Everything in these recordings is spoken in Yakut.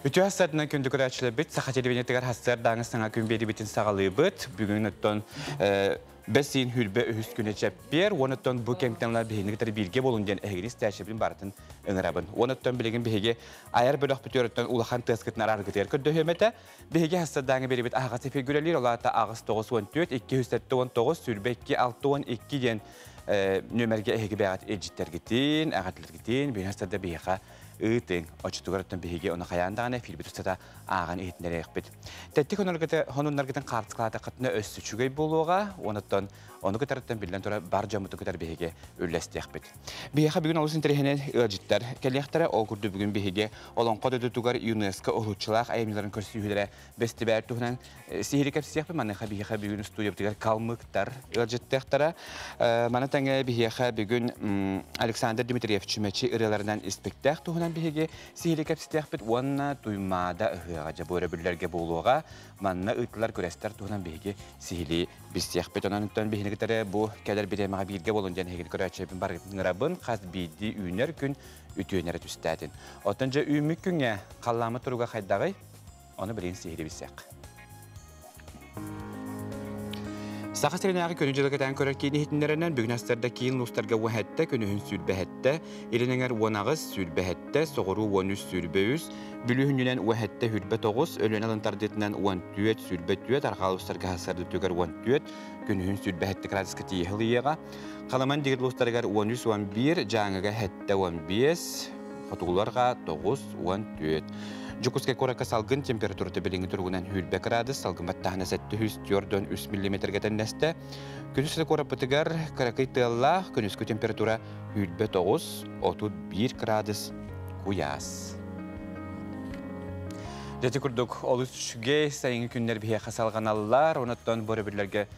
Үтүө сарсыарданан күндү көрөөччүлэрбит, Саха телевидениетыгар сарсыардааҥы саҥа күн биэриибитин саҕалыыбыт. Бүгүн оттон бэс ыйын хүрбэ үһүс күнэ чэппиэр, уонуттан бу кэмтэн ыла биһигини кытары бииргэ буолун диэн эһигини истээччибин барытын ыҥырабын. Уонуттан билигин биһиги айар бөлөхпүтүгэр улахан тыаскытын арааргытыгар көрдөһүөм этэ. Биһиги сарсыардааҥы биэриибит аһаҕас эфиргэ үлэлиир, ол аата 8 94 279 22 62 диэн нүөмэргэ эһиги бэйэҕит илдьиттэргитин, эҕэрдэлэргитин, биһиги сарсыарда биһиэхэ ыытыҥ. Оччотугар оттон биһиги ону хайаан даҕаны эфирбит устата ааҕан иһитиннэриэхпит. Тэттик хонуннаргытын хаартыскалаатаххытына өссө үчүгэй буолуоҕа, онуттан ону кытарыттан биллэн турар бар дьоммутун кытары биһиги үллэстиэхпит. Биһиэхэ бүгүн олус интэриэһинэй ыалдьыттар кэлиэхтэрэ. Ол курдук бүгүн биһиги Олоҥхо дойдутугар ЮНЕСКО уһулуччулаах айымньыларын көрсүһүүлэрэ бэстибээл туһунан сиһилии кэпсиэхпит. Маныаха биһиэхэ бүгүн студиябытыгар калмыктар ыалдьыттыахтара. Маны тэҥэ биһиэхэ бүгүн Александр Дмитриев Чүмэчи ырыаларынан испэктээх туһунан биһиги сиһилии кэпсэтиэхпит уонна Туймаада ыһыаҕа дьэ бу өрөбүллэргэ буолуоҕа. Манна ыытыллар күрэстэр туһунан биһиги сиһилии билсиэхпит. Онон биһини кытары бу кэлэр бириэмэҕэ бииргэ буолун диэн эһигини көрөөччүбүн барытын ыҥырабын. Хас биирдии үүнэр күн үтүөнэрэ түстээтин. Оттон дьэ үүммүт күҥҥэ халлааммыт туруга хайдаҕый? Ону билигин сиһилии билсиэх. Саха сиринээҕи күнү дьылы кэтээн көрөр киин иһитиннэринэн бүгүн астарда киин улуустарга 17, күнүһүн 27, илин эҥэр 18, 27, соҕуруу 13, 23, Бүлүү сүнньүнэн 17, 29, Өлүөнэ алын тардыытынан 14, 24, арҕаа улуустарга сарсыардатыгар 14, күнүһүн 27 градуска тиийэ сылыйыаҕа. Халыман дигир улуустарыгар 13, 11, Дьааҥыга 7, 15, хотугуларга 9, 14. Дьокуускай куоракка салгын температурата билиҥҥи туругунан 20 градус, салгын баттааһына 743 миллиметргэ тэннэстэ. Күнүс куораппытыгар кыракый тыаллаах, күнүскү температура 29, 31 градус куйаас. Дьэ курдук олус үчүгэй сайыҥҥы күннэр биһиэхэ салҕаналлар. Онуттан бу өрөбүллэргэ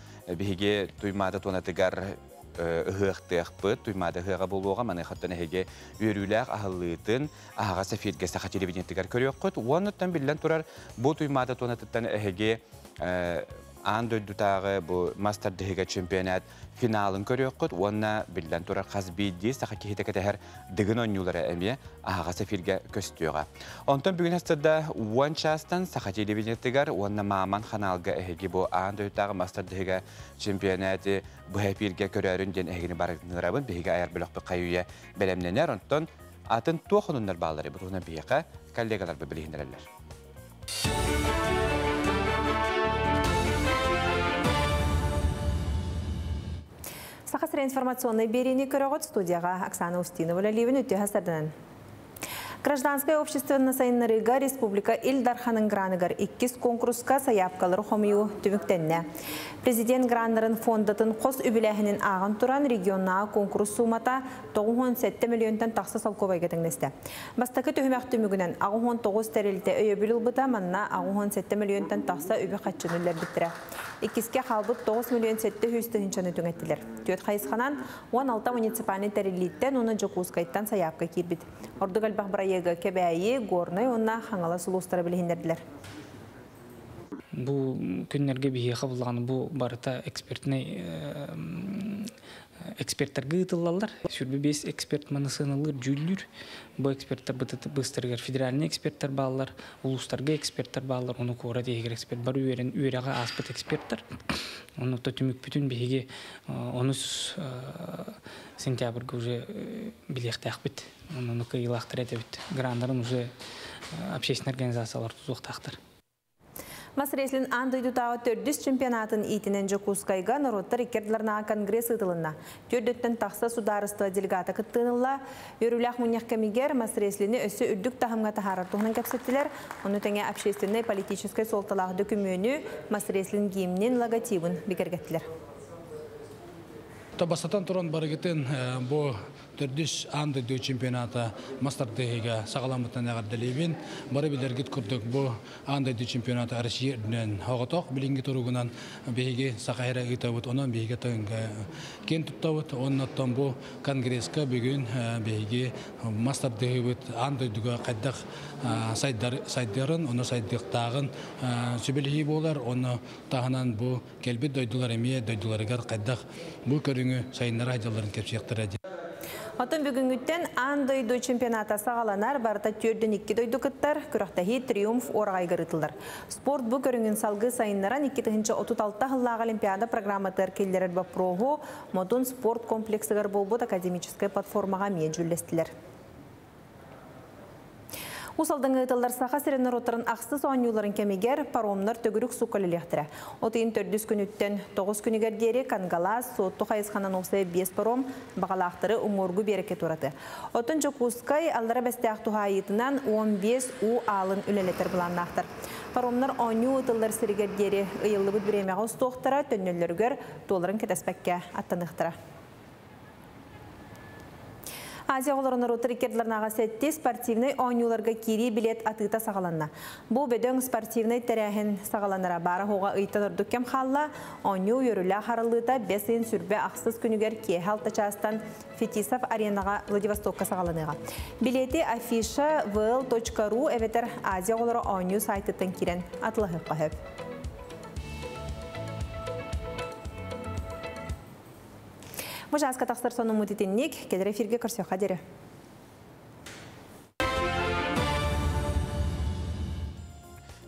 биһиги Туймаада туонатыгар ыһыахтыахпыт, Туймаада ыһыаҕа буолуоҕа. Маныахаттан эһиги үөрүүлээх аһыллыытын аһаҕас эфиргэ Саха телевидениетыгар көрүөххүт. Уонуттан биллэн турар, бу Туймаада туонатыттан эһиги аан дойдутааҕы бу мас тардыһыыга чемпионат финалын көрүөххүт уонна биллэн турар хас биирдии саха киһитэ кэтэһэр Дыгын оонньуулара эмиэ аһаҕас эфиргэ көстүөҕэ. Онтон бүгүн астарда 10 чаастан Саха телевидениетыгар уонна Мааман ханаалга эһиги бу аан дойдутааҕы мас тардыһыыга чемпионаты быһа эфиргэ көрөөрүн диэн эһигини барытынырабын. Биһиги айар бөлөхпүт хайы-үйэ бэлэмнэнэр. Онтон атын туох онуннар бааллары бу туһунан биһиэхэ коллегаларбыт билиһиннэрэллэр. Саха сирэ информационнай биэриини көрөҕүт студияҕа Оксана Устинова үлэлиибин үтүө сарсыарданан. Гражданскай обществоны сайыннарыыга республика Ил Дарханын граныгар иккис конкурска сайаапкалары хомуйуу түмүктэннэ. Президент граннарын фондатын хос үбүлээһинин ааҕан туран регионнааҕы конкурс суумата 97 миллионтан тахса солкуобайга тэҥнэстэ. Бастакы түһүмэх түмүгүнэн 89 тэрилтэ өйөбүл ылбыта, манна 87 миллионтан тахса үбү-харчыны үллэрбиттэрэ. Иккиске хаалбыт 9 миллион 700 тыһыынчаны түҥэттилэр. Түөрт хайысханан 16 муниципальнай тэриллииттэн уонна Дьокуускайтан сайаапка киирбит. Ордук элбэх бырайыагы Кэбээйи, Горнай уонна Хаҥалас улуустара билиһиннэрдилэр. Бу күннэргэ биһиэхэ буллаҕына бу барыта экспертнэй эксперттэргэ ыытыллаллар. 25 эксперт маны сыаналыыр, дьүүллүүр. Бу эксперттэр быстарыгар федеральный эксперттэр бааллар, улуустарга эксперттэр бааллар, ону куорат иһигэр эксперт бары үөрэн үөрэҕи ааспыт эксперттэр. Ону түмүкпүтүн биһиги онус сентябрьга уже билиэхтээхпит. Ону кыайыылаахтар этэбит. Граннарын уже общественный организациялар тутуохтаахтар. Мас рестлинг аан дойдутааҕы төрдүс чемпионатын иитинэн Дьокуускайга норуоттар икки конгресс ыытылынна. 400-тэн тахса судаарыстыба делегата кыттыыны Үөрүүлээх мунньах кэмигэр мас рестлини өссө үрдүк таһымҥа таһаарар туһунан кэпсэттилэр. Ону тэҥэ общественнай политическай суолталаах дөкүмүөнү мас рестлинг гимнин логотибын бигэргэттилэр. Бастатан туран барыгытын бу төрдүс аан дойду чемпионата мас тардыһыыга саҕаламмытынан эҕэрдэлиибин. Бары билэргит курдук бу аан дойду чемпионата Россия үрдүнэн соҕотох билиҥҥи туругунан биһиги Саха сирэ ыытабыт, онон биһиги киэн туттабыт. Оннуттан бу конгресска бүгүн биһиги мас тардыһыыбыт аан дойдуга хайдах сайдар сайдарын, ону сайдыахтааҕын сүбэлэһии буолар. Ону таһынан бу кэлбит дойдулар эмиэ дойдуларыгар хайдах бу көрүҥү сайыннара сылдьалларын кэпсиэхтэрэ. Отон бүгүнгүттен аан дойду чемпионата саҕаланар, барыта 42 дойду кыттар, күрэхтэһии Триумф уораҕайыгар ыытыллар. Спорт бу көрүҥүн салгыы сайыннаран 2036 сыллааҕы Олимпиада программатыгар киллэрэр боппуруоһу Модун спорт комплексыгар буолбут академическай платформаҕа эмиэ дьүүллэстилэр. Уус Алдаҥҥа ыытыллар Саха сирин норуоттарын ахсыс оонньууларын кэмигэр паромнар төгүрүк суукка үлэлиэхтэрэ. От ыйын төрдүс күнүттэн тоҕус күнүгэр диэри Кангалаас, Суотту хайысханан уопсайа биэс паром баҕалаахтары уҥуоргу биэрэккэ туоратыа. Оттон Дьокуускай, Аллара Бэстээх туһаайыытынан 15 уу аалын үлэлэтэр былааннаахтар. Паромнар оонньуу ыытыллар сиригэр диэри ыйыллыбыт бириэмэҕэ устуохтара, төннөллөрүгэр туоларын кэтэспэккэ аттаныахтара. Азия оҕолоро норуоттар иккердларнааҕы сэттис спортивнай оонньууларга киирии билет атыыта саҕаланна. Бу бөдөҥ спортивнай тэрээһин саҕаланара баара-суоҕа ыйтан ордук кэм хаалла. Оонньуу үөрүүлээх арыллыыта бэс ыйын сүрбэ ахсыс күнүгэр киэһэ алта чаастан Фетисов аренаҕа Владивостокка саҕаланыаҕа. Билети афиша vl.ru эбэтэр Азия оҕолоро оонньуу сайтыттан киирэн атылаһыахха сөп. Бу чааска тахсар сонуммут итинник, кэлэр эфиргэ көрсүөххэ диэри.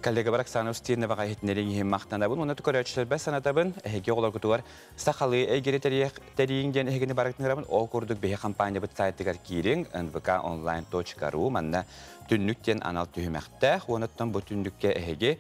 Коллегабар Оксана Устиноваҕа иһитиннэриҥ иһин махтанабын уонна көрөөччүлэрбэр санатабын, эһиги оҕолоргутугар сахалыы эйгэни тэрийиҥ диэн эһигини барытынырабын. Ол курдук биһи компаниябыт сайтыгар киириҥ nvkonline.ru, манна түннүк диэн анал түһүмэхтээх, уонна бу түннүккэ эһиги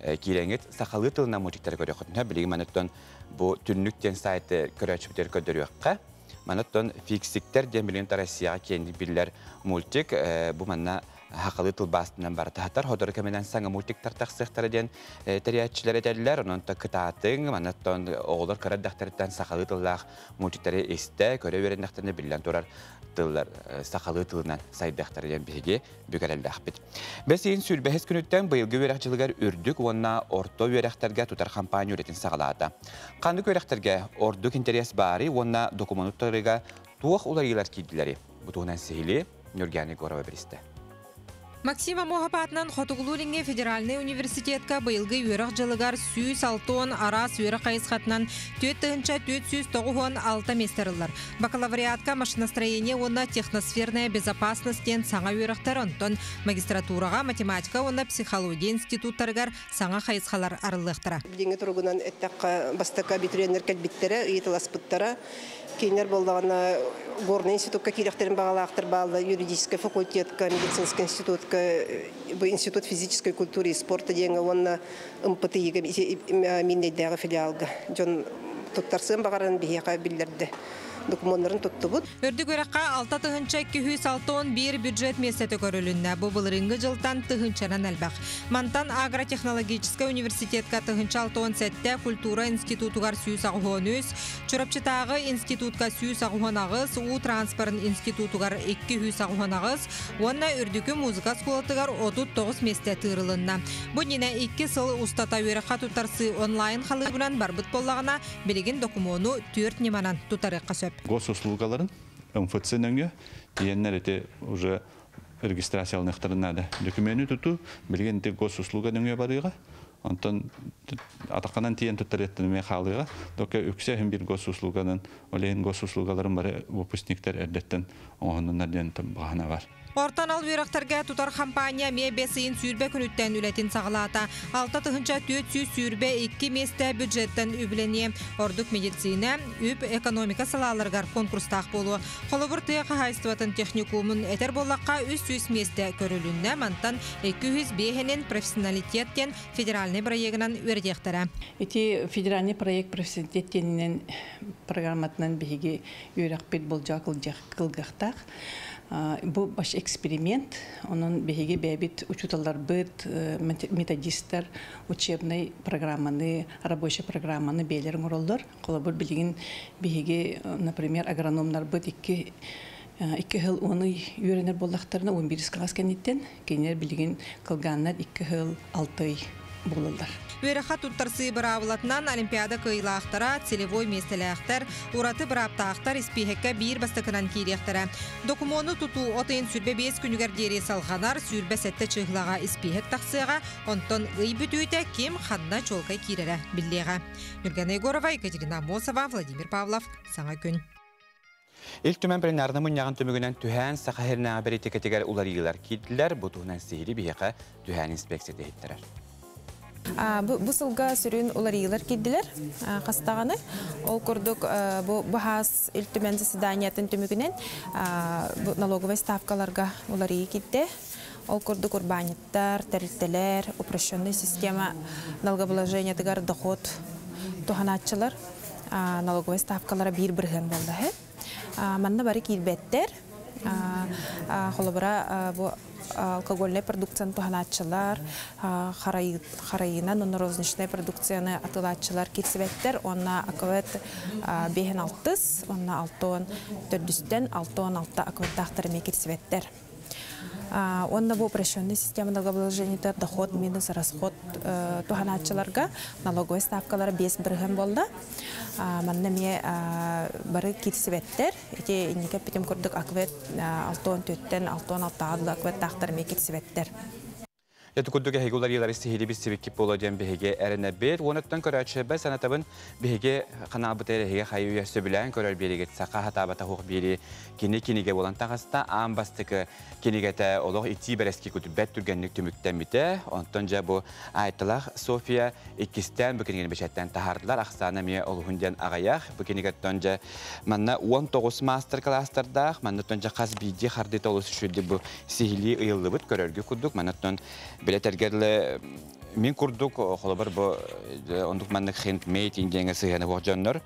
киирэҥҥит сахалыы тылынан мультиктары көрүөххүтүн. Билигин манаттан бу түннүк диэн сайты көрөөччүбүтүгэр көрдөрүөххэ. Манаттан Фиксиктер диэн билигин Россияҕа киэҥник биллэр мультик бу манна сахалыы тылбаастынан барытаһатар. Сотору кэминэн саҥа мультиктар тахсыахтара диэн тэрийээччилэр этэллэр. Онон кытаатыҥ, манаттан оҕолор кыра эрдэхтэриттэн сахалыы тыллаах мультиктары истэ, көрө үөрэннэхтэринэ биллэн турар тыллар сахалыы тылынан сайдыахтара диэн биһиги бүк эрэллээхпит. Бэс ыйын 25 күнүттэн быйылгы үөрэх дьылыгар үрдүк уонна орто үөрэхтэргэ тутар хампаанньа үлэтин саҕалаата. Ханнык үөрэхтэргэ ордук интэриэс баарый уонна докумуону туттарыыга туох уларыйыылар киирдилэрий? Бу туһунан сиһилии Нюргяна Егорова билистэ. Максим Аммосов аатынан Хотугулуу-Илиҥҥи федеральнай университетка быйылгы үөрэх дьылыгар 160 араас үөрэх хайысхатынан 4496 миэстэ арыллар. Бакалавриатка машиностроение уонна техносферная безопасность диэн саҥа үөрэхтэр, онтон магистратураҕа математика уонна психология институттарыгар саҥа хайысхалар арыллыахтара. Билиҥҥи туругунан эттэххэ, бастакы абитуриеннар кэлбиттэрэ, ыйыталаспыттара. Кинилэр буоллаҕына Горнай институкка киирэхтэрин баҕалаахтар баалла, юридическай факультетка, медицинскэй институтка, бу институт физической культуры и спорта диэҥҥэ уонна МПТИга Миирнэйдээҕи филиалга дьон туттарсыан баҕарарын биһиэхэ биллэрдэ. Докумуоннарын туттубут. Үрдүк үөрэххэ 6261 бюджет миэстэтэ көрүлүннэ. Бу былырыыҥҥы дьылтан тыһыынчанан элбэх. Мантан агротехнологическай университетка 1067, культура институтугар 183, Чурапчытааҕы институтка 188, уу транспорын институтугар 288 уонна үрдүкү музыка оскуолатыгар 39 миэстэ тыырылынна. Бу иннинэ икки сыл устата үөрэххэ туттарсыы онлайн халыыбынан барбыт буоллаҕына, билигин докумуону түөрт ньыманан тутарыахха сөп. Госуслугаларын МФЦ нөҥүө тиийэннэр ити уже регистрацияланыахтарын наада. Документы тутуу билигин ити госуслуга нөҥүө барыаҕа. Онтон атаххынан тиийэн туттарыаттан эмиэ хаалыаҕа. Дока үксэ иһин биир госуслуганан, ол иһин госуслугаларын бары выпускниктар эрдэттэн оҥоһуннуннар диэн баҕана бар. Орто анал үөрэхтэргэ тутар хампаанньа эмиэ бэс ыйын 20 күнүттэн үлэтин саҕалаата. 6422 миэстэ бюджеттан үбүлэниэ. Ордук медицина, үп, экономика салааларыгар конкурстаах буолуо. Холобур, тыа хаһаайыстыбатын техникумун этэр буоллахха, 300 миэстэ көрүлүннэ, мантан 205-инин профессионалитет диэн федеральнай бырайыагынан үөрэтиэхтэрэ. Ити федеральный проект профессионалитет диэнинэн программатынан биһиги үөрэхпит болдьоҕо кылгыахтаах. Бу баш эксперимент, онон биһиги бэйэбит учууталларбыт, методисттар учебный программаны, рабочий программаны бэйэлэрин оҥороллор. Холобур, билигин биһиги, например, агрономнарбыт 2 сыл 10 ый үөрэнэр буоллахтарына, 11 класс кэнниттэн, кинилэр билигин кылгааннар 2 сыл 6 ый буолаллар. Үөрэххэ туттарсыы быраабылатынан Олимпиада кыайыылаахтара, целевой миэстэлээхтэр, ураты бырааптаахтар испииһэккэ биир бастакынан киириэхтэрэ. Докумуону тутуу от ыйын 25 күнүгэр диэри салҕанар, 27 чыһылаҕа испииһэк тахсыаҕа, онтон ый бүтүүтэ ким ханна чуолкай киирэрэ биллиэҕэ. Нюргана Егорова, Екатерина Амосова, Владимир Павлов. Саҥа күн. Ил Түмэн пленарнай мунньаҕын түмүгүнэн түһээн Саха сиринээҕи бэлиитикэтигэр уларыйыылар киирдилэр, бу туһунан сиһилии биһиэхэ түһээн инспекцията иһиттэрэр. Бу сылга сүрүн уларыйыылар киирдилэр хас даҕаны. Ол курдук бу баһаас Ил Түмэн заседаниятын түмүгүнэн налоговай ставкаларга уларыйыы киирдэ. Ол курдук урбаанньыттар, тэрилтэлэр, упрощенный система налогообложениетыгар доход туһанааччылар налоговай ставкалара 1% буолла. Манна бары киирбэттэр. Холобура, бу алкогольнай продукцияны туһанааччылар, харайынан, онно розничнай продукцияны атыылааччылар киирсибэттэр. Уонна АКВЭД биэһин алтыс, уонна 64-түстэн 66 АКВЭДтаахтар эмиэ киирсибэттэр. Уонна бу упрощенный система налогообложения доход минус расход туһанааччыларга налоговай ставкалара 5% буолла. Манна эмиэ бары киирсибэттэр. Ити инники эппитим курдук АКВЭД 64-тэн 66-га дылы АКВЭДтаахтар эмиэ киирсибэттэр. Ити курдук эһиги уларыйыылары сиһилии билсибиккит буолуо диэн биһиги эрэнэбит. Уонуттан көрөөччүлэрбэр санатабын, биһиги ханаабыт эһиги хайы-үйэ сөбүлээн көрөр биэригит саха хатаабата хуох биэри кини кинигэ буолан таҕыста. Аан бастакы кинигэтэ олох итии бэрэски күтүбэт түргэнник түмүктэммитэ. Онтон дьэ бу Айталаах София иккистээн бу кинигэни бэчээттэн таһаардылар. Ахсаана эмиэ олуһун диэн аҕыйах. Бу кинигэттэн дьэ манна 19 маастар-кылаастардаах, манна дьэ хас биирдии хардыыта олус үчүгэйдик бу сиһилии ыйыллыбыт көрөргө курдук. Маннаттан билэтэргерле мин курдук холобур бу ондук маннык хендмейд диэҥҥэ сыһыана суох дьоннор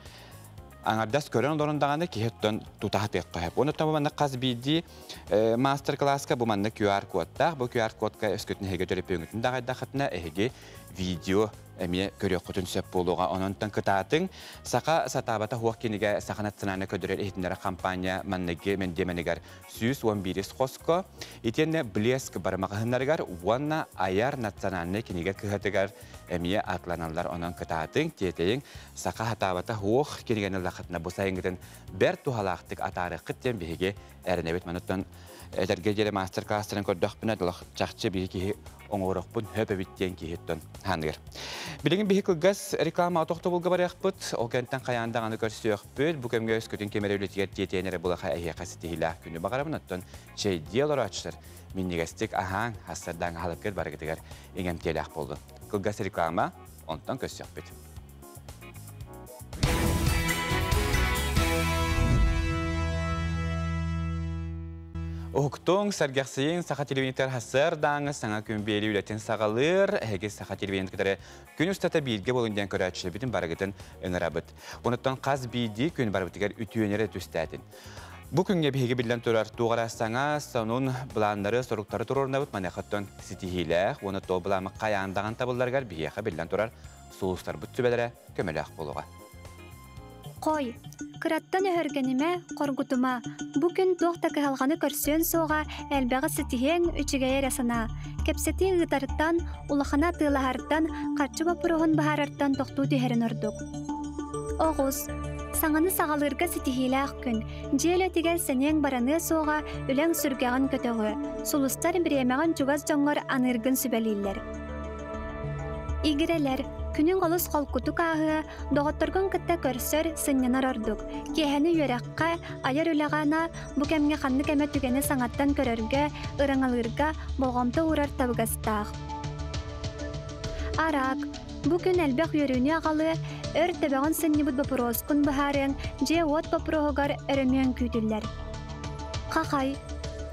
аҥардас көрөн олорон даҕаны киһи оттон тутаһатыахха сөп. Онуттан бу маннык хас биирдии мастер-класска бу маннык QR кодтаах, бу QR кодка өскөтүн эһиги төлөпүөҥҥүтүн даҕайдаххытына эһиги видео эмиэ көрүөххүтүн сөп буолуоҕа. Ононтон кытаатыҥ, Саха сатаабата хуох кинигэ Саха национальнай көрдөрөр иһитиннэрэр компания манныгы мэндиэмэнигэр 111 хоско, итиэннэ Блеск барымаҕаһыннарыгар уонна Айар национальнай кинигэ кыһатыгар эмиэ атланаллар. Онон кытаатыҥ, тиэтэйиҥ, Саха сатаабата хуох кинигэни ыллаххытына бу сайыҥҥытын бэрт туһалаахтык атаарыаххыт диэн биһиги эрэнэбит. Мануттан этэргэ диэри мастер-класстарын көрдөхпүнэ, чахчы биһи киһи оҥорохпун хөп эбит диэн киһиттэн ханыыр. Билигин биһи кылгас реклама тохтобулга барыахпыт, ол кэнтэн хайаан даҕаны көрсүөхпүт, бу кэмҥэ өскөтүн кэмэрэ үлэтигэр тиэтэйэн эрэ булаха эһиэхэ ситиһиилээх күнү баҕарабын, оттон чэйдии олорооччулар минньигэстик аһааҥ, хассардаан аһылыккыт барыгытыгар иҥэмтиэлээх буоллун. Кылгас реклама, онтон көрсүөхпүт. Уһуктуҥ, сэргэхсийиҥ, Саха телевидениетыгар сарсыардааҥы саҥа күн биэрии үлэтин саҕалыыр. Эһиги Саха телевидениетыгар күн устата бииргэ буолун диэн көрөөччүлэрбитин барыгытын ыҥырабыт. Онуттан хас биирдии күн барыбытыгар үтүөнү эрэ түстээтин. Бу күҥҥэ биһиги биллэн турар туох эрэ саҥа, сонун былааннары, соруктары туруорунабыт. Маныаха ситиһиилээх уонна то былаамы хайаан даҕан табылларыгар биһиэхэ биллэн турар сулустарбыт сүбэлэрэ көмөлөөх буолуоҕа. Хой, кыраттан өһөргөнимэ, хоргутума. Бу күн туох да кыһалҕаны көрсүөн суоҕа, элбэҕи ситиһиэҥ, үчүгэйи эрэ санаа. Кэпсэтии ыытартан, улахана атыылаһартан, харчы боппуруоһун быһаарартан тохтуу түһэрин ордук. Оҕус, саҥаны саҕалыырга ситиһиилээх күн. Дьиэ үлэтигэр сэниэҥ бараныа суоҕа, үлэҥ сүргэҕин көтөҕүө. Сулустар бириэмэҕин чугас дьоҥҥор аныыргын сүбэлииллэр. Игирэлэр, күнүҥ олус холкутук ааһыа, доҕотторгун кытта көрсөр, сынньанар ордук. Киэһэни үөрэххэ, айар үлэҕэ ана, бу кэмҥэ ханнык эмэ түгэни саҥаттан көрөргө, ырыҥалыырга болҕомто уурар табыгастаах. Араак, бу күн элбэх үөрүүнү аҕалыа, өр төбөҕүн сынньыбыт боппуруоскун быһаарыаҥ, дьиэ-уот боппуруоһугар өрөмүөн күүтүллэр. Хахай,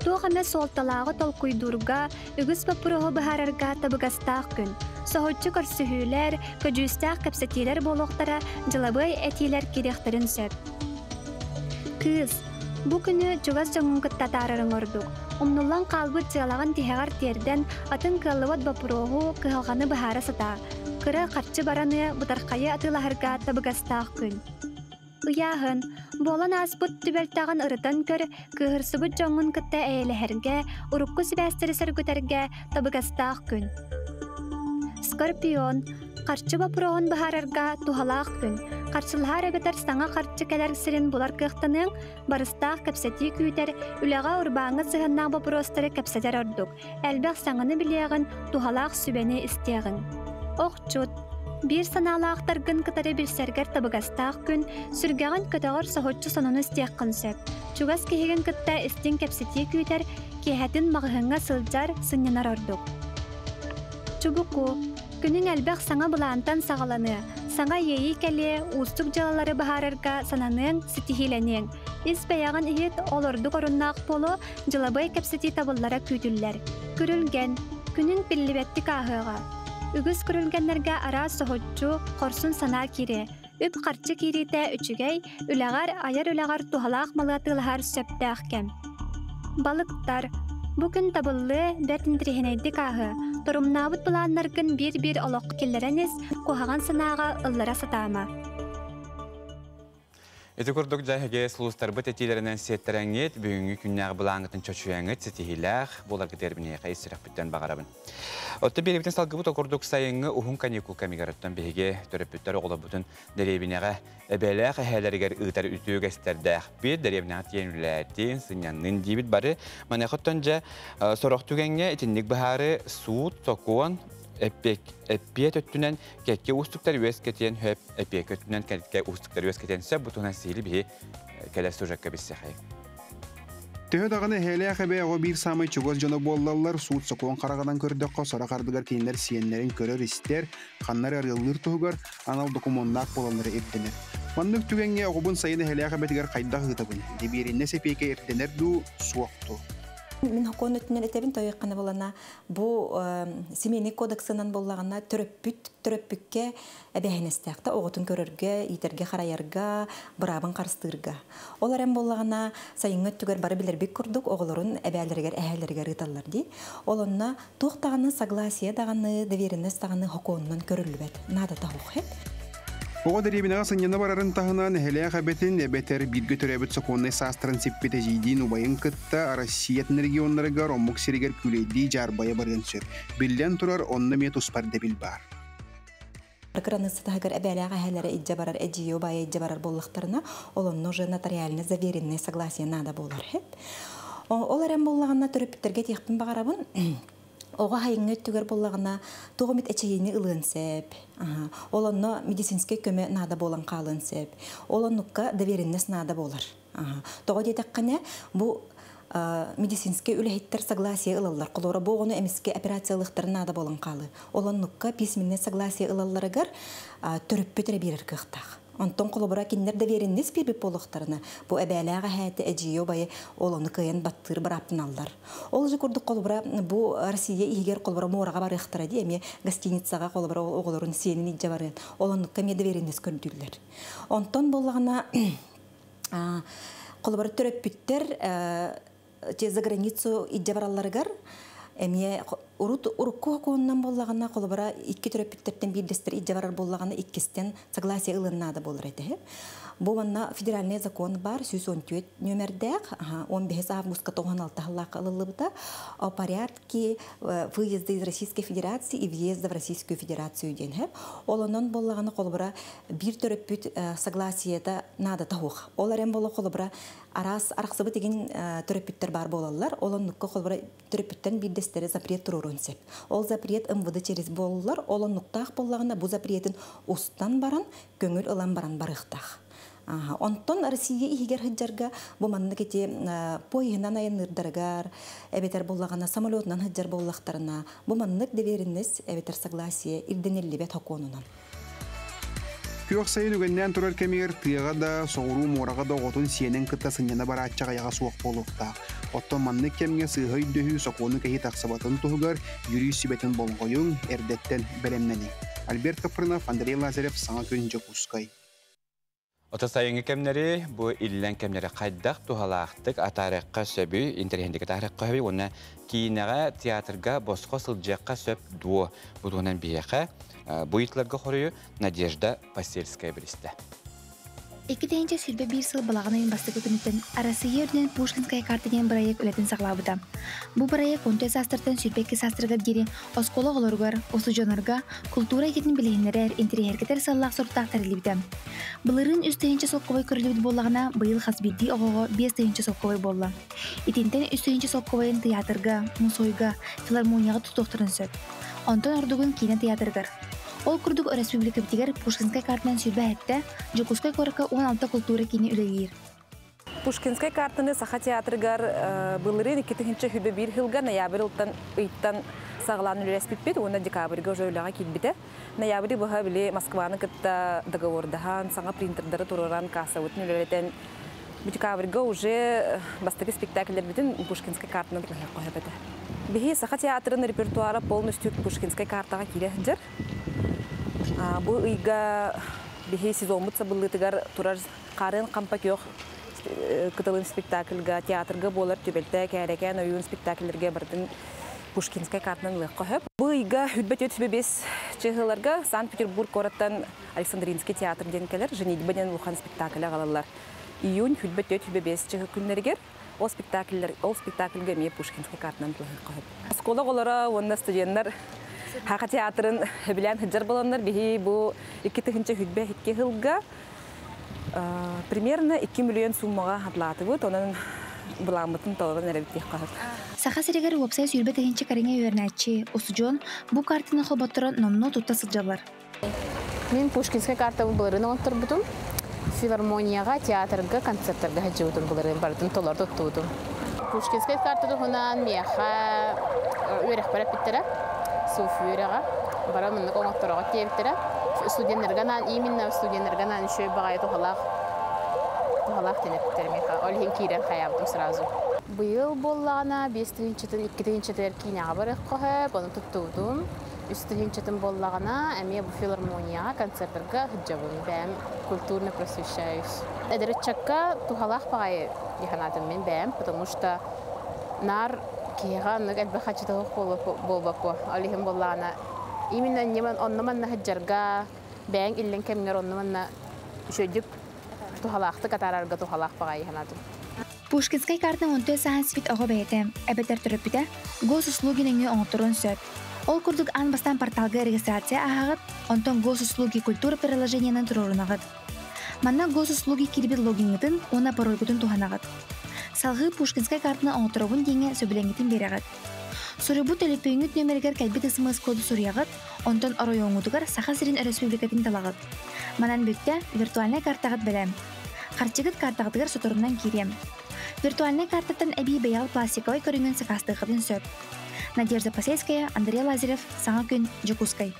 туох эмэ суолталааҕы толкуйдуурга, үгүс боппуруоһу быһаарарга табыгастаах күн. Соһуччу көрсүһүүлэр, көдьүүстээх кэпсэтиилэр буолуохтара, дьылабыай этиилэр киириэхтэрин сөп. Кыыс, бу күнү чугас дьоҥҥун кытта атаарарыҥ ордук. Умнуллан хаалбыт дьыалаҕын тиһэҕэр тиэрдэн, атын кыаллыбат боппуруоһу, кыһалҕаны быһаара сатаа. Кыра харчы бараныа, бытархайы атыылаһарга табыгастаах күн. Ыйааһын, буолан ааспыт түбэлтэҕин ырытан көр, кыыһырсыбыт дьоҥҥун кытта эйэлэһэргэ, урукку сибээстэри сөргүтэргэ табыгастаах күн. Скорпион, харчы боппуруоһун быһаарарга туһалаах күн. Харчылаһар эбэтэр саҥа харчы кэлэр сирин булар кыахтаныаҥ, барыстаах кэпсэтии күүтэр, үлэҕэ урбааҥҥа сыһыаннаах боппуруостары кэпсэтэр ордук. Элбэх саҥаны билиэҕин, туһалаах сүбэни истиэҕиҥ. Охчут. Биир санаалаахтаргын кытары билсэргэр табыгастаах күн, сүргэҕин көтөҕөр соһуччу сонуну истиэххин сөп. Чугас киһигин кытта истиҥ кэпсэтии күүтэр, киэһэтин маҕаһыыҥҥа сылдьар, сынньанар ордук. Чубуку, күнүҥ элбэх саҥа былаантан саҕаланыа, саҥа иэйии кэлиэ, уустук дьыалалары быһаарарга сананыаҥ, ситиһиилэниэҥ. Ис бэйэҕин иһит, ол ордук оруннаах буолуо, дьылабыай кэпсэтии табыллара күүтүллэр. Күрүлгэн, күнүҥ биллибэттик ааһыаҕа. Үгүс күрүлгэннэргэ араас соһуччу, хорсун санаа киириэ. Үп-харчы киириитэ үчүгэй, үлэҕэр, айар үлэҕэр туһалаах малы атыылаһар сөптөөх кэм. Балыктар. Бу күн табыллыа, бэрт интэриэһинэйдик ааһыа. Торумнаабыт былааннаргын биир-биир олоххо киллэрэн ис, куһаҕан санааҕа ыллара сатаама. Ити курдук дьэ сулустарбыт этиилэринэн сиэттэрэҥҥит, бүгүҥҥү күннээҕи былааҥҥытын чочуйаҥҥыт ситиһиилээх буоларгытыгар биһиэхэ ис сүрэхпиттэн баҕарабын. Оттон биэрэбитин салгыбыт ол курдук сайыҥҥы уһун каникул кэмигэр оттон биһиги төрөппүттэр оҕолорбутун дэриэбинэҕэ эбээлээх эһээлэригэр ыытар үтүө үгэстэрдээхпит, дэриэбинэҕэ тиийэн үлээтин, сынньаннын диибит бары. Маныаха оттон дьэ сорох түгэҥҥэ итинник быһаары суут, сокуон, эппиэт өттүнэн кэккэ уустуктар үөскэтиэн сөп, эпиэкэ өттүнэн кэккэ уустуктар үөскэтиэн сөп, бу туһунан сиһили биһи кэлэр сюжекка билсиэхэй. Төһө даҕаны эһээлээх эбээ оҕо биир саамай чугас дьоно буоллаллар, суут-сокуон хараҕынан көрдөххө, сорох ардыгар кинилэр сиэннэрин көрөр-истэр, ханна эрэ арыаллыыр туһугар анал докумуоннаах буолаллара ирдэнэр. Маннык түгэҥҥэ оҕобун сайын эһэлээх эбэтигэр хайдах ыытабын? Дэбиэринэс эпиэкэ ирдэнэр дуу, суох дуу? Мин хокуон өттүнэн этэбин тойоххана болана бу семейный кодексынан боллаҕына төрөппүт төрөппүккэ эбэһинэстээхтэ оҕотун көрөргө, иитэргэ, харайарга, быраабын харыстыырга. Ол эрэн боллаҕына сайыҥҥы өттүгэр бары билэрбит курдук оҕолорун эбээлэригэр, эһээлэригэр ыыталлар дии. Ол онно туох даҕаны согласие даҕаны, доверенность даҕаны хокуонунан көрүллүбэт. Наадата суох. Оҕо дэриэбинэҕэ сынньана барарын таһынан эһэлээх эбэтин эбэтэр бииргэ төрөөбүт сокуоннай саастарын сиппит эдьиийдиин убайын кытта Россиятын регионнарыгар омук сиригэр күүлэйдии дьаарбайа барыан сөп. Биллэн турар, онно эмиэ туспа ирдэбил баар. Кыраныысса таһыгар эбээлээх эһээлэрэ илдьэ барар, эдьиийэ убайа илдьэ барар буоллахтарына, ол онно уже нотариально заверенное согласие наада буолар. Ол эрэн буоллаҕына төрөппүттэргэ этиэхпин баҕарабын, оҕо хайыҥҥа өттүгэр буоллаҕына туох эмит эчэйиини ылыан сөп. Ол онно медицинскэй көмө наада буолан хаалыан сөп. Ол оннукка доверенность наада буолар. Тоҕо диэтэххинэ, бу медицинскэй үлэһиттэр согласие ылаллар. Холобура, бу оҕону эмискэ операциялыахтарын наада буолан хаалыы. Ол оннукка письменное согласие ылалларыгар төрөппүт эрэ биэрэр кыахтаах. Онтон холобура кинилэр доверенность биэрбит буолуохтарына, бу эбээлээх эһээти, эдьиийэ убайы ол ону кыайан баттыыр бырааптаналлар. Ол же курдук холобура бу Россия иһигэр холобура муораҕа барыахтара дии, эмиэ гостиницаҕа холобура оҕолорун сиэнин илдьэ барыан. Ол оннукка эмиэ доверенность көрдүүллэр. Онтон буоллаҕына холобура төрөппүттэр за границу илдьэ баралларыгар эмиэ урут урукку хокуонунан буоллаҕына холобура икки төрөппүттэртэн биирдэстэр илдьэ барар буоллаҕына иккистэн согласие ылыан наада буолар этэ. Бу манна федеральный закон бар 114 нүөмэрдээх 15 августка 96 сыллаахха ылыллыбыта о порядке выезда из Российской Федерации и въезда в Российскую Федерацию диэн хэп. Ол онон буоллаҕына холобура биир төрөппүт согласиета наада таһуох. Ол эрэн буолла холобура араас арахсыбыт игин төрөппүттэр бар буолаллар. Ол оннукка холобура төрөппүттэн биирдэстэри запрет туруорун сөп. Ол запрет МВД через буоллар, ол оннуктаах буоллаҕына бу запретин устан баран, көҥүл ылан баран барыахтаах. Онтон Россия иһигэр сылдьарга бу маннык ити поеһынан айанныырдарыгар, эбэтэр буоллаҕына самолетунан сылдьар буоллахтарына, бу маннык доверенность эбэтэр согласие ирдэниллибэт хокуонунан. Күөх сайын үгэннээн турар кэмигэр тыаҕа да, соҕуруу муораҕа да оҕотун сиэнин кытта сынньана барааччы аҕыйаҕа суох буолуохтаах. Оттон маннык кэмҥэ сыыһа өйдөһүү сокуону кэһии тахсыбатын туһугар юрист сүбэтин болҕойуҥ, эрдэттэн бэлэмнэниҥ. Альберт Капрынов, Андрей Лазарев, Саҥа күн, Дьокуускай. Ото сайыҥҥы кэмнэри, бу иллэҥ кэмнэри хайдах туһалаахтык атаарыахха сөбүй, интэриэһинэйдик атаарыахха сөбүй уонна киинэҕэ, театрга босхо сылдьыахха сөп дуо? Бу туһунан биһиэхэ бу ыйытыыларга хоруйу Надежда Посельская билистэ. 2021 сыл балаҕан ыйын бастакы күнүттэн Арассыыйа үрдүнэн Пушкинская карта диэн бырайыак үлэтин саҕалаабыта. Бу бырайыак 14 саастартан 22 саастарыгар диэри оскуола оҕолоругар, устудьуоннарга култуура эйгэтин билиһиннэрэр, интэриэһиргэтэр сыаллаах соруктаах тэриллибитэ. Былырыын 3 тыһыынча солкуобай көрүллүбүт буоллаҕына, быйыл хас биирдии оҕоҕо 5 тыһыынча солкуобай буолла. Итинтэн 3 тыһыынча солкуобайын тыйаатырга, мусуойга, филармонияҕа тутуохтарын сөп. Онтон ордугун киинэ тыйаатырыгар. Ол курдук өрөспүүбүлүкэбитигэр Пушкинскай картанан 27, Дьокуускай куоракка 16 култуура киинэ үлэлиир. Пушкинскай картаны Саха театрыгар былырыын 2021 сылга ноябрь ыйтан саҕалаан үлэлэспиппит уонна декабрьга уже үлэҕэ киирбитэ. Ноябрь быһа били Москваны кытта договордаһан, саҥа принтердары туруоран, кассабытын үлэлэтэн, декабрьга уже бастакы спектакльлэрбитин Пушкинскай картанан тылыһыахха сөп этэ. Биһи Саха театрын репертуара полностью Пушкинскай картаҕа киирэ сылдьар. Бу ыйга биһи сезоммут сабыллыытыгар турар Хаарыан хампа күөх кытылын спектакльга, театрга буолар түбэлтэ, кээрэкээн ойуун спектакльлэргэ барытын Пушкинскай картанан ылыахха сөп. Бу ыйга 24 чыһыларга Санкт-Петербург куораттан Александринский театр диэн кэлэр, Женитьба диэн улахан спектакль аҕалаллар. Июнь 24 чыһы күннэригэр ол спектакльлэр, ол спектакльга эмиэ Пушкинскай картанан ылыахха сөп. Оскуола оҕолоро уонна студеннар Хаха театрын сөбүлээн сылдьар буоланнар, биһи бу 2022 сылга примерно 2 миллион суммаҕа хатлаатыбыт, онон былааммытын толорон эрэбит диэххэ сөп. Саха сиригэр уопсай 20 тыһыынча кэриҥэ үөрэнээччи, устудьуон бу картаны холботторон номнуо тутта сылдьаллар. Мин Пушкинскай картабын былырыын оҥотторбутум. Филармонияҕа, театрга, концерттарга сылдьыбытым былырыын барытын толору туттубутум. Пушкинскай карта туһунан миэхэ үөрэхпэр эппиттэрэ. СУФ үөрэҕэ. Бара маннык оҥоттороҕо диэбиттэрэ. Студеннарга анаан, именно студеннарга анаан үчүгэй баҕайы туһалаах туһалаах диэн эппиттэрэ миэхэ. Ол иһин киирэн хайаабытым сразу. Быйыл буоллаҕына 5 тыһыынчатын, 2 тыһыынчатыгар киинэҕэ барыахха сөп, ону туттубутум. 3 тыһыынчатын буоллаҕына эмиэ бу филармонияҕа, концерттарга сылдьабын. Бэйэм культурно просвещаюсь. Эдэр ыччакка туһалаах баҕайы дии санаатым мин бэйэм, потому что наар киһиэхэ оннук элбэх харчыта буолбакко. Ол иһин буоллаҕына именно ньыман онно манна сылдьарга, бэйэҥ иллэҥ кэмҥэр онно манна үчүгэйдик туһалаахтык атаарарга туһалаах баҕайы санаатым. Пушкинскай картаны 14 сааһын сиппит оҕо бэйэтэ, эбэтэр төрөппүтэ, госуслуги нөҥүө оҥотторуон сөп. Ол курдук аан бастаан порталга регистрация ааһаҕыт, онтон госуслуги культура приложениенан туруорунаҕыт. Манна госуслуги киирбит логиҥҥытын уонна парольгутун туһанаҕыт. Салҕыы Пушкинскай картаны оҥотторобун диэҥҥэ сөбүлэҥҥитин биэрэҕит. Суруйбут төлөпүөҥҥүт нүөмэригэр кэлбит СМС-коду суруйаҕыт, онтон оройуоҥҥутугар Саха сирин өрөспүүбүлүкэтин талаҕыт. Манан бүттэ, виртуальнай картаҕыт бэлэм. Харчыгыт картаҕытыгар соторунан киириэм. Виртуальнай картаттан эбии бэйэҕит пластиковай көрүҥүн сакаастыаххытын сөп. Надежда Посельская, Андрей Лазарев, Саҥа күн, Дьокуускай.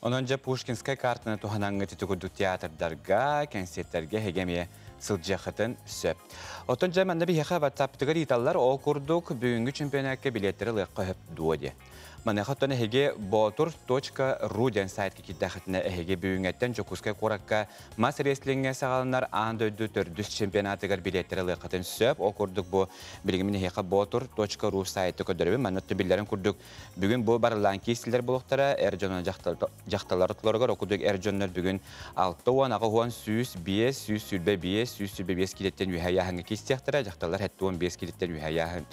Онон дьэ Пушкинскай картаны туһанаҥҥыт ити курдук театрдарга, кэнсиэртэргэ эһиги эмиэ сылдьыаххытын сөп. Оттон дьэ манна биһиэхэ WhatsApp-тыгар ыыталлар, ол курдук бүгүҥҥү чемпионакка билиэттэри ылыахха сөп дуо диэн. Маныаха оттон эһиги botur.ru диэн сайтка киирдэххитинэ эһиги бүгүҥҥэттэн Дьокуускай куоракка мас рестлиҥҥэ саҕаланар аан дойду төрдүс чемпионатыгар билиэттэри ылыаххытын сөп. Ол курдук бу билигин мин эһиэхэ botur.ru сайты көрдөрөбүн. Манна биллэрин курдук бүгүн бу барыллаан киирсиилэр буолуохтара эр дьонун дьахталлар ортолоругар. Ол курдук эр дьоннор бүгүн 60, 80, 105, 125, 125 килеттен үһэ ыйааһыҥҥа киирсиэхтэрэ, дьахталлар 75 килеттен үһэ ыйааһын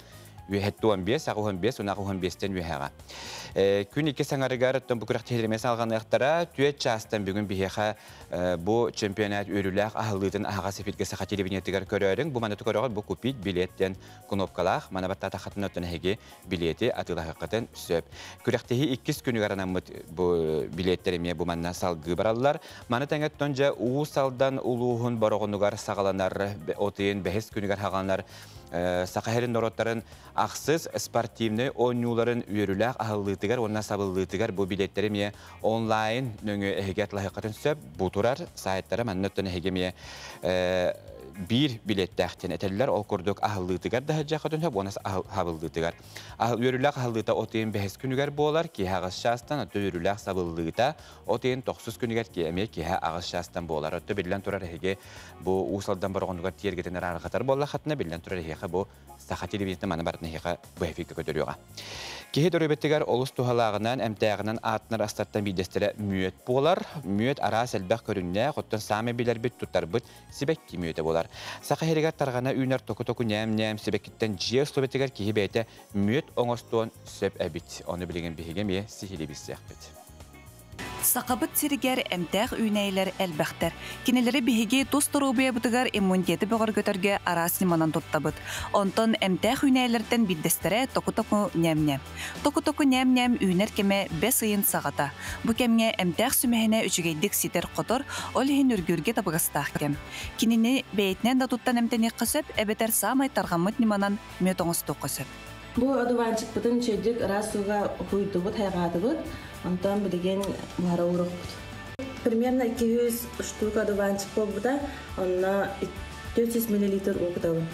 75, 85, 85-тен үһэҕэ. Күн икки саҥарыгар бу күрэхтэһиилэр салҕаныахтара. Түөрт чаастан бүгүн биһиэхэ бу чемпионат үөрүүлээх аһыллыытын аһаҕас эфиргэ Саха телевидениетыгар көрөөрүҥ. Бу маны көрөҕүт, бу купить билет диэн кнопкалаах. Мана баттаатаххытына оттон эһиги билети атыылаһыаххытын сөп. Күрэхтэһии иккис күнүгэр анаммыт бу билеттер эмиэ бу манна салгыы бараллар. Маны тэҥэ дьэ Уус Алдан улууһун Бороҕонугар саҕаланар, от ыйын 5 күнүгэр саҕаланар Саха сирин норуоттарын ахсыс спортивный оонньууларын үөрүүлээх аһыллыытыгар уонна сабыллыытыгар бу билеттери эмиэ онлайн нөҥүө эһиги атыылаһыаххытын сөп. Бу турар сайттара манна оттон эһиги эмиэ биир билеттээхтэн этэллэр. Ол курдук аһыллыытыгар да сылдьыаххытын сөп уонна сабыллыытыгар. Үөрүүлээх аһыллыыта от ыйын 5 күнүгэр буолар, киэһэ 8 чаастан, отто үөрүүлээх сабыллыыта от ыйын 9 күнүгэр эмиэ киэһэ 8 чаастан буолар. Отто биллэн турар эһиги бу Уус Алдан Бороҕонугар тиэргитин араарҕатар буоллаххытына, биллэн турар эһиэхэ бу Саха телевидениетэ маны барытын эһиэхэ бу эфиргэ көрдөрүөҕэ. Киһи доруобуйатыгар олус туһалааҕынан, эмтээҕинэн ааттанар астартан биирдэстэрэ мүөт буолар. Мүөт араас элбэх көрүҥнээх, оттон саамай билэрбит, туттарбыт сибэкки мүөтэ буолар. Саха сиригэр тарҕана үүнэр току-току ньээм-ньээм сибэккиттэн дьиэ усулуобуйатыгар киһи бэйэтэ мүөт оҥостуон сөп эбит. Ону билигин биһиги эмиэ сиһилии билсиэхпит. Сахабыт сиригэр эмтээх үүнээйилэр элбэхтэр. Кинилэри биһиги тус доруобуйабытыгар иммунитеты бөҕөргөтөргө араас ньыманан туттабыт. Онтон эмтээх үүнээйилэртэн биирдэстэрэ току-току ньээм-ньээм. Току-току ньээм-ньээм үүнэр кэмэ бэс ыйын саҕата. Бу кэмҥэ эмтээх сүмэһинэ үчүгэйдик ситэр-хотор, ол иһин үргүүргэ табыгастаах кэм. Кинини бэйэтинэн да туттан эмтэниэххэ сөп эбэтэр саамай тарҕаммыт ньыманан мүөт оҥостуохха сөп. Бу одуванчикпытын үчүгэйдик ыраас ууга уһуйдубут, хайҕаатыбыт. Онтон билигин буһара уурукпут. Примерно 200 штука одуванчик буолбута, онно 400 миллилитр уу кутабын.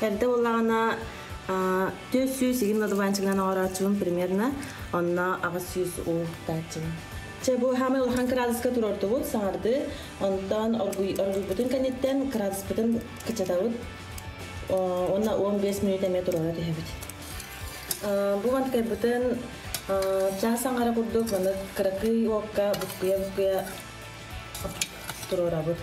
Эрдэ буоллаҕына 400 игин одуванчигынан оҥорооччубун примерно, онно 800 уу кутааччыбын. Чэ, бу хаамай улахан кыраадыска туруордубут, саҥарды. Онтон оргуйбутун кэнниттэн кыраадыспытын кыччатабыт. Уонна 15 мүнүүт эмиэ туруора түһэбит. Бу мантыкайбытын чаас аҥара курдук маны кыракый уокка буккуйа-буккуйа туруорабыт.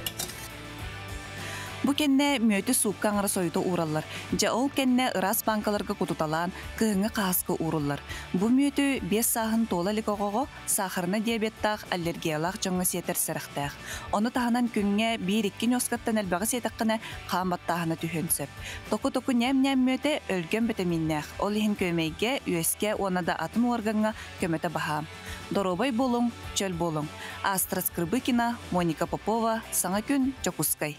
Бу кэннэ мүөтү суукка аҥара сойута уураллар. Дьэ ол кэннэ ыраас бааҥкаларга кутуталаан, кыһыҥҥы хаһааска ууруллар. Бу мүөтү биэс сааһын туола илик оҕоҕо саахарына диабеттаах, аллергиялаах дьоҥҥо сиэтэр сэрэхтээх. Ону таһынан күҥҥэ биир-икки ньуоскаттан элбэҕи сиэтэххинэ, хаан баттааһына түһүөн сөп. Току-току ньээм-ньээм мүөтэ өлгөм битэмииннээх, ол иһин күөмэйгэ, үөскэ уонна да атын уоргаҥҥа көмөтө баһаам. Доруобай буолуҥ, чөл буолуҥ. Астра Скрыбыкина, Моника Попова, Саҥа күн, Дьокуускай.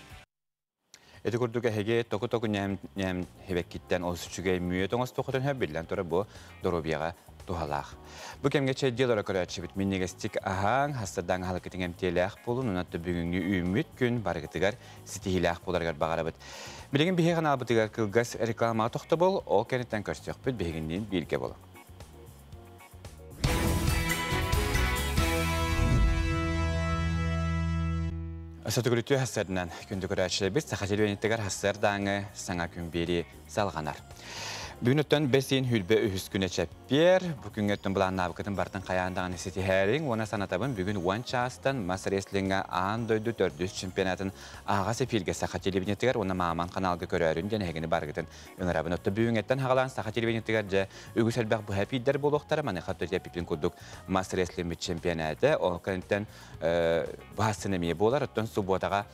Ити курдук эһиги току-току ньээм-ньээм хибэккиттэн олус үчүгэй мүөт оҥостуоххутун сөп, биллэн турар бу доруобуйаҕа туһалаах. Бу кэмҥэ чэйдиэл ора көрөөччүбүт минньигэстик аһааҥ, хастардаан аһылыккытын эмтиэлээх буолун, онон бүгүҥҥү үүммүт күн барыгытыгар ситиһиилээх буоларыгар баҕарабыт. Билигин биһиги ханаалбытыгар кылгас рекламаҕа тохтобул, ол кэнниттэн көрсүөхпүт биһигинниин бииргэ буолуҥ. Сөтүгүрүтүү хассарынан күндү көрөөччүлэрбит Саха телевидениетыгар хассардааҥы саҥа күн биэри салҕанар. Бүгүн оттон бэс ыйын хүрбэ үһүс күнэ чэппиэр. Бу күҥҥэ оттон былааннаабыккытын барытын хайаан даҕаны ситиһээриҥ уонна санатабын бүгүн уон чаастан мас рестлиҥҥэ аан дойду төрдүс чемпионатын аһаҕас эфиргэ Саха телевидениетыгар уонна Мааман ханаалга көрөөрүн диэн эһигини барыгытын ыҥырабын. Оттон бүгүҥҥэттэн хаҕалаан Саха телевидениетыгар дьэ үгүс элбэх быһа эфирдэр буолуохтара. Маныаха эппиппин курдук мас рестлиҥмит чемпионата ол кэнниттэн быһасын эмиэ буолар. Оттон субуотаҕа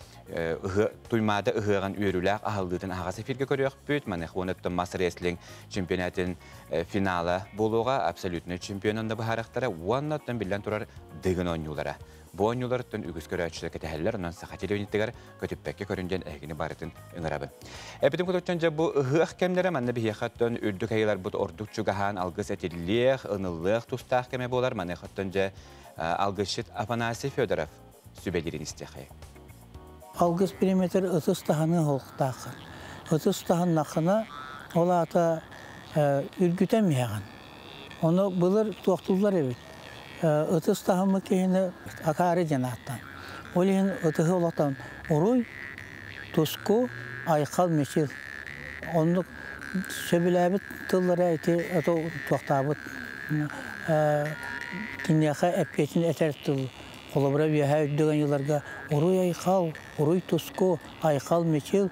Туймаада ыһыаҕын үөрүүлээх аһыллыытын аһаҕас эфиргэ көрүөхпүт. Маныаха уонна мас рестлинг чемпионатын финала буолуоҕа. Абсолютный чемпион онно быһаарыахтара. Уонна оттон биллэн турар Дыгын оонньуулара. Бу оонньууларыттан үгүс көрөөччүлэр кэтэһэллэр. Онон саха телевидениетыгар көтүппэккэ көрүн диэн эһигини барытын ыҥырабын. Эпитим кутуттан дьэ бу ыһыах кэмнэрэ манна биһиэхэ оттон үрдүк айыларбыт ордук чугаһаан алгыс этиллиэх, ыныллыах тустаах кэмэ буолар. Маныаха оттон дьэ алгысчыт Афанасий Федоров сүбэлиирин истиэхэй. Алгыс периметр ытыс таһыныы оһуохтааххын. Ытыс таһыннаххына, ол аата үргүтэн иһэҕин. Ону былыр туохтууллар эбит. Ытыс таһыммыт киһини акаары диэн ааттаан. Ол иһин ытыһы олохтон уруй, туску, айхал, мичил. Оннук сөбүлээбит тыллара ити туохтаабыт киниэхэ эппиэтин этэр тыл. Холобура, үөһээ үрдүк айыыларга уруй-айхал, уруй-туску, айхал-мичил,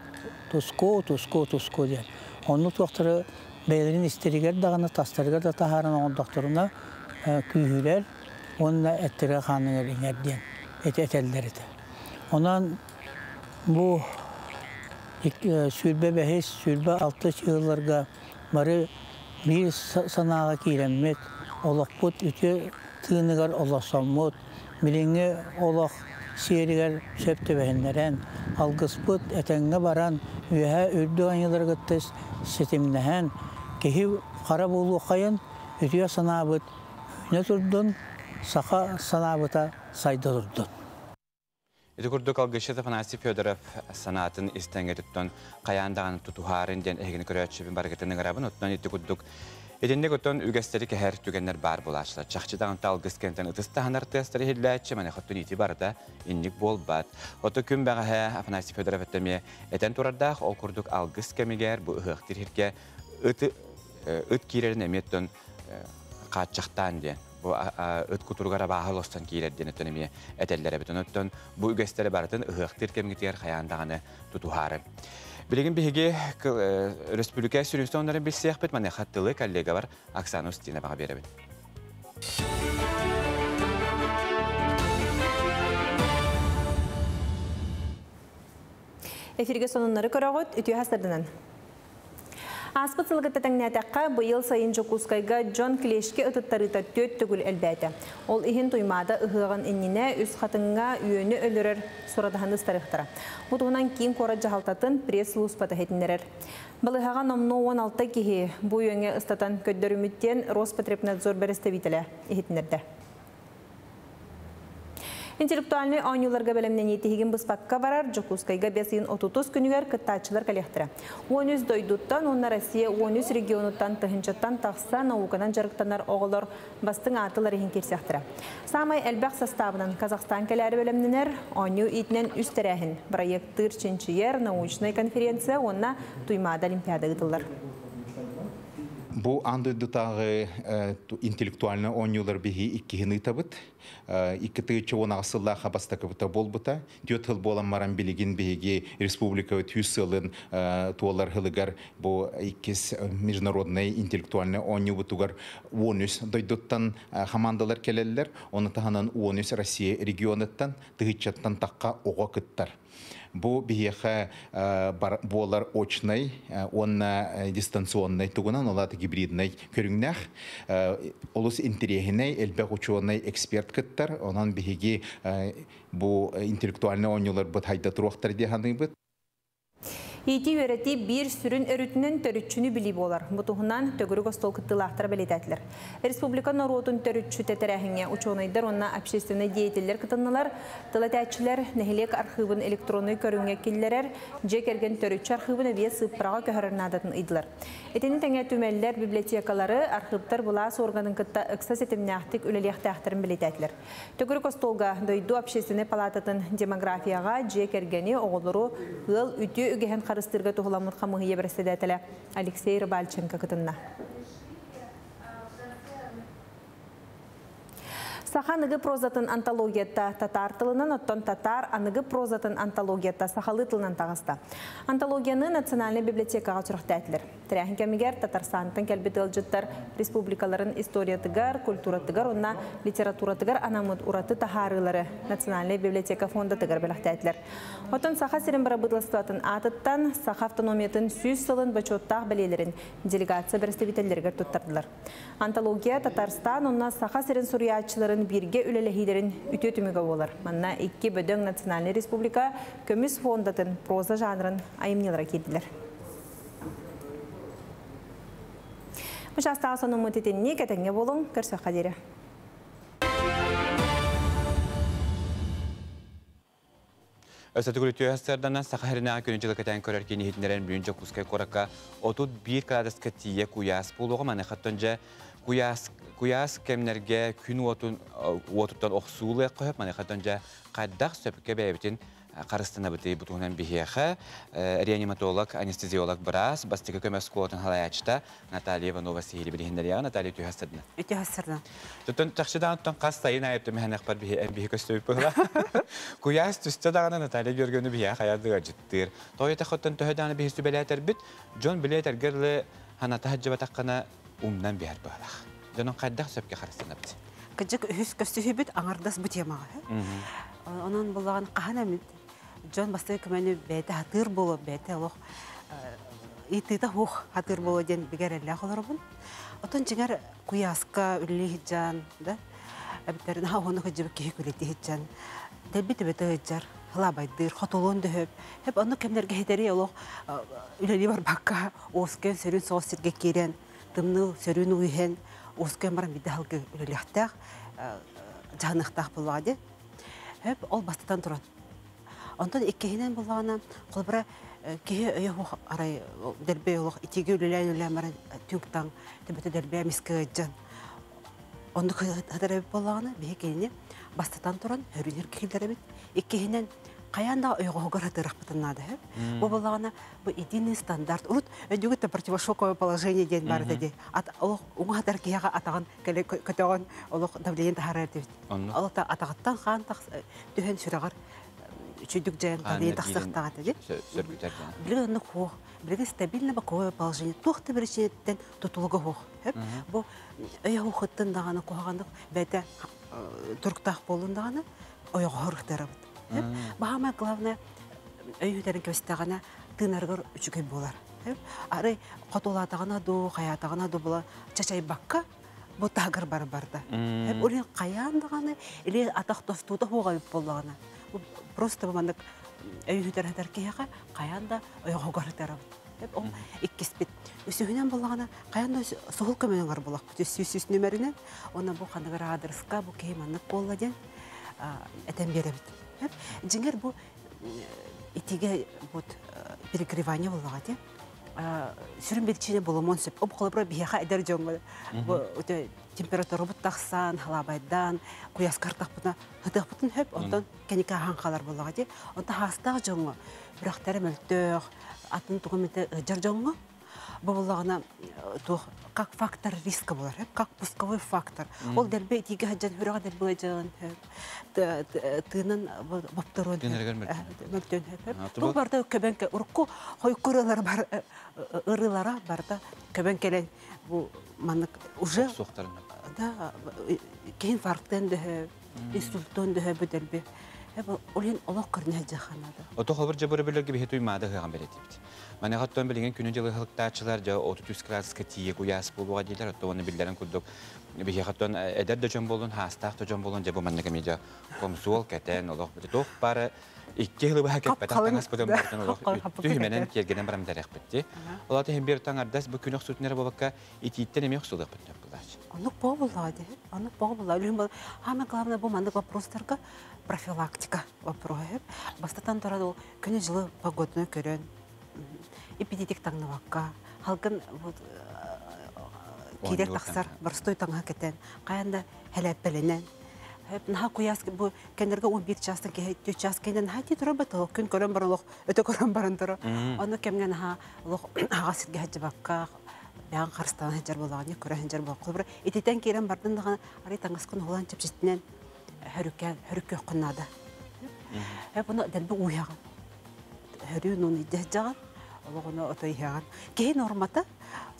туску, туску, туску диэн. Оннук туохтары бэйэлэрин истэригэр даҕаны, тастарыгар да таһааран оҥордохторуна күүһүрэр уонна эттэригэр-хааныгар иҥэр диэн эти этэллэр этэ. Онон бу 25 26 ыалларга бары биир санааҕа киирэммит, олохпут үтүө тыыныгар олорсоммут, билиҥҥи олох сиэригэр сөп түбэһиннэрэн, алгыспыт этэҥҥэ баран, үөһээ үрдүк айыылары кытта ситимнэһэн, киһи хара буолуоххайын, үтүө санаабыт үүнэ турдун, саха санаабыта сайда турдун. Ити курдук алгысчыт Афанасий Федоров санаатын истэҥҥэ туттан хайаан даҕаны тутуһаарын диэн эһигини көрөөччүбүн барыгытын ыҥырабын. Оттон ити курдук итинник оттон үгэстэри кэһэр түгэннэр баар буолааччылар. Чахчы даҕаны алгыс кэнтэн ытыс таһынар тыастары иһиллээччи, маныаха оттон ити барыта инник буолбат. Ото күн бэҕэһээ Афанасий Федоров эмиэ этэн турардаах, ол курдук алгыс кэмигэр бу ыһыахтыыр сиргэ ыт ыт киирэрин эмиэ оттон хааччахтаан диэн бу ыт кутуругар абааһы олостон киирэр диэн өттөн эмиэ этэллэр эбит. Оттон бу үгэстэри барытын ыһыахтыыр кэмҥитигэр хайаан даҕаны тутуһаары. Билигин биһиги өрөспүүбүлүкэ сүрүн сонуннарын билсиэхпит. Маныаха тылы коллегабар Оксана Устиноваҕа биэрэбин. Эфирге сонуннары көрөҕүт, үтүө хастардынан. Ааспыт сылгытта тэҥнээтэххэ, быйыл сайын Дьокуускайга дьон клещке ытыттарыыта түөрт төгүл элбээтэ. Ол иһин Туймаада ыһыаҕын иннинэ Үс Хатыҥҥа үөнү өлөрөр сурадаһаны ыстарыахтара. Бу туһунан киин куорат дьаһалтатын пресс-сулууспата иһитиннэрэр. Балыыһаҕа номнуо 16 киһи бу үөҥҥэ ыстатан көрдөрүммүт диэн Роспотребнадзор бэрэстэбиитэлэ иһитиннэрдэ. Интеллектуальнай оонньууларга бэлэмнэнии тиһигин быспакка барар. Дьокуускайга бэс ыйын 30 күнүгэр кыттааччылар кэлиэхтэрэ. 13 дойдуттан уонна Россия 13 регионуттан тыһыынчаттан тахса науканан дьарыктанар оҕолор бастыҥ аатылар иһин киирсиэхтэрэ. Саамай элбэх састаабынан Казахстан кэлээри бэлэмнэнэр. Оонньуу иитинэн үс тэрээһин, бырайыактыыр чинчийэр научнай конференция уонна Туймаада олимпиада ыытыллар. Бу аан дойдутааҕы интеллектуальнай оонньуулар биһи иккиһин ыытабыт. 2018 сыллаахха бастакыбыта буолбута. Түөрт сыл буолан баран билигин биһиги республикабыт 100 сылын туолар сылыгар бу иккис международный интеллектуальный оонньуубутугар 13 дойдуттан хамаандалар кэлэллэр. Ону таһынан 13 Россия регионыттан тыһыынчаттан тахха оҕо кыттар. Бу биһиэхэ буолар очнай уонна дистанционнай тугунан, ол аата гибриднай көрүҥнээх. Олус интэриэһинэй, элбэх учуонай эксперт кыттар. Онон биһиги бу интеллектуальнай оонньууларбыт хайда туруохтар дии саныыбыт. Иитии-үөрэтии биир сүрүн өрүтүнэн төрүччүнү билии буолар. Бу туһунан төгүрүк остуол кыттыылаахтара бэлиэтээтилэр. Республика норуотун төрүччүтэ тэрээһиҥҥэ учуонайдар уонна общественнай деятеллэр кытыннылар. Тыл этээччилэр нэһилиэк архыыбын электроннай көрүҥҥэ киллэрэр, дьиэ кэргэн төрүччү архыыбын эбиэс сыыппараҕа көһөрөр наадатын ыйдылар. Итини тэҥэ түмэллэр, библиотекалары, архыыптар былаас органын кытта ыкса ситимнээхтик үлэлиэхтээхтэрин бэлиэтээтилэр. Төгүрүк остуолга дойду общественнай палататын демографияҕа, дьиэ кэргэни, оҕолору ыал үтүө үгэһин харыстыырга туһуламмыт хамыыһыйа бэрэссэдээтэлэ Алексей Рыбальченко кытынна. Саха аныгы прозатын антологията татаар тылынан, оттон татаар аныгы прозатын антологията сахалыы тылынан таҕыста. Антологияны Национальнай библиотекаҕа сүрэхтээтилэр. Тэрээһин кэмигэр Татарстантан кэлбит ыалдьыттар республикаларын историятыгар, культуратыгар уонна литературатыгар анаммыт ураты таһаарыылары Национальнай библиотека фондатыгар бэлэхтээтилэр. Оттон Саха сирин бырабыыталыстыбатын аатыттан Саха автономиятын 100 сылын бочуоттаах бэлиэлэрин делегация бэрэстэбиитэллэригэр туттардылар. Антология Татарстан уонна Саха сирин суруйааччыларын бииргэ үлэлэһиилэрин үтүө түмүгэ буолар. Манна икки бөдөҥ национальнай республика көмүс фондатын проза жанрын айымньылара киирдилэр. Бу чаастааҕы сонуммут итинник, этэҥҥэ буолуҥ, көрсүөххэ диэри. Өссө төгүл үтүө сарданан Саха сиринээҕи күнү дьылы кэтээн көрөр киин иһитиннэрэн бүгүн Дьокуускай куоракка 31 градуска тиийэ куйаас буолуоҕа. Маныхаттан дьэ куйаас куйаас кэмнэргэ күн уотун уотуттан охсуулуохха сөп. Маныхаттан дьэ хайдах сөпкө бэйэбитин харыстанабытый бу туһунан биһиэхэ реаниматолог, анестезиолог быраас, бастакы көмө оскуолатын салайааччыта Наталья Иванова сиһили билиһиннэриэҕэ. Наталья үтүө сарсыарда. Үтүө сарсыарда. Туттан чахчыдаан оттон хас сайын айып түмэһэнэхпэр биһи биһи көстүбүт быһыла. Куйаас түстэ даҕаны Наталья Георгиевна биһиэхэ хайа дьыттыыр. Тоҕо этэх төһө даҕаны биһи сүбэлээтэрбит, дьон билэ этэргэр ылы ханата сылдьыбатаххына умнан биһэр быһалаах. Дьонун хайдах сөпкө харыстанабыт? Кыдьык үһүс көстүһүбүт аҥардас бу темаҕа. Онон буллаҕын хаһан эмит дьон бастакы көмөнү бэйэтэ хатыыр буолуо, бэйэтэ олох ыйытыыта хуох хатыыр буолуо диэн бигэ эрэллээх олоробун. Отон дьиҥэр куйааска үлэлии сылдьан, да, эбэтэр наһаа уһуннук сылдьыбыт киһи күлэтии сылдьан, дэлби төбөтө сылдьар, халаабайдыыр, хотулуон дөһөп. Хэп оннук кэмнэргэ хитэри олох үлэлии барбакка, уоскуйан сөрүүн соҕус сиргэ киирэн, тымныы сөрүүн уу иһэн, уоскуйан баран биирдэ халгы үлэлиэхтээх, дьаһаныахтаах буоллаҕа дии. Хэп ол бастатан туран. Онтон иккиһинэн буоллаҕына, холобура, киһи өйө суох арай дэлби олох итиигэ үлэлээн-үлэлээн баран түҥ-таҥ төбөтө дэлби эмискэ ыалдьан оннук сытар эбит буоллаҕына, биһи кинини бастатан туран хөрүнэр киһилэр эбит. Иккиһинэн, хайаан да ойоҕоһугар сатыырахпытын наада сөп. Бу буоллаҕына, бу единый стандарт. Урут өйдүүгүт да противошоковое положение диэн баар этэ дии. Олох уҥа сытар киһиэхэ атаҕын кэлэ көтөҕөн олох давление таһаарар этибит. Ол атаҕыттан хаан түһэн сүрэҕэр үчүйдүк дьайан давление тахсыахтаах этэ дии. Билигин оннук суох. Билигин стабильно боковое положение туох да биричиинэттэн тутулуга суох. Бу өйө хуохыттан даҕаны куһаҕаннык бэйэтэ туруктаах буоллун даҕаны ойоҕоһор ытарабыт. Баһаамай главное Өйүтэрин көстәгәнә тыынаргар үчүгэй буолар. Ары хотулаатаҕына ду, хаятаҕына ду була чачайбакка бу тагыр бар барда. Олин каян даганы или атах тостуута хуга боллагана. Просто бу маннык өйүтэр хатар киһиэхэ каян да ойоҕогор тарабыт. Ол иккиспит. Үсүһүнэн боллагана каян да суһул көмөнөңөр булак. Сүс нөмеринен она бу ханыгар адрыска бу киһи маннык болла ден этен беребит. Жиңер бу итиге вот перегревание боллага те. Сүрүн белчине боломон сөп. Об холобра биһиэхэ эдэр дьоҥҥо бу температура бут тахсан, халабайдан, куяс картахпытына хытыахпытын хөп, онтон кэника хаан боллага те. Онта хаастаах дьоҥҥо бүрөхтөрө мөлтөөх, атын тугумите ыдьар дьоҥҥо бу боллагана туох как фактор риска болар, как пусковой фактор. Ол дәрбе итиге хаджан хүрәгә дәрбе жан тыынан бапторон мөлтөн хөп. Бу барда көбәнкә урку хойкуралар бар ырылара барда көбән келен бу манык уже да кийин инфаркттан дөһө, инсульттан дөһө бу дәрбе. Олин олох көрнө жаханада. Ото хобur жабыры билерге бихи туймады хыган беретибит. Мане хаттон билген күнү жылы хылыктаачылар жа 33 градуска тие куяс болуга дилер, отто оны билдерин курдук. Бихи хаттон эдер да жон болун, хастаах да жон болун, жабы манныга медиа комсуол кетен, олох бит тох бары икки хылы баха кеппет таңас бутун бартын олох үттү кергенен барам дарах битти. Олаты хем бир таң ардас бу күнөх сутнер болбакка итииттен эме хсулык бит булач. Онук болла ди. Онук болла. Үлүм хама главное бу мандык вопростарга профилактика вопросы. Бастатан турады ол күнү жылы погоданы көрөн. Эпидетик таңнабакка. Халкын вот кидер тахсар барстой таңа кетен. Каянда хәләппеленен. Наха куяс бу кендерге 11 частан ке 4 час кенден хати тура бат күн көрөн бар олох өтө көрөн баран тура. Аны кемген ха олох ага ситге хаҗыбакка бян карстан хаҗар булаган көрө хаҗар булак. Бер итетен кирен бардын даган ари таңаскын холан чепчетинен хөрүккә хөрүккә кыннада. Хәп буны дәлбе уяган. Хөрү нуны дәҗаган. Олоғына отой яган. Кей нормата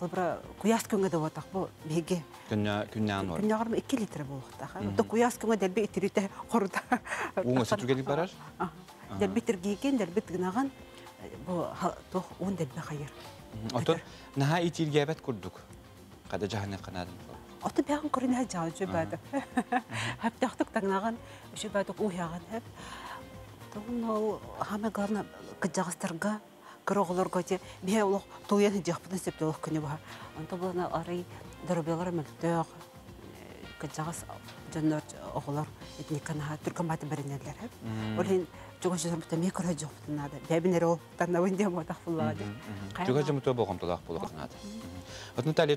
бер куяс күнгә дә ватак бу беге. Күннә күннә норм. Күннә гарма 2 литр булыкта. Ото куяс күнгә дәлбе итерите хорда. Уңа сөтүгә барар? Дәлбе тиргиген, дәлбе тыгнаган бу тох ун дәлбе хайыр. Отон наха итилгәбәт курдук. Када жаһаны канадым. Ото бягын көрүнә жаа жөбәдә. Хәп тахтык тагнаган, жөбәдә уяган хәп. Тон ол хама главное кыжагыстарга кыроголорго те бие олох туян жакпытын септө олох күнү баха. Онто булана арый дөрөбөлөр мөлтөк кыжагыс жоннор оголор этниканаха түркөн баты беренелер хәп. Олин жогон жон бутта ме көрө жок бутунада. Бәбинер ол таннабын дем отак буллага. Жогон жон бутта болгом тулак булак. Вот Наталья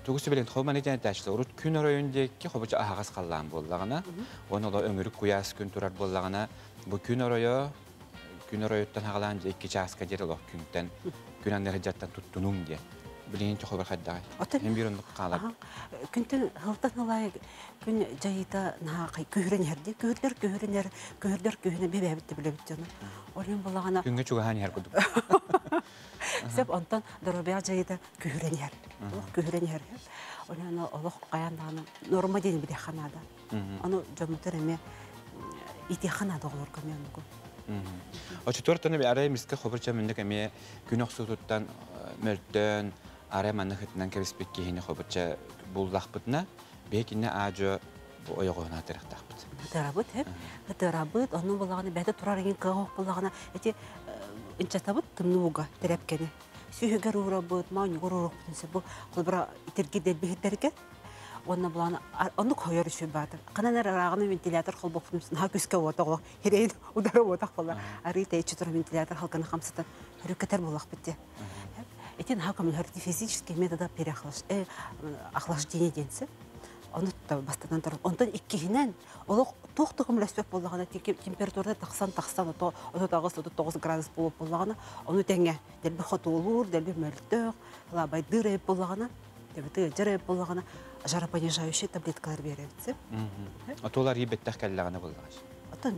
тугусы билен хоман итен ташлы. Урут күн оройундеки хобуча ахагас каллаан боллагана. Оны ола өңүрүк куяс күн турар боллагана. Бу күн оройо күн оройуттан хагалаан 2 часка жер олох күнтен күн аннары жаттан туттунуң де. Билин чохо бар хадда. Хем бир онду калар. Күнтен хылтан ылай күн жайыта на кай көһөрен херде, көһөрлөр көһөрөнөр, көһөрлөр көһөнө бебе битте биле бит жана. Олин боллагана Күнгө чугахан хер кудук. Сеп онтон доробя жайыта көһөрөн хер. Олох көһөрөн хер. Олин олох каяндагы норма ден биле ханада. Аны жомутер эме ити ханада олор көмөнүгү. Очутор тоны арай миске хобурча мендек эме күн оксутуттан мөлтөн арай манны хытынан кебиспек кихини хобурча буллахпытна бекинне ажо бу ойогона тырыктахпыт. Тырабыт хеп, тырабыт, оны булаганы бәдә турар еген кыгок булагана эти инчатабыт тымнууга терепкени. Сүйгөр урабыт, мауньгор урабыт бу кулбара итерге делбихтерге. Онна буланы оны койор үчүн баатыр. Канан араганы вентилятор холбопун на күскө отогло. Херейн удары отак була. Ари тейчи тур вентилятор халканы хамсытан хүрүкетер булак битте. Этин хакым хөрти физический метода переохлаж охлаждение денсе. Оны бастан тур. Онтон иккиһинен олох тохтогум лөспөк боллагана температурада тахсан ото 39 градус болуп боллагана оны теңе делби хотулур, делби мөлтөх, лабайдыр боллагана, дебити жарып боллагана жаропонижающий таблеткалар беребит. Отолар ебеттах каллагана боллагаш.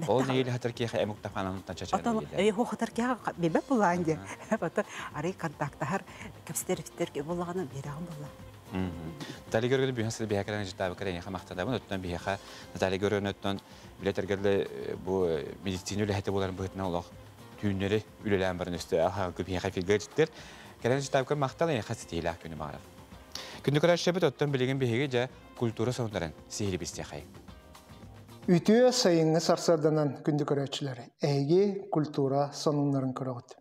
Ол нейли хатар кеха эмук тафанан тачачар. Отол э хо хатар кеха бебе буллаанде. Ото ари контактахар кепстер фитер боллагана берагын болла. Наталья Георгиевна бүгүн сыл биһиэхэ кэлэн ыалдьыттаабыккар эйиэхэ махтанабын. Оттон биһиэхэ Наталья Георгиевна оттон билэтэргэллэ бу медицина үлэһитэ буоларын быһыытынан олох түүннэри үлэлээн баран өстө аһаҕы биһиэхэ эфиргэ ыалдьыттыр. Кэлэн ыалдьыттаабыккар махтал эйиэхэ ситиһиилээх күнү баҕарабын. Күндү көрөөччүбүт, оттон билигин биһиги дьэ культура сонуннарын сиһилии билсиэхэйиҥ. Үтүө сайыҥҥы сарсыарданан күндү көрөөччүлэр, эһиги культура сонуннарын көрөҕүт.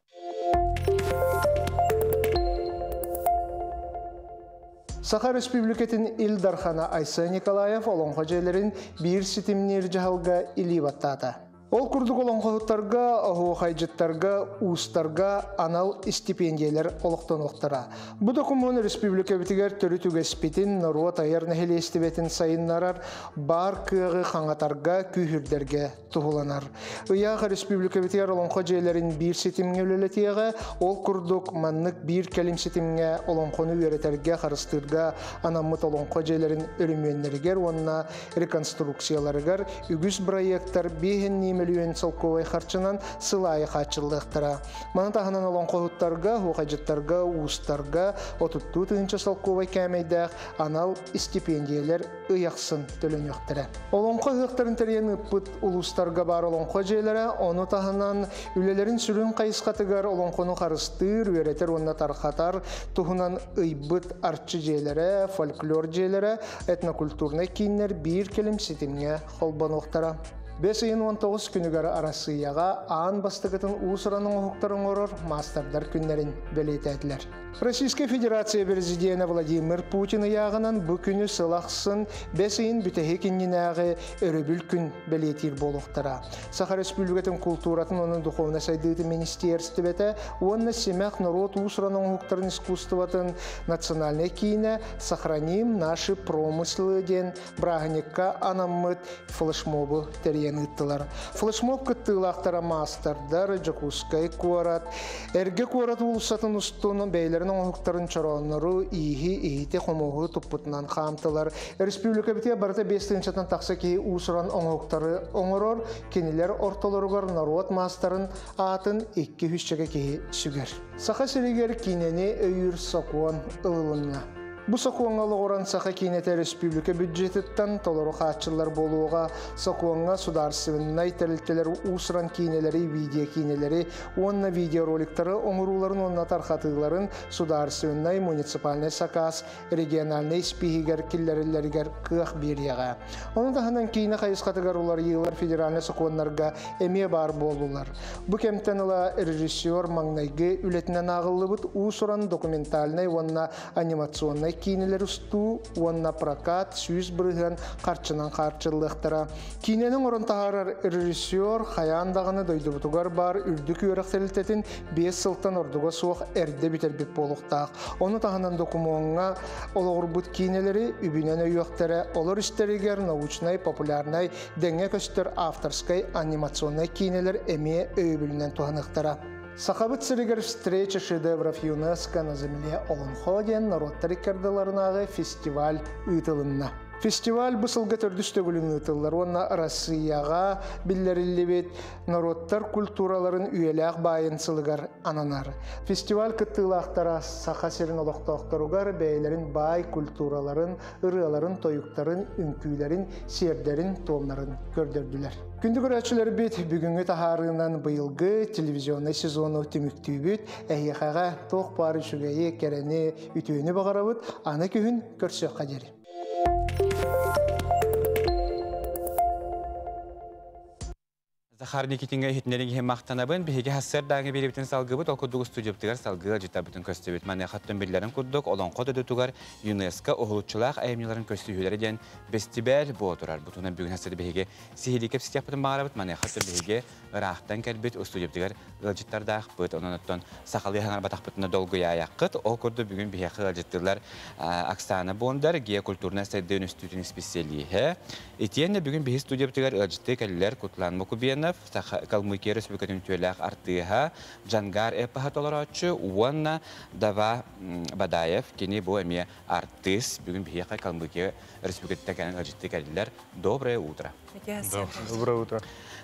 Саха Республикатын Ил Дархана Айсен Николаев Олоҥхо дьиэлэрин биир ситимниир дьаһалга илии баттаата. Ол курдук олоҥхоһуттарга, оһуохайдьыттарга, уустарга анал истипиэндийэлэр олохтонуохтара. Бу докумуон республикабытыгар төрүт үгэспитин, норуот айар нэһилиэстибэтин сайыннарар, баар кыаҕы хаҥатарга, күүһүрдэргэ туһуланар. Ыйаах республикабытыгар олоҥхо дьиэлэрин биир ситимҥэ үлэлэтиэҕэ, ол курдук маннык биир кэлим ситимҥэ олоҥхону үөрэтэргэ, харыстыырга анаммыт олоҥхо дьиэлэрин өрөмүөннэригэр уонна реконструкцияларыгар үгүс бырайыактар биэһиннии мөлүйүөн солкуобай харчынан сыл аайы хааччыллыахтара. Маны таһынан олоҥхоһуттарга, хуохадьыттарга, уустарга отуттуу тыһыынча солкуобай кээмэйдээх анал истипиэндийэлэр ый ахсын төлөнүөхтэрэ. Олоҥхо ыһыахтарын тэрийэн ыыппыт улуустарга баар олоҥхо дьиэлэрэ, ону таһынан үлэлэрин сүрүн хайысхатыгар олоҥхону харыстыыр, үөрэтэр уонна тархатар туһунан ыйбыт арчы дьиэлэрэ, фольклор дьиэлэрэ, этнокультурнай кииннэр биир кэлим ситимҥэ холбонуохтара. Бэс ыйын 19 күнүгэр Арассыыйаҕа аан бастакытын уус-уран оҥоһуктар оҥорор маастардар күннэрин бэлиэтээтилэр. Российскай Федерация Президенэ Владимир Путин ыйааҕынан бу күнү сыл ахсын бэс ыйын бүтэһик иннинээҕи өрөбүл күн бэлиэтиир буолуохтара. Саха Республикатын култууратын уонна духовнай сайдыытын министиэристибэтэ уонна Симэх норуот уус-уран оҥоһуктарын искусствотын национальнай киинэ «Сохраним наши промыслы» диэн бырааһынньыкка анаммыт флешмобу тэрийэн ыыттылар. Флешмоб кыттыылаахтара маастардар, Дьокуускай куорат, Эргэ куорат уулуссатын устун бэйэлэрин оҥоһуктарын чорооннору, ииһи, иһити, хомуоһу туппутунан хаамтылар. Республикабытыгар барыта 5 тыһыынчаттан тахса киһи уус-уран оҥоһуктары оҥорор, кинилэр ортолоругар норуот маастарын аатын 200 киһи сүгэр. Саха сиригэр киинэни өйүүр сокуон ылылынна. Бу сокуоҥҥа олоҕуран Саха киинэтэ республика бюджетыттан толору хааччыллар буолуоҕа. Сокуоҥҥа судаарыстыбаннай тэрилтэлэр уус-уран киинэлэри, видеокиинэлэри уонна видеороликтары оҥорууларын уонна тархатыыларын судаарыстыбаннай муниципальнай сакаас региональнай испииһигэр киллэриллэригэр кыах биэриэҕэ. Ону таһынан киинэ хайысхатыгар уларыйыылар федеральнай сокуоннарга эмиэ баар буоллулар. Бу кэмтэн ыла режиссер маҥнайгы үлэтинэн ааҕыллыбыт уус-уран документальнай уонна анимационнай киинэлэр устуу уонна прокат 100% харчынан хаарчыллыахтара. Киинэни оҥорон таһаарар режиссер хайаан даҕаны дойдубутугар баар үрдүк үөрэх тэрилтэтин 5 сылтан ордуга суох эрдэ бүтэрбит буолуохтаах. Ону таһынан докумуоҥҥа олоҕурбут киинэлэри үбүнэн өйүөхтэрэ, олор истэригэр научнай, популярнай, дэҥҥэ көстөр авторскай анимационнай киинэлэр эмиэ өйөбүлүнэн туһаныахтара. Сахабыт сиригэр «Встреча шедевров ЮНЕСКО на земле Олонхо» диэн норуоттар иккардыларынааҕы фестиваль ыытылынна. Фестиваль бу сылга төрдүс төгүлүн ыытыллар уонна Россияҕа биллэриллибит норуоттар культураларын үйэлээх баайын сылыгар ананар. Фестиваль кыттыылаахтара Саха сирин олохтоохторугар бэйэлэрин баай культураларын, ырыаларын, тойуктарын, үҥкүүлэрин, сиэрдэрин-туомнарын көрдөрдүлэр. Күндү көрөөччүлэрбит, бүгүҥҥү таһаарыынан быйылгы телевизионнай сезону түмүктүүбүт. Эһиэхэҕэ туох баар үчүгэйи, кэрэни, үтүөнү баҕарабыт. Аны күһүн көрсүөххэ диэри. Захар Никитиҥҥэ иһитиннэриҥ иһин махтанабын. Биһиги сарсыардааҥы биэриибитин салгыыбыт, ол курдук студиябытыгар салгыы ыалдьыттарбытын көрсүбүт. Маныаха биллэрин курдук, Олоҥхо дойдутугар ЮНЕСКО уһулуччулаах айымньыларын көрсүһүүлэрэ диэн бэстибээл буола турар. Бу туһунан бүгүн сарсыарда биһиги сиһилии кэпсэтиэхпитин баҕарабыт. Маныаха биһиги ыраахтан кэлбит студиябытыгар ыалдьыттардаахпыт. Онон оттон сахалыы хаҥарбатахпытына долгуйаайаххыт. Ол курдук бүгүн биһиэхэ ыалдьыттыылар Оксана Бондар, геокультурнай сайдыы үнүстүүтүн исписэлииһэ. Итиэннэ бүгүн биһи студиябытыгар ыалдьыттыы кэллилэр Кутлан Мукубенов, Калмыкия Республикатын үтүөлээх артыыһа, Джангар эпоһа толорооччу уонна Дава Бадаев, кини бу эмиэ артыыс. Бүгүн биһиэхэ Калмыкия Республикатыттан кэлэн ыалдьыттыы кэллилэр. Доброе утро. Доброе утро.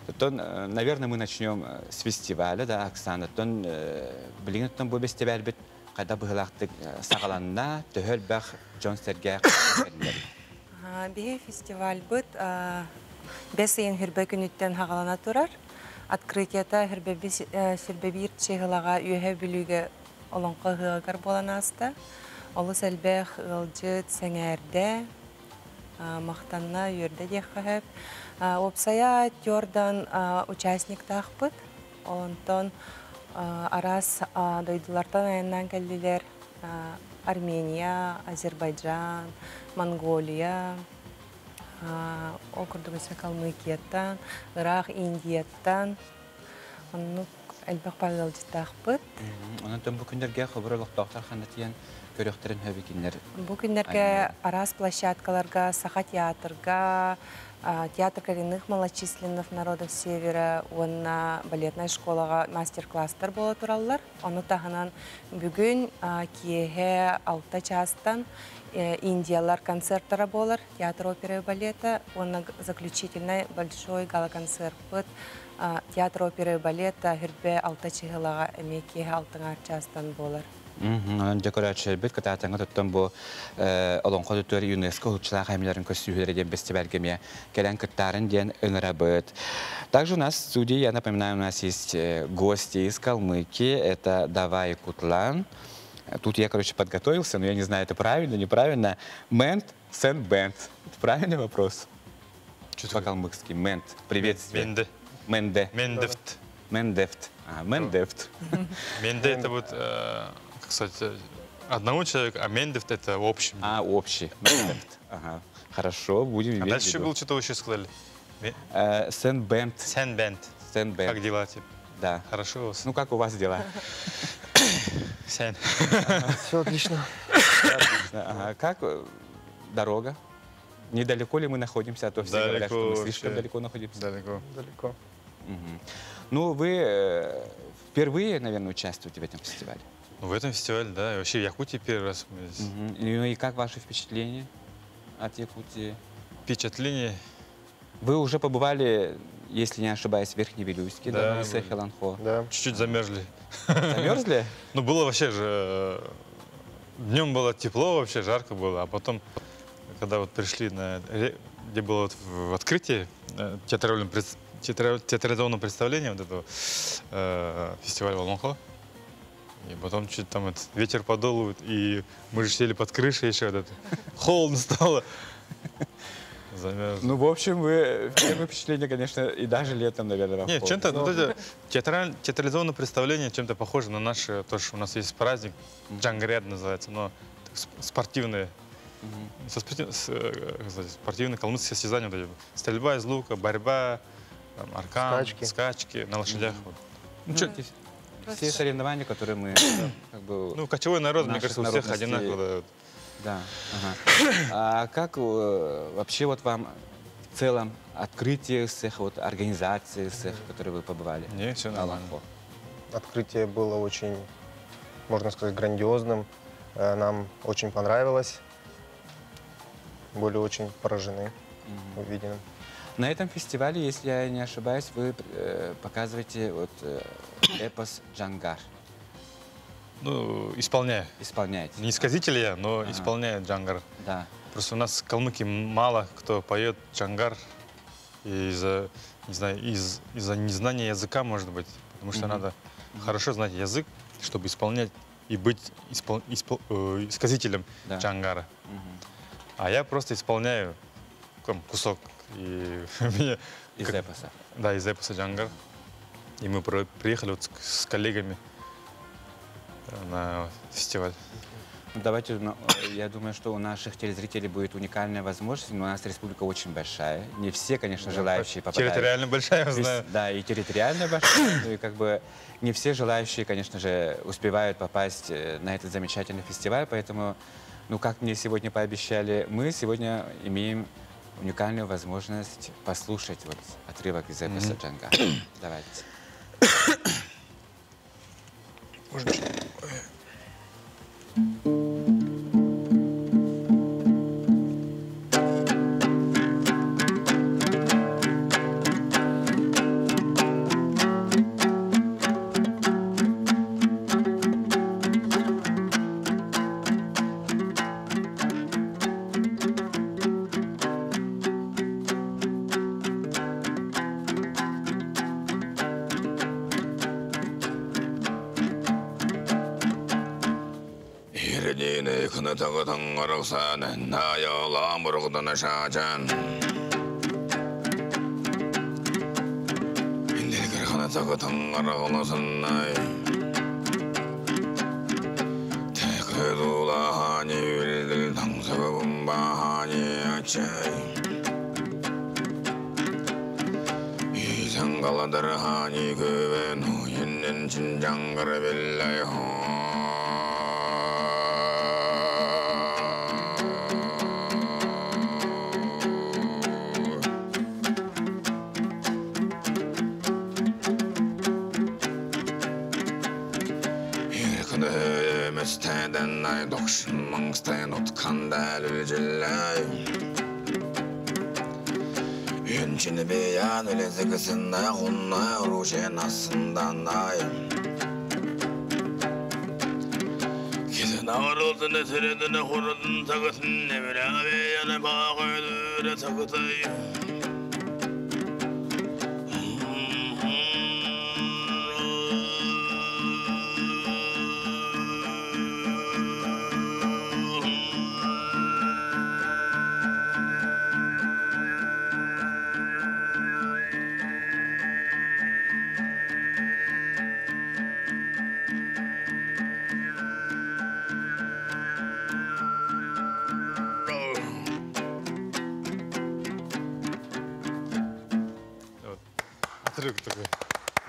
Оттон, наверное, мы начнем с фестиваля, да, Оксана. Оттон, билигин оттон бу фестиваль бит Хайдах быһыылаахтык саҕаланна, төһө элбэх дьон-сэргэ кэллилэр? Биһи фестивальбыт бэс ыйын хүрбэ күнүттэн хаҕалана турар. Открытиета сүрбэбиир чыһылаҕа Үөһэ Бүлүүгэ Олоҥхо ыһыаҕыгар буолан ааста. Олус элбэх ыалдьыт сэҥээрдэ, махтанна, үөрдэ диэххэ сөп. Уопсайа түөртэн участниктаахпыт. Онтон араас дойдулартан айаннаан кэллилэр. Армения, Азербайджан, Монголия, ол курдук өссө Калмыкияттан, ыраах Индияттан. Оннук элбэх баар ыалдьыттаахпыт. Онон бу күннэргэ хобур олохтоохтор ханна тиийэн көрүөхтэрин сөбүй? Бу күннэргэ араас площадкаларга, Саха театрга, Театр коренных малочисленных народов Севера уонна балетнай школаҕа мастер-класстар буола тураллар. Ону таһынан бүгүн киэһэ 6 чаастан Индиялар концерттара буолар, театр оперы и балета уонна заключительный большой гала-концертпыт театр оперы и балета хүрбэ 6 чыһылаҕа эмиэ киэһэ 6 чаастан буолар. Онон дьэ көрөөччүлэрбит кытаатаҥҥа туттан бу Олоҥхо тутуор ЮНЕСКО уһулуччулаах айымньыларын көрсүһүүлэрэ диэн бэстибээлгэ эмиэ кэлэн кыттаарын диэн ыҥырабыт. Также у нас в студии, я напоминаю, у нас есть гости из Калмыкии. Это Давай Кутлан. Тут я, короче, подготовился, но я не знаю, это правильно, неправильно. Мент, Сен Бент. Это правильный вопрос? По-калмыкски. Мент. Приветствие. Менде. Менде. Мендефт. Мендефт. А, Мендефт. Менде это вот, кстати, одного человека, а Мендефт это общий. А, общий. Мендефт. Ага. Хорошо, будем А иметь в дальше виду. было что-то еще сказали. Сен Бент. Сен Бент. Сен Бент. Как дела, типа? Да. Хорошо у вас? Ну, как у вас дела? Сен. Все отлично. Отлично. Ага. Как дорога? Недалеко ли мы находимся? А то все говорят, что мы Далеко слишком вообще. далеко находимся. Далеко. Далеко. Ну, вы впервые, наверное, участвуете в этом фестивале? Ну, в этом фестивале, да. И вообще в Якутии первый раз мы здесь. Ну и как ваши впечатления от Якутии? Впечатление? Вы уже побывали, если не ошибаюсь, в Верхневилюйске, да, Да, на Ысыахе Олонхо? Да. Чуть-чуть замерзли. Замерзли? Ну, было вообще же... Днем было тепло вообще, жарко было, а потом, когда вот пришли на... Где было вот в открытии театрализованного представления вот этого фестиваля Олонхо, и потом чуть там этот ветер подул, вот, и мы же сели под крышей еще, вот это, холодно стало. Замерз. Ну, в общем, вы первое впечатление, конечно, и даже летом, наверное, вам Нет, холодно. чем-то, вот это театрализованное представление чем-то похоже на наше, то, что у нас есть праздник, Джангарьяд называется, но спортивные. Со спортив-, с как сказать, спортивные калмыцкие состязания, вот эти, стрельба из лука, борьба, там, аркан, скачки, скачки на лошадях. Вот. Ну, чё, Все соревнования, которые мы, как бы, Ну, кочевой народ, мне наших кажется, у всех народностей. одинаково. Да. Ага. А как вообще вот вам в целом открытие всех, вот, организации всех, в которые вы побывали? Не, все На нормально. Олонхо? Открытие было очень, можно сказать, грандиозным. Нам очень понравилось. Были очень поражены увиденным. На этом фестивале, если я не ошибаюсь, вы показываете эпос Джангар. Ну, исполняю. Исполняете. Не сказитель я, но исполняю Джангар. Просто у нас в Калмыкии мало кто поет Джангар из-за, не знаю, из-за незнания языка, может быть. Потому что надо хорошо знать язык, чтобы исполнять и быть сказителем Джангара. А я просто исполняю кусок. И меня Из как эпоса. Да, из эпоса Джангар. И мы приехали вот с коллегами на фестиваль. Давайте, я думаю, что у наших телезрителей будет уникальная возможность, но у нас республика очень большая. Не все, конечно, желающие попадают. Территориально большая, я знаю. Да, и территориально большая, и не все желающие, конечно же, успевают попасть на этот замечательный фестиваль, поэтому, как мне сегодня пообещали, мы сегодня имеем уникальную возможность послушать отрывок из эпоса Джангар. Давайте. Можно?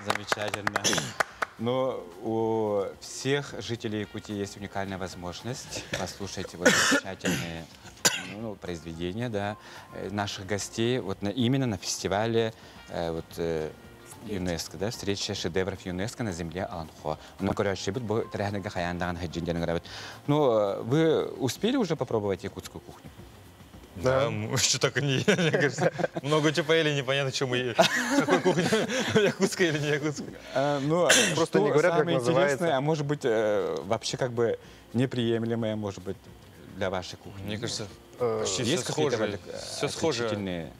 Замечательно. Но у всех жителей Якутии есть уникальная возможность послушать вот замечательные ну, произведения, да, наших гостей вот именно на фестивале вот, ЮНЕСКО, да, встреча шедевров ЮНЕСКО на земле Олонхо. Ну, короче, ну, вы успели уже попробовать якутскую кухню? Да, мы еще так и не ели, мне кажется. Много чего поели, непонятно, что мы ели. Какой кухня, якутская или не якутская. Ну, просто не говорят, как называется. А может быть, вообще как бы неприемлемое, может быть, для вашей кухни. Мне кажется, почти все схожие. Все схожие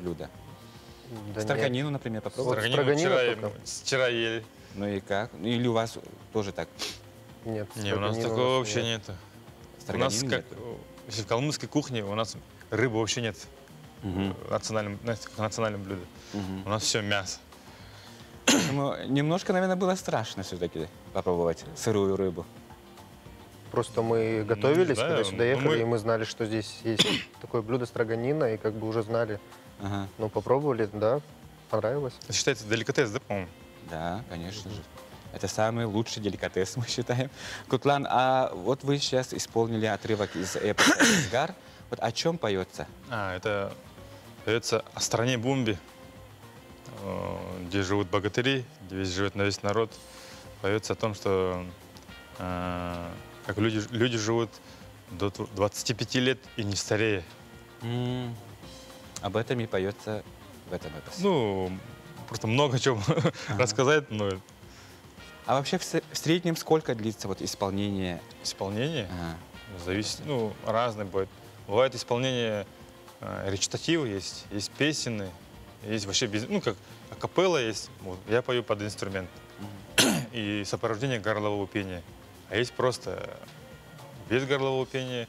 блюда. Строганину, например, попробовали? Строганину вчера ели. Ну и как? Или у вас тоже так? Нет. Не, у нас такого вообще нет. У нас как... Если в калмыцкой кухне у нас рыбы вообще нет в национальном, как национальном блюде. У нас все мясо. Ну, немножко, наверное, было страшно все-таки попробовать сырую рыбу. Просто мы готовились, когда сюда ехали, и мы знали, что здесь есть такое блюдо строганина, и как бы уже знали. Ага. Ну, попробовали, да, понравилось. Это считается деликатес, да, по-моему? Да, конечно же. Это самый лучший деликатес, мы считаем. Кутлан, а вот вы сейчас исполнили отрывок из эпоса «Энгар». Вот о чем поется? Это поется о стране Бумби, где живут богатыри, где живет на весь народ. Поется о том, что как люди живут до 25 лет и не старее. Об этом и поется в этом эпосе. Ну, просто много чего рассказать, но... А вообще в среднем сколько длится вот исполнение? Исполнение? Ага. Зависит, ну, разное бывает. Бывает исполнение речитатива есть, есть песенные, есть вообще, без, ну, как акапелла есть. Вот, я пою под инструмент. И сопровождение горлового пения. А есть просто без горлового пения,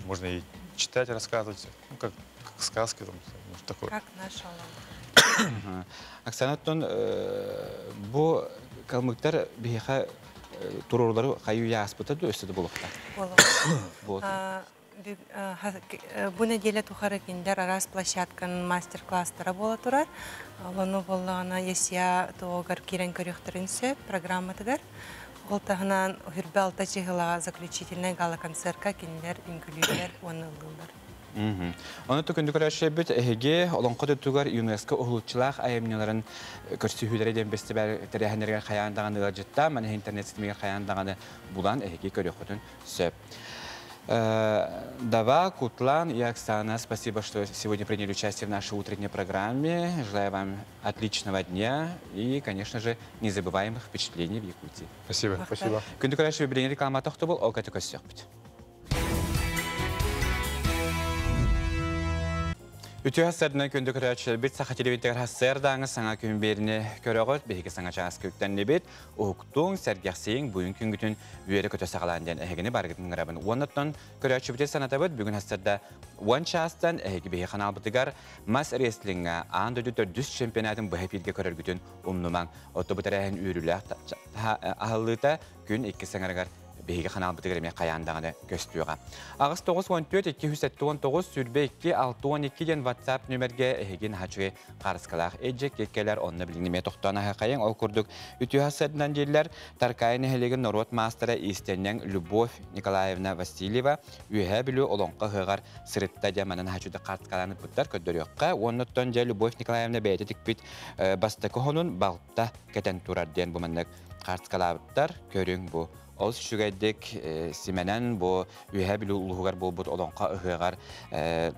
можно и читать, рассказывать, ну, как сказки, там, может, такое. Как наша лава. Оксана, бу калмыктар биһиэхэ туруорулары хайы ааспыта дуо өссө да буолуохтаах. Бу неделя тухары киндер арас площадкан мастер-класстара буола турар. Ону буоллаҕына ЯСИА туогар киирэн көрүөхтэрин сөп программатыгар. Ол таһынан хүрбэ алта чыһылаҕа заключительный гала-концертка кинилэр үҥкүлүүллэр уонна ыллыыллар. Оны түкүндү көрөшөбүт эһиги Олоҥхо дойдутугар ЮНЕСКО уһулуччулаах айымньыларын көрсүһүүлэрэ диэн бэстибээл тэрээһиннэригэр хайаан даҕаны ыалдьытта, маны интернет ситимигэр хайаан даҕаны булан эһиги көрүөххүтүн сөп. Дава, Кутлан и Оксана, спасибо, что сегодня приняли участие в нашей утренней программе. Желаю вам отличного дня и, конечно же, незабываемых впечатлений в Якутии. Спасибо. Спасибо. Күндү көрөөччү билигин реклама тохтобул, ол кәті көссөкпүт. Үтүө хассарынан күндү көрөөччүлэрбит Саха телевидениетигэр хассыардааҥы саҥа күн биэриини көрөҕүт, биһиги саҥа чааска үктэннибит. Уһуктуҥ, сэргэхсийиҥ, буйун күҥҥүтүн үөрэ-көтө саҕалаан диэн эһигини барыгытын ыҥырабын. Уоннаттан көрөөччүбүтүн санатабыт, бүгүн хассарда 10 чаастан эһиги биһи ханаалбытыгар мас рестлиҥҥэ аан дойду төрдүс чемпионатын быһа эфиргэ көрөргүтүн умнумаҥ. Оттон бу тэрээһин үөрүүлээх аһыллыыта күн иккис аҥарыгар биһиги ханаалбытыгар эмиэ хайаан даҕаны көстүөҕэ. 8 94 279 22 62 диэн WhatsApp нүмергэ эһиги наһаа үчүгэй хаарыскалаах эдьик кэлэр, онно билигин эмиэ тохтоон аһахайың. Ол курдук үтүө хассыарданан дииллэр, Таркаайы нэһилиэгин норуот маастара иистэнньэҥ Любовь Николаевна Васильева Үөһээ Бүлүү Олоҥхо ыһыаҕар сырытта диэн манан наһаа үчүгэй хаартыскалаан ыппыттар, көрдөрүөххэ. Уоннуттан дьэ Любовь Николаевна бэйэтэ тикпит бастакы хонун балта кэтэн турар диэн бу маннык хаартыскалаабыттар. Көрүҥ бу. Олус үчүгэйдик симэнэн бу Үөһээ Бүлүү улууһугар буолбут Олоҥхо ыһыаҕар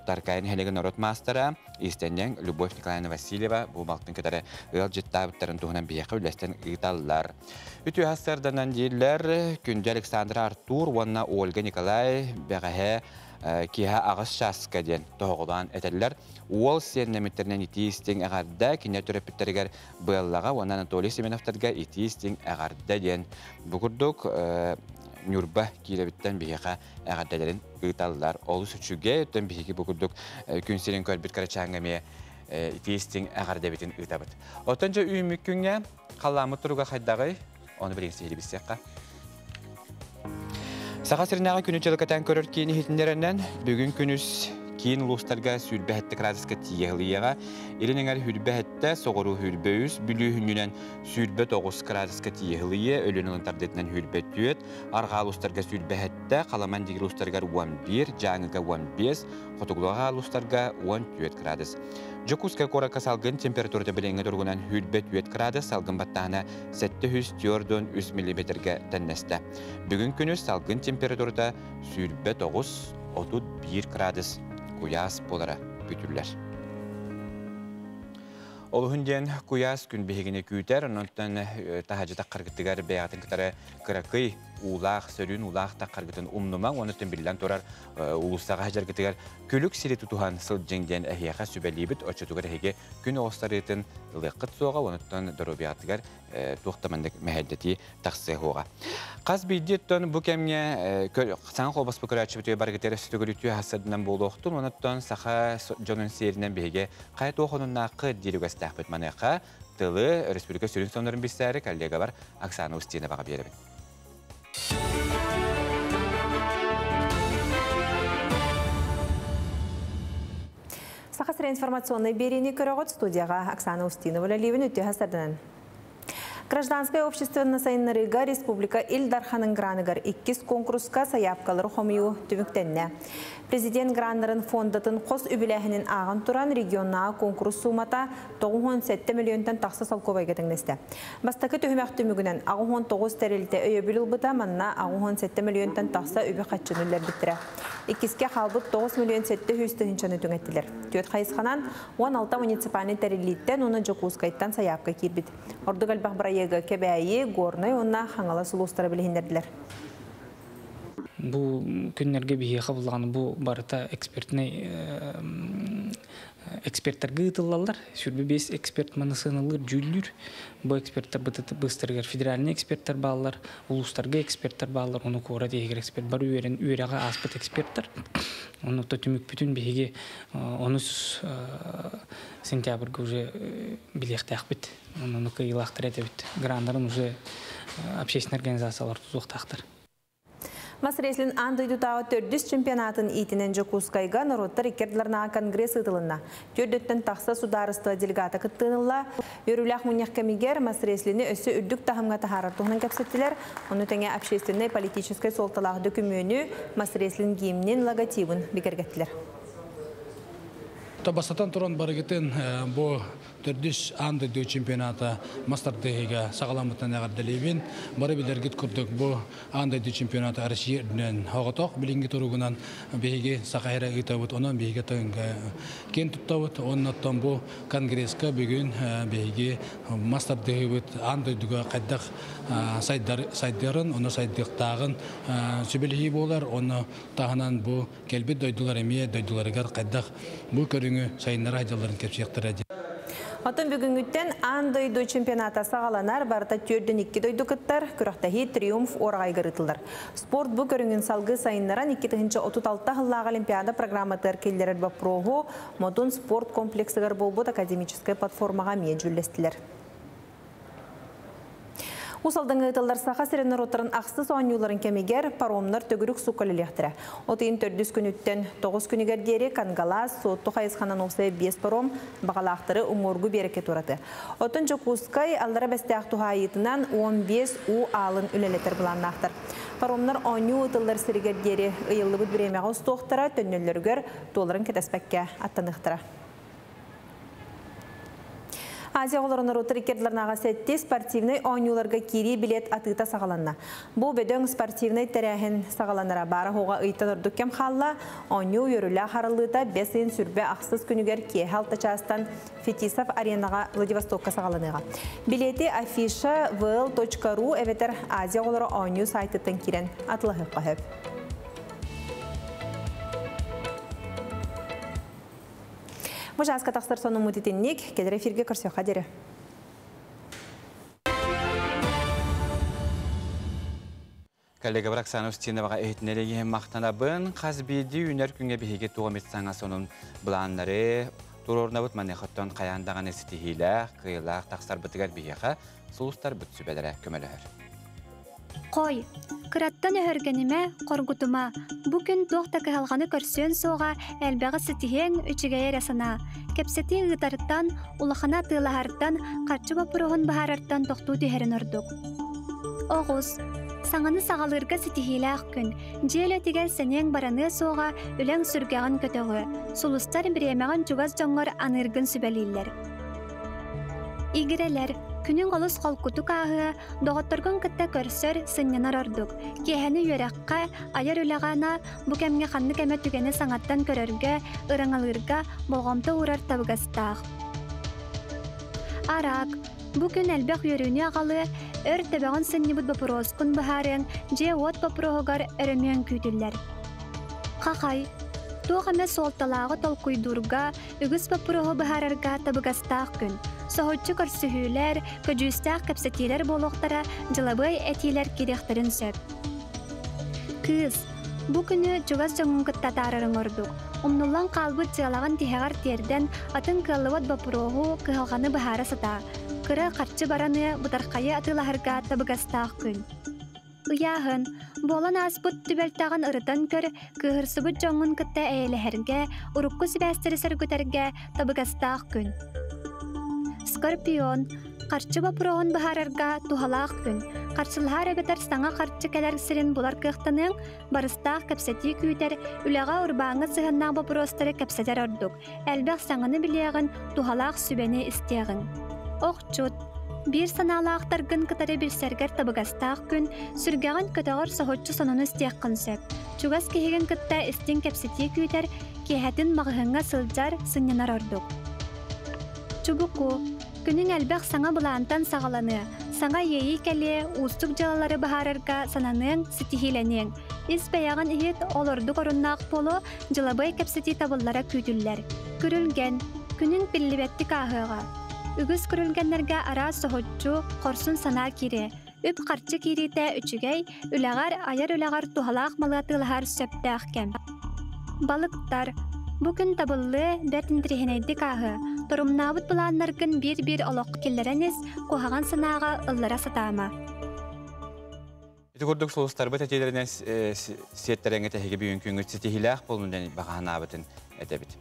Таркаайы нэһилиэгин норуот маастара, иистэнньэҥ Любовь Николаевна Васильева бу балтын кытары ыалдьыттаабыттарын туһунан биһиэхэ үллэстэн ыыталлар. Үтүө сарсыарданан дииллэр, күндү Александра Артур уонна Ольга Николай бэҕэһээ киэһэ 8 чааска диэн тоһоҕолоон этэллэр. Уол сиэннэмиттэринэн итии истиҥ эҕэрдэ, кинилэр төрөппүттэригэр Быаллаҕа уонна Анатолий Семеновтарга итии истиҥ эҕэрдэ диэн бу курдук Ньурба Киирэбиттэн биһиэхэ эҕэрдэлэрин ыыталлар. Олус үчүгэй, оттон биһиги бу курдук күн сирин көрбүт кырачааҥҥа эмиэ итии истиҥ эҕэрдэбитин ыытабыт. Оттон дьэ үүммүт күҥҥэ халлааммыт туруга хайдаҕый? Ону билигин сиһилии билсиэххэ. Саха сиринээҕи күнү дьылыкатаан көрөр киин иһитиннэрэнэн, бүгүн күнүс киин улуустарга 27 градуска тиийэ ылыйыаҕа. Илин эҥэр 27, соҕуруу 23, Бүлүү хүннүнэн 29 градуска тиийэ ылыйыа, Өлүөн ылын тардыытынан 24, арҕаа улуустарга 27, Халаман дигир улуустарыгар 11, Дьааҥыга 15, хотугулуга улуустарга 14 градус. Дьокуускай куоракка салгын температурата билиҥҥи туругунан 24 градус, салгын баттааһына 743 миллиметргэ тэннэстэ. Бүгүн күнүс салгын температурата 29-31 градус куйаас буолара күүтүллэр. Олуһун диэн куйаас күн биһигини күүтэр, онтон таһаадьы таххаргытыгар бэйэҕитин кытары кыракый уулаах, сөрүүн уулаах таххаргытын умнумаҥ, онуттан биллэн турар улуустаҕа сылдьаргытыгар күлүк сири тутуһан сылдьыҥ диэн эһиэхэ сүбэлиибит, оччотугар эһиги күн оҕустарыытын ылыаххыт суоҕа, онуттан доруобуйаҕытыгар туох да маннык мэһэйдэтии тахсыа суоҕа. Хас биирдии оттон бу кэмҥэ саҥа холбоспут көрөөччүбүтүгэр барыгытыгар өссө төгүл үтүө хассырдынан буолуохтун, онуттан саха дьонун сиэринэн биһиги хайа туох онуннааххыт диир үгэстээхпит. Маныаха тылы республика сүрүн соннорун билсээри коллегабар Оксана Устиноваҕа биэрэбин. Саха сирэ информационнай биэриини көрөҕүт, студияҕа Оксана Устинова үлэлиибин, үтүө сарданан. Гражданскай обществоны сайыннарыыга республика Ил Дарханын граныгар иккис конкурска сайаапкалары хомуйуу түмүктэннэ. Президент граннарын фондатын хос үбүлээһинин ааҕан туран регионнааҕы конкурс суумата 97 миллионтан тахса солкуобайга тэҥнэстэ. Бастакы түһүмэх түмүгүнэн 89 тэрилтэ өйөбүл ылбыта, манна 87 миллионтан тахса үбү хаччыны үллэрбиттэрэ. Иккиске хаалбыт 9 миллион 700 тыһыынчаны түҥэттилэр. Түөрт хайысханан 16 муниципальнай тэриллииттэн уонна Дьокуускайтан сайаапка киирбит. Ордук элбэх бырайыагы Кэбээйи, Горнай уонна Хаҥалас улуустара билиһиннэрдилэр. Бу күннэргэ биһиэхэ буллаҕына бу барыта экспертнэй эксперттэргэ ыытыллаллар. 25 эксперт маны сыаналыыр, дьүүллүүр. Бу эксперттэр быстарыгар федеральный эксперттэр бааллар, улуустарга эксперттэр бааллар, ону куорат иһигэр эксперт бары үөрэн үөрэҕи ааспыт эксперттэр. Ону түмүкпүтүн биһиги онус сентябрьга уже билиэхтээхпит. Ону кыайыылаахтар этэбит. Граннарын уже общественный организациялар тутуохтаахтар. Мас рестлинг аан дойдутааҕы төрдүс чемпионатын иитинэн Дьокуускайга норуоттар икки ардыларынааҕы конгресс ыытылынна. Төрдөттөн тахса судаарыстыба делегата кыттыынылла. Үөрүүлээх мунньах кэмигэр мас рестлини өссө үрдүк таһымҥа таһаарар туһунан кэпсэттилэр. Ону тэҥэ общественнай политическай суолталаах дөкүмүөнү мас рестлинг гимнин логотибын бигэргэттилэр. Бастатан туран барыгытын бу Төрдүс аан дойду чемпионата мас тардыһыыга саҕаламмытынан эҕэрдэлиибин. Бары билэргит курдук бу аан дойду чемпионата Россия үрдүнэн оҕотох билиҥҥи туругунан биһиги Саха сирэ ыытабыт. Онон биһиги киэн туттабыт. Оннуттан бу конгресска бүгүн биһиги мас тардыһыыбыт аан дойдуга хайдах сайдарын, ону сайдыахтааҕын сүбэлэһии буолар. Онно таһынан бу кэлбит дойдулар эмиэ дойдуларыгар хайдах бу көрүҥү сайыннара сылдьалларын кэпсиэхтэрэ диэн. Оттон бүгүҥҥүттэн аан дойду чемпионата саҕаланар, барыта 42 дойду кыттар, күрэхтэһии Триумф уораҕайыгар ыытыллар. Спорт бу көрүҥүн салгыы сайыннаран 2036 сыллааҕы Олимпиада программатыгар киллэрэр боппуруоһу Модун спорт комплексыгар буолбут академическай платформаҕа эмиэ дьүүллэстилэр. Уус Алдаҥҥа ыытыллар Саха сирин норуоттарын ахсыс оонньууларын кэмигэр паромнар төгүрүк сукка үлэлиэхтэрэ. От ыйын төрдүс күнүттэн 9 күнүгэр диэри Кангалаас, Суотту хайысханан уопсайа 5 паром баҕалаахтары уҥуоргу биэрэккэ туораты. Оттон Дьокуускай Аллара Бэстээх туһаайыытынан 15 уу аалын үлэлэтэр былааннаахтар. Паромнар оонньуу ыытыллар сиригэр диэри ыйыллыбыт бириэмэҕэ устуохтара, төннөллөрүгэр туоларын кэтэспэккэ аттаныахтара. Азия оҕолорун норуоттар иккердларнааҕы сэттис спортивнай оонньууларга киирии билет атыыта саҕаланна. Бу бөдөҥ спортивнай тэрээһин саҕаланара баара-суоҕа ыйтан ордук кэм хаалла. Оонньуу үөрүүлээх арыллыыта бэс ыйын сүрбэ ахсыс күнүгэр киэһэ алта чаастан Фетисов аренаҕа Владивостокка саҕаланыаҕа. Билети афиша vl.ru эбэтэр Азия оҕолоро оонньуу сайтыттан киирэн атылаһыахха сөп. Бу чааска тахсар сонуммут итинник, кэлэр эфиргэ көрсүөххэ диэри. Коллегабар Оксана Устиноваҕа иһитиннэриигэ махтанабын. Хас биирдии үүнэр күҥҥэ биһиги туох эмит саҥа сонун былааннары туруорунабыт. Маныахаттан хайаан даҕаны ситиһиилээх, кыайыылаах тахсарбытыгар биһиэхэ сулустарбыт сүбэлэрэ көмөлөһөр. Хой, кыраттан өһөргөнимэ, хоргутума. Бу күн туох да кыһалҕаны көрсүөн суоҕа, элбэҕи ситиһиэҥ, үчүгэйи эрэ санаа. Кэпсэтии ыытартан, улаханы атыылаһартан, харчы боппуруоһун быһаарартан тохтуу түһэрин ордук. Оҕус. Саҥаны саҕалыырга ситиһиилээх күн. Дьиэ үлэтигэр сэниэҥ бараныа суоҕа, үлэҥ сүргэҕин көтөҕүө. Сулустар бириэмэҕин чугас дьоҥҥор аныыргын сүбэлииллэр. Игирэлэр, күнүҥ олус холкутук ааһыа, доҕотторгун кытта көрсөр, сынньанар ордук. Киэһэни үөрэххэ, айар үлэҕэ анаа, бу кэмҥэ ханнык эмэ түгэни саҥаттан көрөргө, ыраҥалыырга болҕомто уурар табыгастаах. Араак, бу күн элбэх үөрүүнү аҕалыа, өр төбөҕүн сынньыбыт боппуруоскун быһаарыаҥ, дьиэ-уот боппуруоһугар өрөмүөн күүтүллэр. Хахай, туох эмэ суолталааҕы толкуйдуурга, үгүс боппуруоһу быһаарарга табыгастаах күн. Соһуччу көрсүһүүлэр, көдьүүстээх кэпсэтиилэр буолуохтара, дьылабыай этиилэр киириэхтэрин сөп. Кыыс, бу күнү чугас дьоҥҥун кытта атаарарыҥ ордук. Умнуллан хаалбыт дьыалаҕын тиһэҕэр тиэрдэн, атын кыаллыбат боппуруоһу, кыһалҕаны быһаара сатаа. Кыра харчы бараныа, бытархайы атыылаһарга табыгастаах күн. Ыйааһын, буолан ааспыт түбэлтэҕин ырытан көр, кыыһырсыбыт дьоҥҥун кытта эйэлэһэргэ, урукку сибээстэри сөргүтэргэ табыгастаах күн. Скорпион, харчы боппуруоһун быһаарарга туһалаах күн. Харчылаһар эбэтэр саҥа харчы кэлэр сирин булар кыахтаныаҥ, барыстаах кэпсэтии күүтэр, үлэҕэ урбааҥҥа сыһыаннаах боппуруостары кэпсэтэр ордук. Элбэх саҥаны билиэҕин, туһалаах сүбэни истиэҕиҥ. Охчут, биир санаалаахтаргын кытары билсэргэр табыгастаах күн, сүргэҕин көтөҕөр соһуччу сонуну истиэххин сөп. Чугас киһигин кытта истиҥ кэпсэтии күүтэр, киэһэтин маҕаһыыҥҥа сылдьар, сынньанар ордук. Чубуку, күнүҥ элбэх саҥа былаантан саҕаланыа, саҥа иэйии кэлиэ, уустук дьыалалары быһаарарга сананыаҥ, ситиһиилэниэҥ. Ис бэйэҕин иһит, ол ордук оруннаах буолуо, дьылабыай кэпсэтии табыллара күүтүллэр. Күрүлгэн, күнүҥ биллибэттик ааһыаҕа. Үгүс күрүлгэннэргэ араас соһуччу, хорсун санаа киириэ. Үп-харчы киириитэ үчүгэй, үлэҕэр, айар үлэҕэр туһалаах малы атыылаһар сөптөөх кэм. Балыктар. Бу күн табыллыа, бэрт интэриэһинэйдик ааһыа. Торумнаабыт былааннаргын биир-биир олоххо киллэрэн ис, куһаҕан санааҕа ыллара сатаама. Ити курдук сулустарбыт этиилэринэн сиэттэрэҥҥит эһиги бүгүн күҥҥүт ситиһиилээх буолун диэн баҕаһанаабытын этэбит.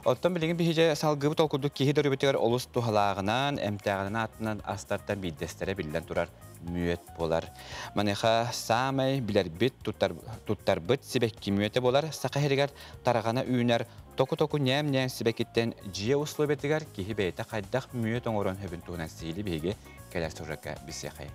Оттон билигин биһиги салгыыбыт ол курдук киһи дөрүбүтүгэр олус туһалааҕынан, эмтээҕинэн ааттанан астартан биирдэстэрэ биллэн турар мүөт буолар. Маныаха саамай билэрбит, туттарбыт сибэкки мүөтэ буолар. Саха сиригэр тарҕана үүнэр току-току ньээм-ньээм сибэккиттэн дьиэ условиятыгар киһи бэйэтэ хайдах мүөт оҥорон сөбүн туһунан сиһилии биһиги кэлэр сюжекка билсиэхэй.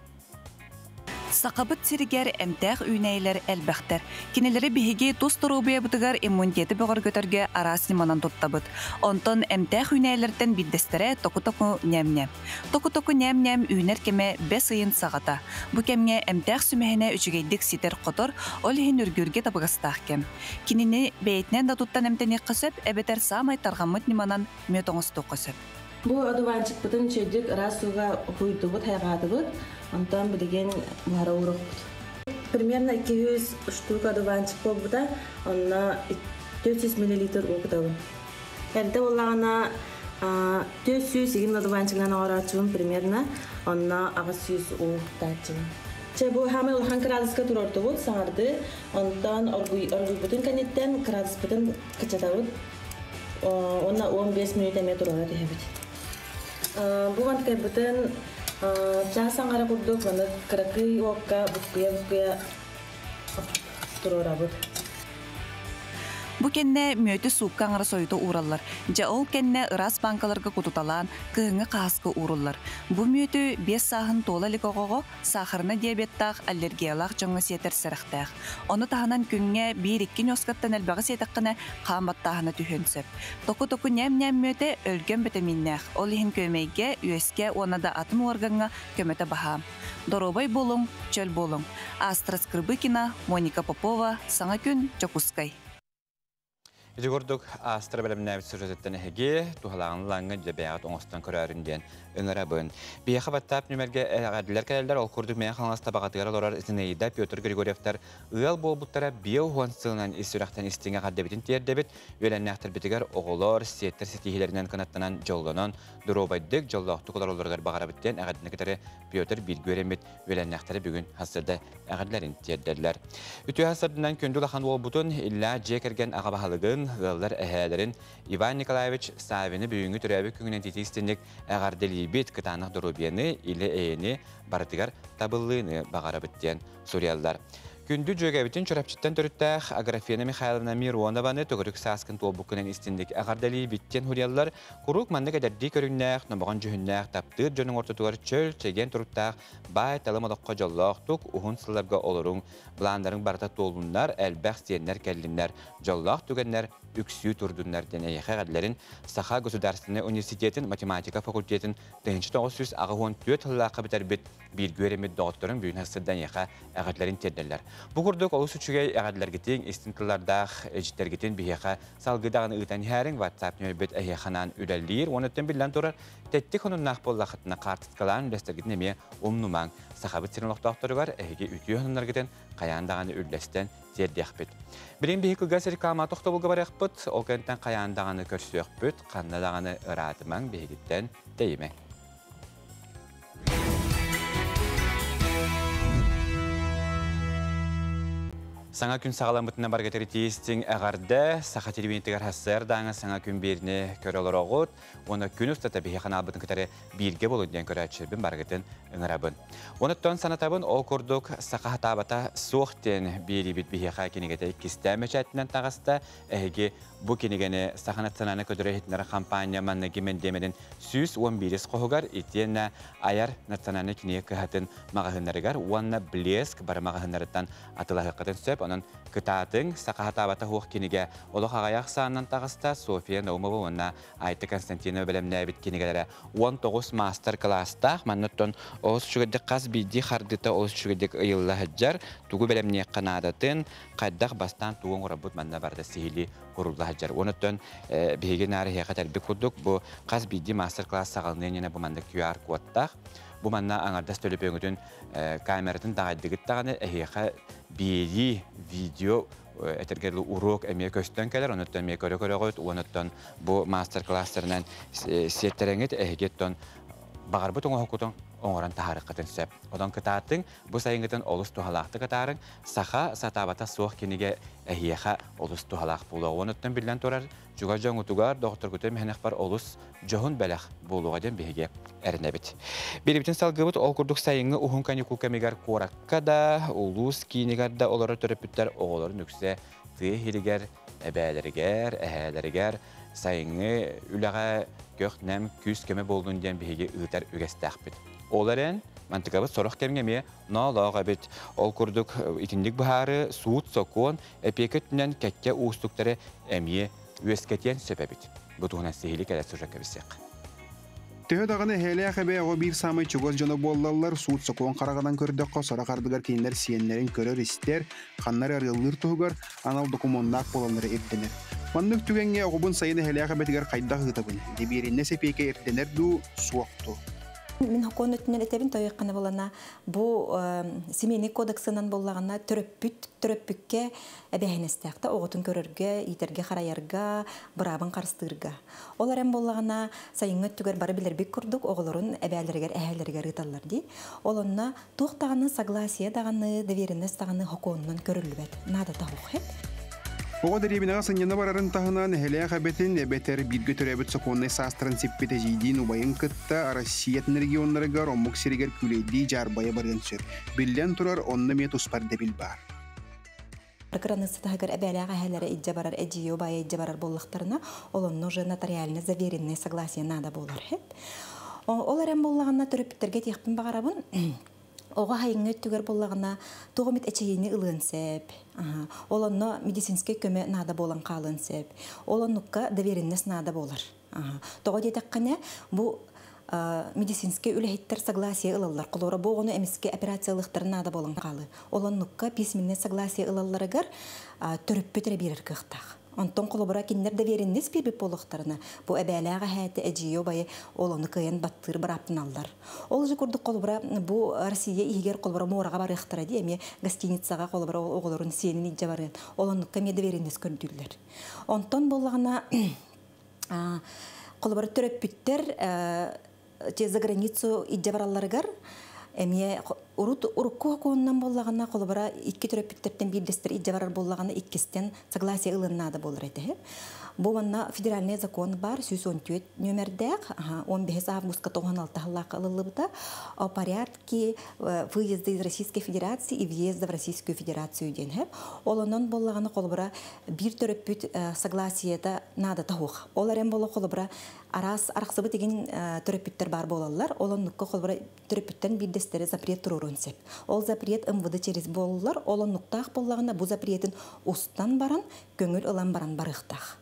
Сахабыт сиригэр эмтээх үүнээйилэр элбэхтэр. Кинилэри биһиги тус доруобуйабытыгар иммунитеты бөҕөргөтөргө араас ньыманан туттабыт. Онтон эмтээх үүнээйилэртэн биирдэстэрэ току-току ньээм-ньээм. Току-току ньээм-ньээм үүнэр кэмэ бэс ыйын саҕата. Бу кэмҥэ эмтээх сүмэһинэ үчүгэйдик ситэр-хотор, ол иһин үргүүргэ табыгастаах кэм. Кинини бэйэтинэн да туттан эмтэниэххэ сөп эбэтэр саамай тарҕаммыт ньыманан мүөт оҥостуохха сөп. Бу одуванчикпытын үчүгэйдик ыраас сууга уһуйдубут, хайҕаатыбыт. Онтон билигин буһара уурукпут. Примерно 200 штука одуванчик буолбута, онно 400 миллилитр уу кутабын. Эрдэ буоллаҕына 400 игин одуванчигынан оҥорооччубун примерно, онно 800 уу кутааччыбын. Чэ, бу хаамай улахан кыраадыска туруордубут, саҥарды. Онтон оргуйбутун кэнниттэн кыраадыспытын кычатабыт. Уонна 15 мүнүүтэ эмиэ туруора түһэбит. Бу мантыкайбытын чаас аҥара курдук маны кыракый уокка буккуйа-буккуйа туруорабыт. Бу кэннэ мүөтү суукка аҥара сойута уураллар. Дьэ ол кэннэ ыраас бааҥкаларга кутуталаан, кыһыҥҥы хаһааска ууруллар. Бу мүөтү биэс сааһын туола илик оҕоҕо сахарнай диабеттаах, аллергиялаах дьоҥҥо сиэтэр сэрэхтээх. Ону таһынан күҥҥэ биир-икки ньуоскаттан элбэҕи сиэтэххинэ, хаан баттааһына түһүөн сөп. Току-току ньээм-ньээм мүөтэ өлгөм битэмииннээх, ол иһин күөмэйгэ, үөскэ уонна да атын уоргаҥҥа көмөтө баһаам. Доруобай буолуҥ, чөл буолуҥ. Астра Скрыбыкина, Моника Попова, Саҥа күн, Дьокуускай. Ити курдук Астра бэлэмнээбит сюжетыттан эһиги туһалааҕын ылаҥҥыт дьэ бэйэҕит оҥостон көрөөрүн диэн ыҥырабын. Биһиэхэ баттаап нүмергэ эҕэрдэлэр кэлэллэр. Ол курдук Мэҥэ Хаҥалас табаҕатыгар олорор Зинаида Петр Григорьевтар ыал буолбуттара 50 сылынан ис сүрэхтэн истиҥ эҕэрдэбитин тиэрдэбит. Үөлэннээхтэрбитигэр оҕолор, сиэттэр ситиһиилэринэн кынаттанан дьоллонон, доруобайдык, дьоллоохтук олороллоругар баҕарабыт диэн эҕэрдэни кытары Петр бииргэ үөрэммит үөлэннээхтэрэ бүгүн хасырда эҕэрдэлэрин тиэрдэллэр. Үтүө хасырдынан күндү улахан уолбутун Иллаа дьиэ кэргэн аҕа баһылыгын, ыаллар эһээлэрин Иван Николаевич Савины бүгүҥҥү төрөөбүт күҥүнэн титиистинник эҕэрдэлиибит, кытаанах доруобуйаны, илэ-эйэни барытыгар табыллыыны баҕарабыт диэн суруйаллар. Күндү дьүөгэбитин Чурапчыттан төрүттээх Аграфена Михайловна Миронованы төгүрүк сааскын туолбуккунан истинник эҕэрдэлиибит диэн суруйаллар. Куруук маннык эдэрдии көрүҥнээх, номоҕон дьүһүннээх, таптыыр дьонуҥ ортотугар чөл, чэгиэн туруктаах, баай талым олоххо дьоллоохтук, уһун сылларга олоруҥ, былааннарыҥ барыта туоллуннар, элбэх сиэннэр кэллиннэр, дьоллоох түгэннэр үксүү турдуннар диэн эйиэхэ эҕэрдэлэрин Саха государственнай университетын математика факультетын 1984 сыллаахха бүтэрбит бииргэ үөрэммит доҕотторуҥ бүгүн сырдан эйиэхэ эҕэрдэлэрин тиэрдэллэр. Бу курдук олус үчүгэй эҕэрдэлэргитин, истиҥ тыллардаах эдьиттэргитин биһиэхэ салгыы даҕаны ыытан иһээриҥ, WhatsApp нөмербит эһиэхэ анаан үлэлиир. Уонна өттүн биллэн турар, тэттик хонуннаах буоллаххытына хаартыскалаан үллэстэргитин эмиэ умнумаҥ. Сахабыт сирин олохтоохторугар эһиги үтүө хонуннаргытын хайаан даҕаны үллэстэн тиэрдиэхпит. Билигин биһи кылгас реклама тохтобулга барыахпыт, ол кэнниттэн хайаан даҕаны көрсүөхпүт, ханна даҕаны ыраатымаҥ, биһигиттэн тэйимэҥ. Саҥа күн саҕаламмытынан баргытыр тиистиҥ эҕэрдэ Саха телевидениетыгар СССР дааҥы саҥа күн биэрини көрө олороҕут уонна күн устата биһи ханаалбытын кытары бииргэ болун диэн көрөөччүлэрбин барыгытын ыҥырабын. Онуттан санатабын, ол курдук саха хатаабата суох диэн биэриибит биһиэхэ кинигэтэ иккистээн бэчээтинэн таҕыста. Эһиги бу кинигэни Саха национальнай көтөрө иһитиннэрэр хампаанньа манныгы мэндиэмэнин 111 хоһугар итиэннэ Айар национальнай кинигэ кыһатын маҕаһыыннарыгар уонна Блеск бары маҕаһыыннарыттан атылаһыаххытын сөп. Онон кытаатыҥ, саха хатаабата суох кинигэ олох аҕыйах саанынан таҕыста. Софья Наумова уонна Айта Константинова бэлэмнээбит кинигэлэрэ 19 маастар-кылаастаах. Манна оттон олус үчүгэйдик хас биирдии хардыыта олус үчүгэйдик ыйылла сылдьар. Тугу бэлэмниэххэ наадатын, хайдах бастаан тугу оҥоробут манна барыта сиһилии курулла сылдьар. Онуттан биһиги наар эһиэхэ этэрбит курдук, бу хас биирдии маастар-класс саҕаланыан иннинэ бу маннык QR-кодтаах. Бу манна аҥардас төлөпүөҥүтүн камератын таҕайдыгыт даҕаны эһиэхэ биэрии видео этэргэ дылы уруок эмиэ көстөн кэлэр, онуттан эмиэ көрө-көрөҕүт, онуттан бу маастар-класстарынан сиэттэрэҥҥит эһиги оттон баҕарбыт оҥоһуккутун оҥорон таһаарыаххытын сөп. Онон кытаатыҥ, бу сайыҥҥытын олус туһалаахтык атаарыҥ, саха сатаабата суох кинигэ эһиэхэ олус туһалаах буолуоҕа. Онуттан биллэн турар, чугас дьоҥҥутугар, доҕотторгутугар миһэнэхпэр олус дьоһун бэлэх буолуоҕа диэн биһиги эрэнэбит. Биэрибитин салгыбыт ол курдук сайыҥҥы уһун каникул кэмигэр куоракка да, улуус киинигэр да олорор төрөппүттэр оҕолорун үксэ тыа иһигэр, эбээлэригэр, эһээлэригэр сайыҥҥы үлэҕэ көх-нэм, күүс-көмө буоллун диэн биһиги ыытар үгэстээхпит. Ол эрэн, мантыкабыт сорох кэмҥэ эмиэ ноолоох эбит. Ол курдук итинник быһаары суут-сокуон, эпиэкэ өттүнэн кэккэ уустуктары эмиэ үөскэтиэн сөп эбит. Бу туһунан сиһилии кэлэр сюжекка билсиэх. Төһө даҕаны эһээлээх эбээ оҕо биир саамай чугас дьоно буоллаллар, суут-сокуон хараҕынан көрдөххө, сорох ардыгар кинилэр сиэннэрин көрөр-истэр, ханна эрэ арыаллыыр туһугар анал докумуоннаах буолаллара ирдэнэр. Маннык түгэҥҥэ оҕобун сайын эһэлээх эбэтигэр хайдах ыытабын? Дэбиэриннэс эпиэкэ ирдэнэр дуу, суох дуу? Мин хокуон өттүнэн этэбин тойоххана болана бу семейный кодексынан боллаҕына төрөппүт төрөппүккэ эбэһинэстээхтэ оҕотун көрөргө, иитэргэ, харайарга, быраабын харыстыырга. Ол эрэн боллаҕына сайыҥҥы өттүгэр бары билэрбит курдук оҕолорун эбээлэригэр, эһээлэригэр ыыталлар дии. Ол онно туох даҕаны согласие даҕаны, доверенность даҕаны хокуонунан көрүллүбэт. Наадата суох. Оҕо дэриэбинэҕэ сынньана барарын таһынан, эһэлээх эбэтин, эбэтэр бииргэ төрөөбүт сокуоннай саастарын сиппит эдьиийдиин убайын кытта Россия регионнарыгар омук сиригэр күүлэйдии дьаарбайа барыан сөп. Биллэн турар, онно эмиэ туспа ирдэбил баар. Кыраныысса таһыгар эбээлээх эһээлэрэ илдьэ барар, эдьиийэ убайа илдьэ барар буоллахтарына, ол онно уже нотариально заверенное согласие наада буолар. Ол эрэн буоллаҕына төрөппүттэргэ этиэхпин баҕарабын, оҕо хайыҥҥа өттүгэр буоллаҕына туох эмит эчэйиини ылыан сөп. Ол онно медицинскэй көмө наада буолан хаалыан сөп. Ол оннукка доверенность наада буолар. Тоҕо диэтэххинэ, бу медицинскэй үлэһиттэр согласие ылаллар. Холобура, бу оҕону эмискэ операциялыахтарын наада буолан хаалыы. Ол оннукка письменное согласие ылалларыгар төрөппүт эрэ биэрэр кыахтаах. Онтон холобура кинилэр доверенность биэрбит буолуохтарына, бу эбээлээх эһээти, эдьиийэ убайы ол ону кыайан баттыыр бырааптаналлар. Ол же курдук холобура бу Россия иһигэр холобура муораҕа барыахтара дии, эмиэ гостиницаҕа холобура оҕолорун сиэнин илдьэ барыан. Ол оннукка эмиэ доверенность көрдүүллэр. Онтон буоллаҕына холобура төрөппүттэр за границу илдьэ баралларыгар эмиэ урут урукку хокуонунан буоллаҕына холобура икки төрөппүттэртэн биирдэстэр илдьэ барар буоллаҕына иккистэн согласие ылыан наада буолар этэ. Бу манна федеральный закон бар 114 нүөмэрдээх 15 августка 96 сыллаахха ылыллыбыта о порядке выезда из Российской Федерации и въезда в Российскую Федерацию диэн хэп. Ол онон буоллаҕына холобура биир төрөппүт согласиета наада таһуох. Ол эрэн боло холобура араас арахсыбыт игин төрөппүттэр бар буолаллар. Ол оннукка холобура төрөппүттэн биирдэстэри запрет туруорун сөп. Ол запрет МВД через буолаллар. Ол оннуктаах буоллаҕына бу запретин устан баран, көҥүл ылан баран барыахтаах.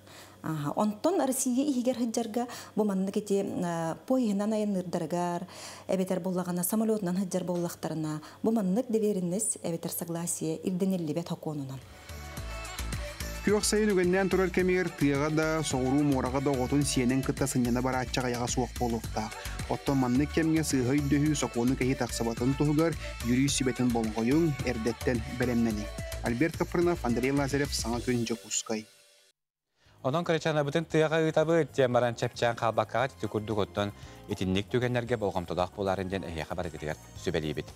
Онтон Россия иһигэр сылдьарга бу маннык ити поеһынан айанныырдарыгар, эбэтэр буоллаҕына самолетунан сылдьар буоллахтарына, бу маннык доверенность эбэтэр согласие ирдэниллибэт хокуонунан. Күөх сайын үгэннээн турар кэмигэр тыаҕа да, соҕуруу муораҕа да оҕотун сиэнин кытта сынньана барааччы аҕыйаҕа суох буолуохтаах. Оттон маннык кэмҥэ сыыһа өйдөһүү сокуону кэһии тахсыбатын туһугар юрист сүбэтин болҕойуҥ, эрдэттэн бэлэмнэниҥ. Альберт Капрынов, Андрей Лазарев, Саҥа күн, Дьокуускай. Онон кырачаанабытын тыаҕа ыытабыт диэн баран чэпчээн хаалбаккаҕа ити курдук оттон итинник түгэннэргэ болҕомтолоох буоларын диэн эһиэхэ барытыгар сүбэлиибит.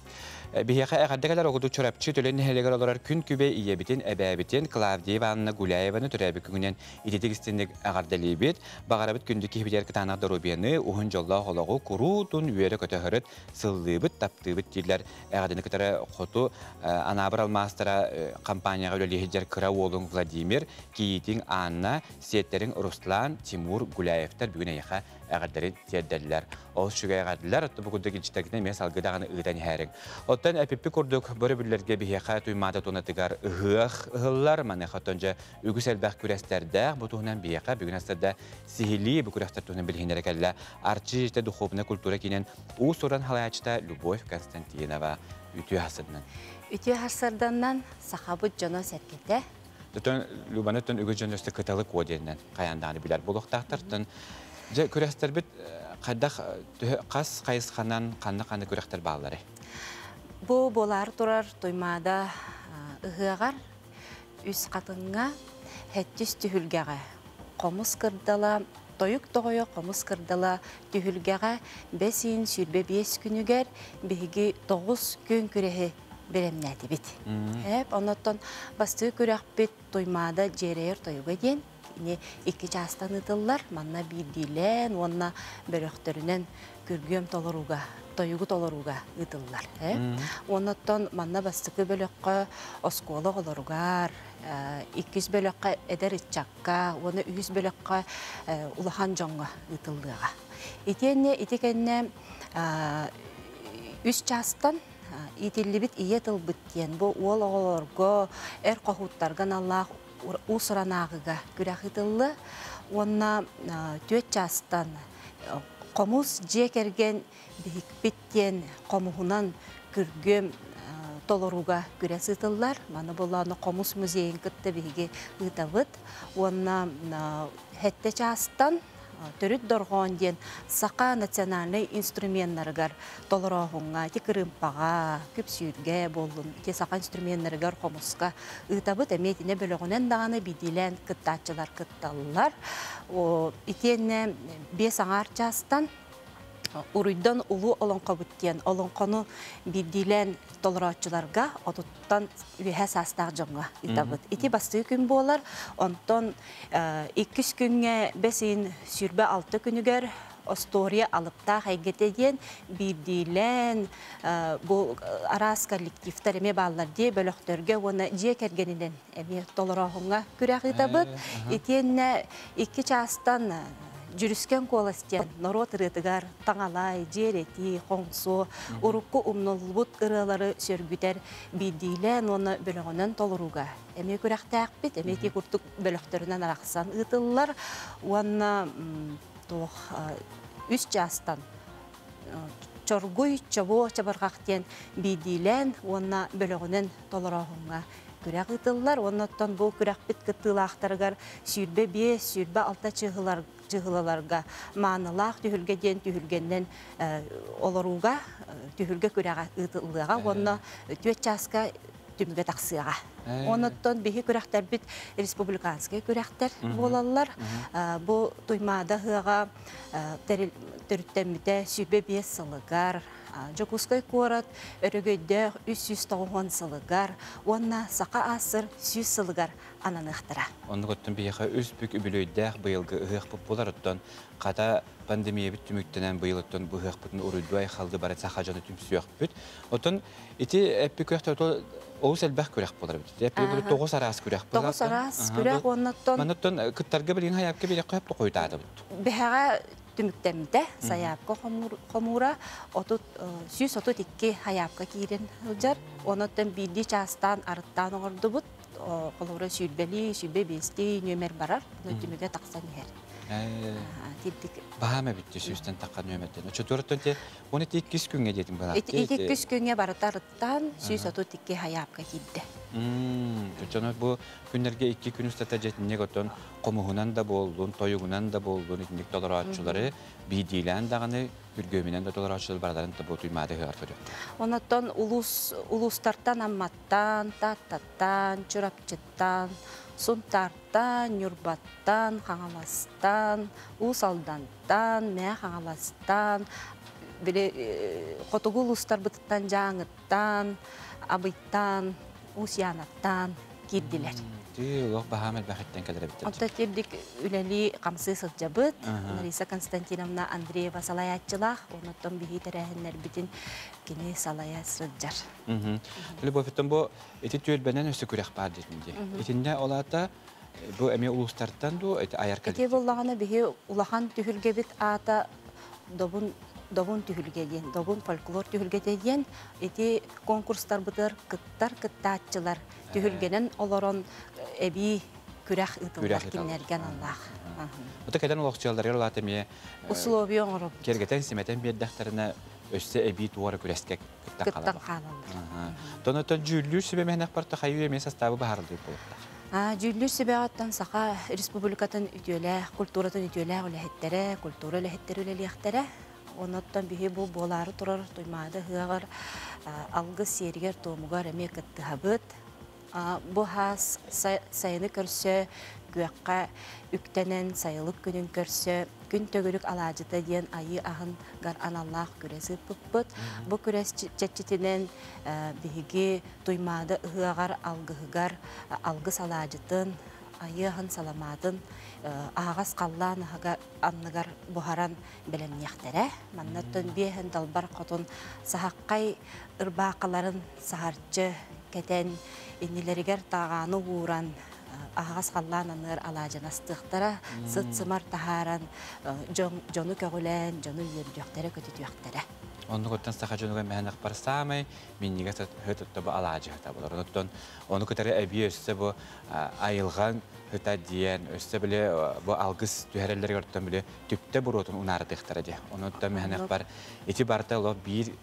Биһиэхэ эҕэрдэ кэлэр оҕуту Чурапчы Төлөн нэһилиэгэр олорор күн күбэй ийэбитин, эбээбитин Клавдия Ивановна Гуляеваны төрөөбүт күнүнэн ититик истинник эҕэрдэлиибит. Баҕарабыт күндү киһибитигэр кытаанах доруобуйаны, уһун дьоллоох олоҕу куруутун үөрэ-көтө сырыт, сыллыыбыт, таптыыбыт дииллэр. Эҕэрдэни кытары хоту Анаабыр алмаастара компанияҕа үлэлии сылдьар кыра уолуҥ Владимир, кийиитиҥ Анна, сиэттэриҥ Руслан, Тимур Гуляевтар бүгүн эйиэхэ эҕэрдэрин тиэрдэллэр. Ол үчүгэй эҕэрдэлэр, оттон бу курдук илдьиттэргитин эмиэ салгыы даҕаны ыытан иһээриҥ. Оттон эпиппит курдук бу өрөбүллэргэ биһиэхэ Туймаада туонатыгар ыһыах ыһыллар. Маныаха оттон дьэ үгүс элбэх күрэстэрдээх. Бу туһунан биһиэхэ бүгүн астарда сиһилии бу күрэхтэр туһунан билиһиннэрэ кэллэ. Арчы дьиэтэ духовнай культура киинин уус-уран салайааччыта Любовь Константинова үтүө хасырданан. Үтүө хасырданан сахабыт дьоно сэргэтэ. Төтөн Любаны төн үгүс дьон өстө кыталы куо диэннэн хайаан билэр буолуохтаахтартан дьэ күрэхтэрбит хайдах хас хайысханан ханна-ханна күрэхтэр бааллары? Бу буолаар турар Туймаада ыһыаҕар үс хатыҥҥа хэттис түһүлгэҕэ хомус кырдала Тойук тоҕойо хомус кырдала түһүлгэҕэ бэс ыйын 25 күнүгэр биһиги 9 күн күрэһи бэлэмнээтибит. Эп, оннуттан бастыы күрэхпит Туймаада дьиэрэйэр тойуга диэн кини икки чаастан ыытыллар. Манна биирдиилээн уонна бөлөхтөрүнэн күргүөм толорууга, тойугу толорууга ыытыллар. Оннуттан манна бастакы бөлөххө оскуола оҕолоругар, иккис бөлөххө эдэр ыччакка уонна үһүс бөлөххө улахан дьоҥҥо ыытыллыаҕа. Итиэннэ ити кэннэ үс чаастан иитиллибит ийэ тылбыт диэн бу уол оҕолорго, эр хоһууттарга аналлаах уус-уран ааҕыыга күрэх ыытыллыа уонна түөрт чаастан хомус дьиэ кэргэн биһикпит диэн хомуһунан күргүөм толорууга күрэс ыытыллар. Маны булааны хомус музейын кытта биһиги ыытабыт. Уонна сэттэ чаастан төрүт дорҕоон диэн саха национальнай инструменнарыгар толорооһуҥҥа, ити кырыымпаҕа, күпсүүргэ буоллун, ити саха инструменнарыгар хомуска ыытабыт. Эмиэ итинэ бөлөҕүнэн даҕаны биирдиилээн кыттааччылар кытталлар. Итиэннэ биэс аҥаар чаастан Уруйдан улуу олоҥхобут диэн олоҥхону биирдиилээн толорооччуларга отуттан үөһэ саастаах дьоҥҥо ыытабыт. Ити бастакы күн буолар. Онтон иккис күҥҥэ бэс ыйын 26 күнүгэр остуоруйа алыптаах эйгэтэ диэн биирдиилээн бу араас коллективтар эмиэ бааллар дии бөлөхтөргө уонна дьиэ кэргэнинэн эмиэ толорооһуҥҥа күрэх ыытабыт. Итиэннэ икки чаастан Дьүрүскэн куолас диэн норуот ырыатыгар таҥалай, дьиэрэтии, хоҥсуо, урукку умнуллубут ырыалары сөргүтэр биирдиилээн уонна бөлөҕүнэн толорууга эмиэ күрэхтээхпит, эмиэ ити курдук бөлөхтөрүнэн арахсан ыытыллар уонна туох үс чаастан Чоргуй, Чобуо чабырҕах диэн биирдиилээн уонна бөлөҕүнэн толорооһуҥҥа күрэх ыытыллар. Уонна оттон бу күрэхпит кыттыылаахтарыгар 25, 26 чыһылаларга маанылаах түһүлгэ диэн түһүлгэннэн олорууга түһүлгэ күрэҕэ ыытыллыаҕа уонна түөрт чааска түмүгэ тахсыаҕа. Онуттан биһи күрэхтэрбит республиканскай күрэхтэр буолаллар. Бу Туймаада ыһыаҕа төрүттэммитэ 25 сылыгар, Дьокуускай куорат өрөгөйдөөх 390 сылыгар уонна Саха АССР 100 сылыгар ананыахтара. Оннук оттон биһиэхэ үс бүк үбүлүөйдээх быйылгы ыһыахпыт буолар оттон хата пандемиябыт түмүктэнэн быйыл оттон бу ыһыахпытын уруйдуу айхаллыы бары саха дьоно түмсүөхпүт. Оттон ити эппи күрэхтэр олус элбэх күрэх буолар эбит. Эппи тоҕус араас күрэх буолар. Тоҕус араас күрэх уоннаттан Маннаттан кыттарга билигин хайаапка биэрэххэ хөп тохойутаатыбыт. Бэһэҕэ түмүктэммитэ. Сайаапка хомуура 132 хайаапка киирэн сылдьар. Онуттан биирдии чаастаан арыттаан оҥордубут. Холобура сүүрбэлии, сүүрбэ биэстии нүөмэр барар. Түмүгэ тахсан иһэр. Тирдик. Баһаам эбит сүүстэн тахха нүөмэртэн. Оччотуортан те оны иккис күҥҥэ диэтим балаат. Иккис күҥҥэ барыта арыттаан 132 хайаапка киирдэ. Оччоно бу күннэргэ икки күн устата дьэтинньик оттон хомуһунан да буоллун, тойугунан да буоллун итинник толорооччулары биирдиилээн даҕаны күргүөмүнэн да толорооччулар барыларын да бу Туймаада ыһыаҕар көрүөхтэрэ. Онуттан улуус улуустартан Амматтан, Тааттаттан, Чурапчыттан, Сунтаартан, Ньурбаттан, Хаҥаластан, Уус Алдантан, Мэҥэ Хаҥаластан, били хотугу улуустарбытыттан Дьааҥыттан, Абыйтан, Уус Яанаттан киирдилэр. Тыы олох баһаам элбэхиттэн кэлэр эбиттэр. Онто тирдик үлэлии хамсыы сылдьабыт. Лариса Константиновна Андреева салайааччылаах. Онуттан биһи тэрээһиннэрбитин кини салайа сылдьар. Любовь, бу ити түөлбэнэн өссө күрэх баар диэтин дии. Итиннэ ол аата бу эмиэ улуустартан дуу ити айар Ити буоллаҕына биһи улахан түһүлгэбит аата Добун Добун түһүлгэ диэн, Добун фольклор түһүлгэтэ диэн ити конкурстарбытыгар кыттар кыттааччылар түһүлгэнэн олорон эбии күрэх ыытыллар кинилэргэ аналлаах. Ото кэлэн олохсуйалларыгар улаата эмиэ условия оҥоробут. Киэргэтэн симэтэн биэрдэхтэринэ өссө эбии туора күрэскэ кыттан хаалаллар. Тонотон дьүүллүүр сүбэ мэһэнэх барта хайыы эмиэ састаабы баһарылдыы буолуохтаах. Дьүүллүүр сүбэҕиттэн Саха Республикатын үтүөлээх, культуратын үтүөлээх үлэһиттэрэ, культура үлэһиттэрэ үлэлиэхтэрэ. Онуттан биһи бу буолаары турар Туймаада ыһыаҕар алгыс сиэригэр-туомугар эмиэ кыттыһабыт. Бу хаас сайыны көрсө күөххэ үктэнэн сайылык күнүн көрсө күн төгүрүк алаадьыта диэн айыы аһыгар аналлаах күрэс ыыппыппыт. Бу күрэс чэрчитинэн биһиги Туймаада ыһыаҕар алгыһыгар алгыс алаадьытын, айыы аһын саламаатын аһаҕас халлаан анныгар буһаран бэлэмниэхтэрэ. Маннаттан биэһин далбар хотун саһаххай ырбаахыларын саһарчы кэтэн, иннилэригэр тааҕааны ууран, аһаҕас халлаан анныгар алаадьын астыахтара, сыт-сымар таһааран, дьону көҕүлээн, дьону үөрдүөхтэрэ, көтүтүөхтэрэ. Оннук саха дьонугар мэһэнэх бар саамай минньигэс һыт бу алаадьы һыта болар. Онуттан ону кытары эбии өссө бу айылҕан һыта диэн, өссө биле бу алгыс түһэрэллэригэр оттон биле түптэ буруотун унаарытыахтара дии. Онуттан мэһэнэх бар ити барта олох биир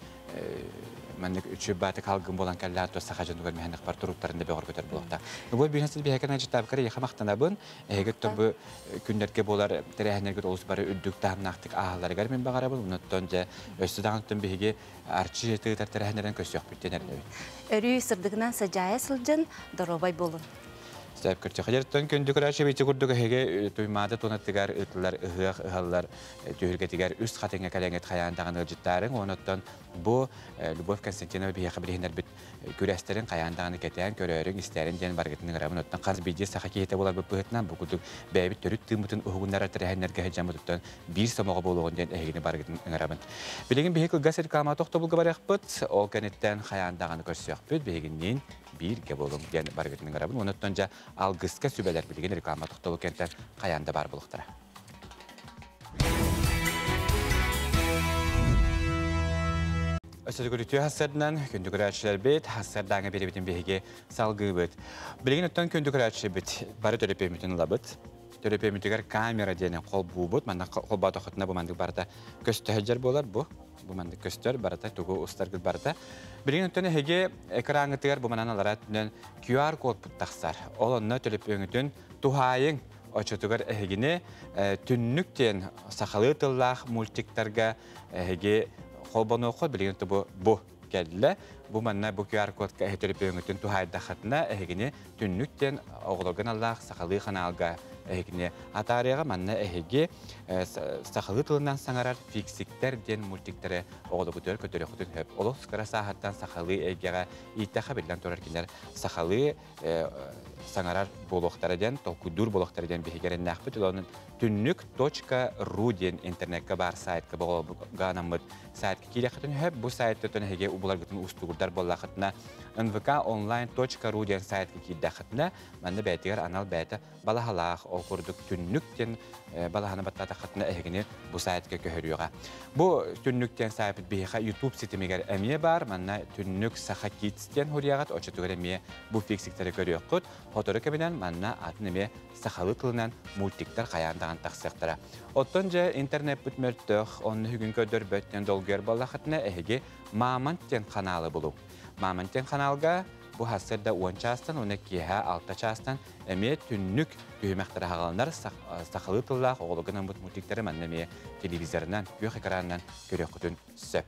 маннык үчү бааты калгын болан кэллээн то саха дьонугар мэһэнэх бар туруктарын да бөҕөргөтөр буолуохта. Бу биһэн биһэкэн ажытаабыкара яха мактанабын, эһиги бу күннэргэ болар тэрээһиннэргэ олус бары үрдүк таһымнаахтык ааһаларыгар мин баҕарабын. Онуттан дьэ өссө даҕантан биһиги арчы тыытар тэрээһиннэрин көссүөхпүттэн эрэнэбит. Өрүү сырдыгынан садьаайа сылдьан доруобай болун. Сөп көрчө. Хадьартан күндү көрөөчү бити курдук эһиги Туймаада туонатыгар ытылар ыһыах ыһаллар түһүлгэтигэр үс хатыҥа кэлэҥҥит хайаан даҕаны ыалдьыттаарыҥ. Онуттан бу Любовь Константинова биһиэхэ билиһиннэрбит күрэстерин хайаан даҕаны кэтээн көрөөрүҥ, истээрин диэн баргытын ыҥырабын. Оттон хас биирдии саха киһитэ буоларбыт быһыытынан бу курдук бэйэбит төрүт тыыммытын уһугуннарар тэрээһиннэргэ сылдьаммытыттан биир сомоҕо буолуоҕун диэн эһигини баргытын ыҥырабын. Билигин биһи кылгас реклама тохтобулга барыахпыт. Ол кэнниттэн хайаан даҕаны көрсүөхпүт. Биһигинниин бииргэ буолуҥ диэн баргытын ыҥырабын. Онуттан дьэ алгыска сүбэлэр билигин реклама тохтобул кэнниттэн хайаан да баар буолуохтара. Өссө төгүрүтүү хассарынан күндү көрөөччүлэрбит, хассардааҥа биэрбитин биһиги салгыыбыт. Билигин оттон күндү көрөөччүлэрбит бары төлөпүөммүтүн ылабыт. Төлөпүөммүтүгэр камера диэн холбуубут. Манна холбоотоххутуна бу маннык барыта көстөһөдьөр буолар бу. Бу маннык көстөр барыта тугу устаргыт барыта. Билигин оттон эһиги экраҥҥытыгар бу манан алара өттүнэн QR код тахсар. Ол онно төлөпүөҥүтүн туһаайыҥ очотугар эһигини түннүк диэн сахалыы тыллаах мультиктарга эһиги холбонуоххут. Билигин бу бу кэллэ. Бу манна бу QR кодка эһи төлөпүөҥүтүн туһаайдаххытына эһигини түннүк диэн оҕолорго аналлаах сахалыы ханаалга эһигини атаарыаҕа. Манна эһиги сахалыы тылынан саҥарар фиксиктэр диэн мультиктары оҕолоргутугар көтөрүөххүтүн сөп. Олус кыра сааһыттан сахалыы эйгэҕэ ииттэхэ биллэн турар кинилэр сахалыы саҥарар буолуохтара диэн, толкуйдуур буолуохтара диэн биһиги эрэннээхпит. Онон түннүк.ру диэн интернеккэ баар сайтка оҕолорго анаммыт сайтка киириэххитин сөп. Бу сайттан эһиги убуларгытын уустугурдар буоллаххытына nvkonline.ru диэн сайтка киирдэххитинэ манна бэйэтигэр анал бэйэтэ балаһалаах ол курдук түннүк диэн балаһаны баттаатаххытына эһигини бу сайтка көһөрүөҕэ. Бу түннүк диэн сайпыт биһиэхэ YouTube ситимигэр эмиэ баар. Манна түннүк Саха Kids диэн хуруйаҕыт оччотугар эмиэ бу фиксиктэри көрүөххүт. Хотору кэминэн манна атын эмиэ сахалыы тылынан мультиктар хайаан даҕаны тахсыахтара. Оттон дьэ интернеппит мөлтөх, онно бүгүн көрдөрбөттөн долгуйар буоллаххытына эһиги Мамонт диэн ханаалы булуҥ. Мамонт диэн ханаалга бу хассырда 10 чаастан, уонна киэһэ 6 чаастан эмиэ түннүк түһүмэхтэрэ хаҕаланар сахалыы тыллаах оҕолорго анаммыт мультиктары манна эмиэ телевизорынан, күөх экранынан көрүөххүтүн сөп.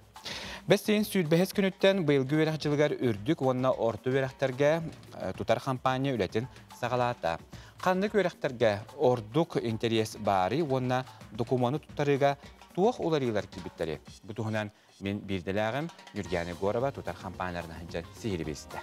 Бэс ыйын 25 күнүттэн быйылгы үөрэх дьылыгар үрдүк уонна орто үөрэхтэргэ тутар хампаанньа үлэтин саҕалаата. Ханнык үөрэхтэргэ ордук интэриэс баарый уонна докумуону туттарыыга туох уларыылар киирбиттэрий? Бу туһунан мин биирдэлээҕим Ньургуяна Егорова тутар хампаанньаларынан сылдьан сиһилии билистэ.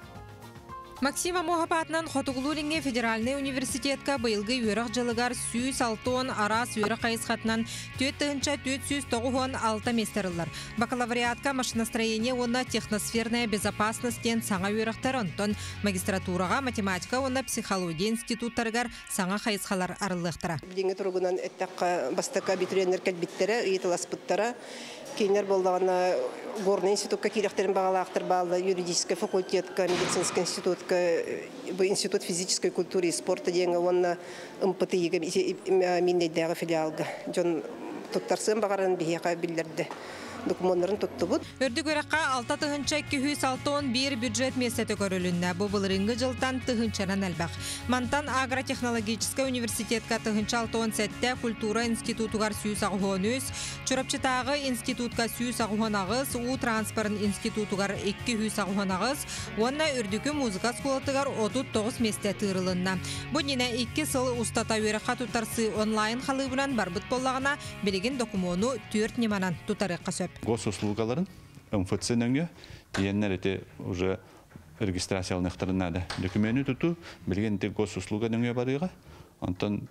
Максим Аммосов аатынан Хотугулуу-Илиҥҥи федеральнай университетка быйылгы үөрэх дьылыгар 160 араас үөрэх хайысхатынан 4496 миэстэ арыллар. Бакалавриатка машиностроение уонна техносферная безопасность диэн саҥа үөрэхтэр, онтон магистратураҕа математика уонна психология институттарыгар саҥа хайысхалар арыллыахтара. Билиҥҥи туругунан эттэххэ, бастакы абитуриеннар кэлбиттэрэ, ыйыталаспыттара. Кинилэр буоллаҕына Горнай институкка киириэхтэрин баҕалаахтар бааллар, юридическай факультетка, медицинскэй институтка, бу институт физической культуры и спорта диэҥҥэ уонна МПТИ-га Мииннэйдээҕи филиалга. Дьон туттарсыан баҕарарын биһиэхэ биллэрдэ. докумуоннарын туттубут. Үрдүк үөрэххэ 6261 бюджет миэстэтэ көрүлүннэ. Бу былырыыҥҥы дьылтан тыһыынчанан элбэх. Мантан агротехнологическай университетка 1067, культура институтугар 183, Чурапчытааҕы институтка 188, уу транспорын институтугар 288 уонна Үрдүкү музыка оскуолатыгар 39 миэстэ тыырылынна. Бу иннинэ икки сыл устата үөрэххэ туттарсыы онлайн халыыбынан барбыт буоллаҕына, билигин докумуону түөрт ньыманан тутарыахха сөп. Госуслугаларын МФЦ нөҥүө тиийэннэр ити уже регистрацияланыахтарын наада. Документы тутуу билигин ити госуслуга нөҥүө барыаҕа. Онтон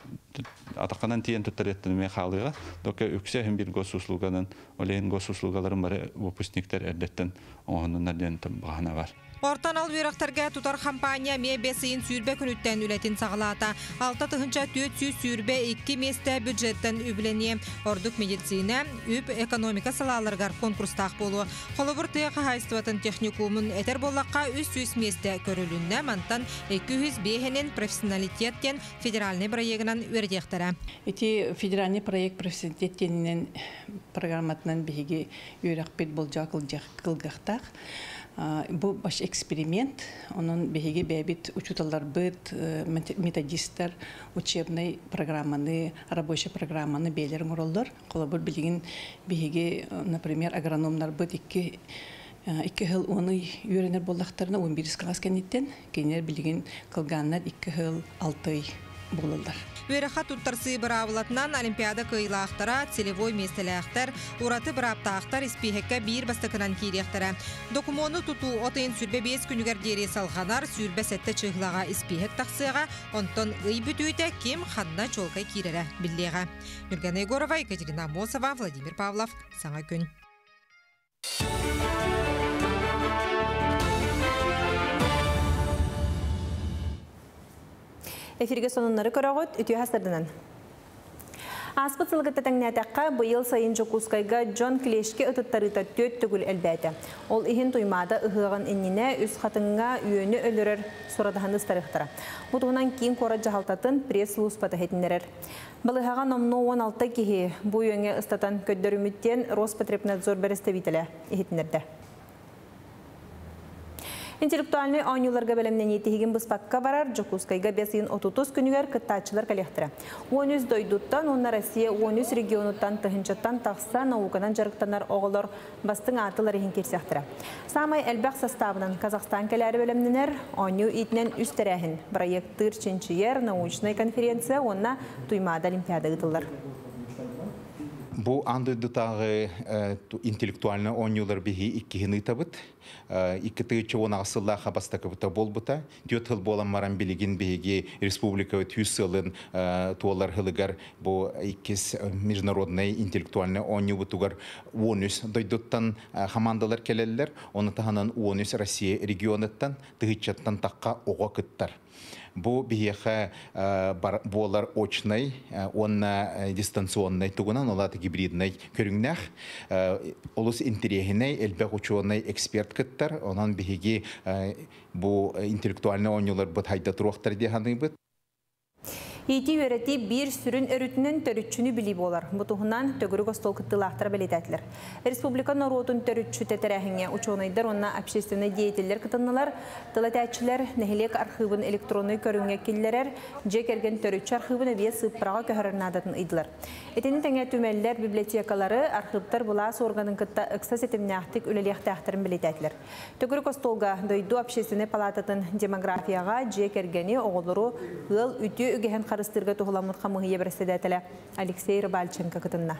атахханан тиийэн туттарыаттан эмиэ хаалыаҕа. Дока үксэ иһин биир госуслуганан, ол иһин госуслугаларын бары выпускниктар эрдэттэн оҥоһуннуннар диэн баҕана бар. Орто анал үөрэхтэргэ тутар хампаанньа эмиэ бэс ыйын 20 күнүттэн үлэтин саҕалаата. 6422 миэстэ бюджеттан үбүлэниэ. Ордук медицина, үп, экономика салааларыгар конкурстаах буолуо. Холобур, тыа хаһаайыстыбатын техникумун этэр буоллахха, 300 миэстэ көрүлүннэ. Мантан 205-инин профессионалитет диэн федеральнай бырайыагынан үөрэтиэхтэрэ. Ити федеральный проект профессионалитет диэнинэн программатынан биһиги үөрэхпит болдьоҕо кылгыахтаах. Бу баш эксперимент, онон биһиги бэйэбит учууталларбыт, методисттар учебнай программаны, рабочий программаны бэйэлэрин оҥороллор. Холобур, билигин биһиги, например, агрономнарбыт икки икки сыл 10 ый үөрэнэр буоллахтарына, 11 класс кэнниттэн, кинилэр билигин кылгааннар 2 сыл 6 ый буолаллар. Үөрэххэ туттарсыы быраабылатынан Олимпиада кыайыылаахтара, целевой миэстэлээхтэр, ураты бырааптаахтар испииһэккэ биир бастакынан киириэхтэрэ. Докумуону тутуу от ыйын 25 күнүгэр диэри салҕанар, 27 чыһылаҕа испииһэк тахсыаҕа, онтон ый бүтүүтэ ким ханна чуолкай киирэрэ биллиэҕэ. Нюргана Егорова, Екатерина Амосова, Владимир Павлов. Саҥа күн. Эфиргэ сонуннары көрөҕүт, үтүө сарсыарданан. Ааспыт сылга тэҥнээтэххэ, быйыл сайын Дьокуускайга дьон клещкэ ытыттарыыта түөрт төгүл элбээтэ. Ол иһин Туймаада ыһыаҕын иннинэ Үс Хатыҥҥа үөнү өлөрөр сурадаһыны ыстарыахтара. Бу туһунан киин куорат дьаһалтатын пресс-службата иһитиннэрэр. Балыыһаҕа номнуо 16 киһи бу үөҥҥэ ыстатан көрдөрүммүт диэн Роспотребнадзор бэрэстэбиитэлэ иһитиннэрдэ. Интеллектуальнай оонньууларга бэлэмнэнии тиһигин быспакка барар. Дьокуускайга 5 ыйын 30 күнүгэр кыттааччылар кэлиэхтэрэ. 13 дойдуттан уонна Россия 13 регионуттан тыһыынчаттан тахса науканан дьарыктанар оҕолор бастыҥ аатылар иһин киирсиэхтэрэ. Саамай элбэх составынан Казахстан кэлээри бэлэмнэнэр. Оонньуу иитинэн үс тэрээһин, бырайыактыыр чинчийэр, научнай конференция уонна Туймаада Олимпиада ыытыллар. Бу аан дойдутааҕы интеллектуальнай оонньуулар биһи иккиһин ыытабыт. 2010 сыллаахха бастакыбыта буолбута. 4 сыл буолан баран билигин биһиги республика 100 сылын туолар сылыгар бу иккис международный интеллектуальный оонньуубутугар 13 дойдуттан хамаандалар кэлэллэр. Ону таһынан 13 Россия регионыттан тыһыынчаттан тахса оҕо кыттар. Бу биһиэхэ буолар очнай уонна дистанционнай тугунан ол аата гибридный көрүҥнээх олус интэриэһинэй, элбэх ученый эксперт кыттар. Онон биһиги бу интеллектуальный оонньууларбыт сайда туруохтара дии саныыбыт. Иитии үөрэтии биир сүрүн өрүтүнэн төрүччүнү билии буолар. Бу туһунан төгүрүк остуол кыттыылаахтара бэлиэтээтилэр. Республика норуотун төрүччүтэ тэрээһиҥҥэ учуонайдар уонна общественнай деятеллэр кытыннылар. Тыл этээччилэр нэһилиэк архыыбын электроннай көрүҥҥэ киллэрэр, дьиэ кэргэн төрүччү архыыбын эбии сыыппараҕа көһөрөр наадатын ыйдылар. Итини тэҥэ түмэллэр, библиотекалары, архыыптар былаас органын кытта ыкса ситимнээхтик үлэлиэхтээхтэрин бэлиэтээтилэр. Төгүрүк остуолга дойду общественнай палататын демографияҕа, дьиэ кэргэни, оҕолору, ыал үтүө үгэһин харыстыырга туһуламмыт хамыыһыйа бэрэссэдээтэлэ Алексей Рыбальченко кытынна.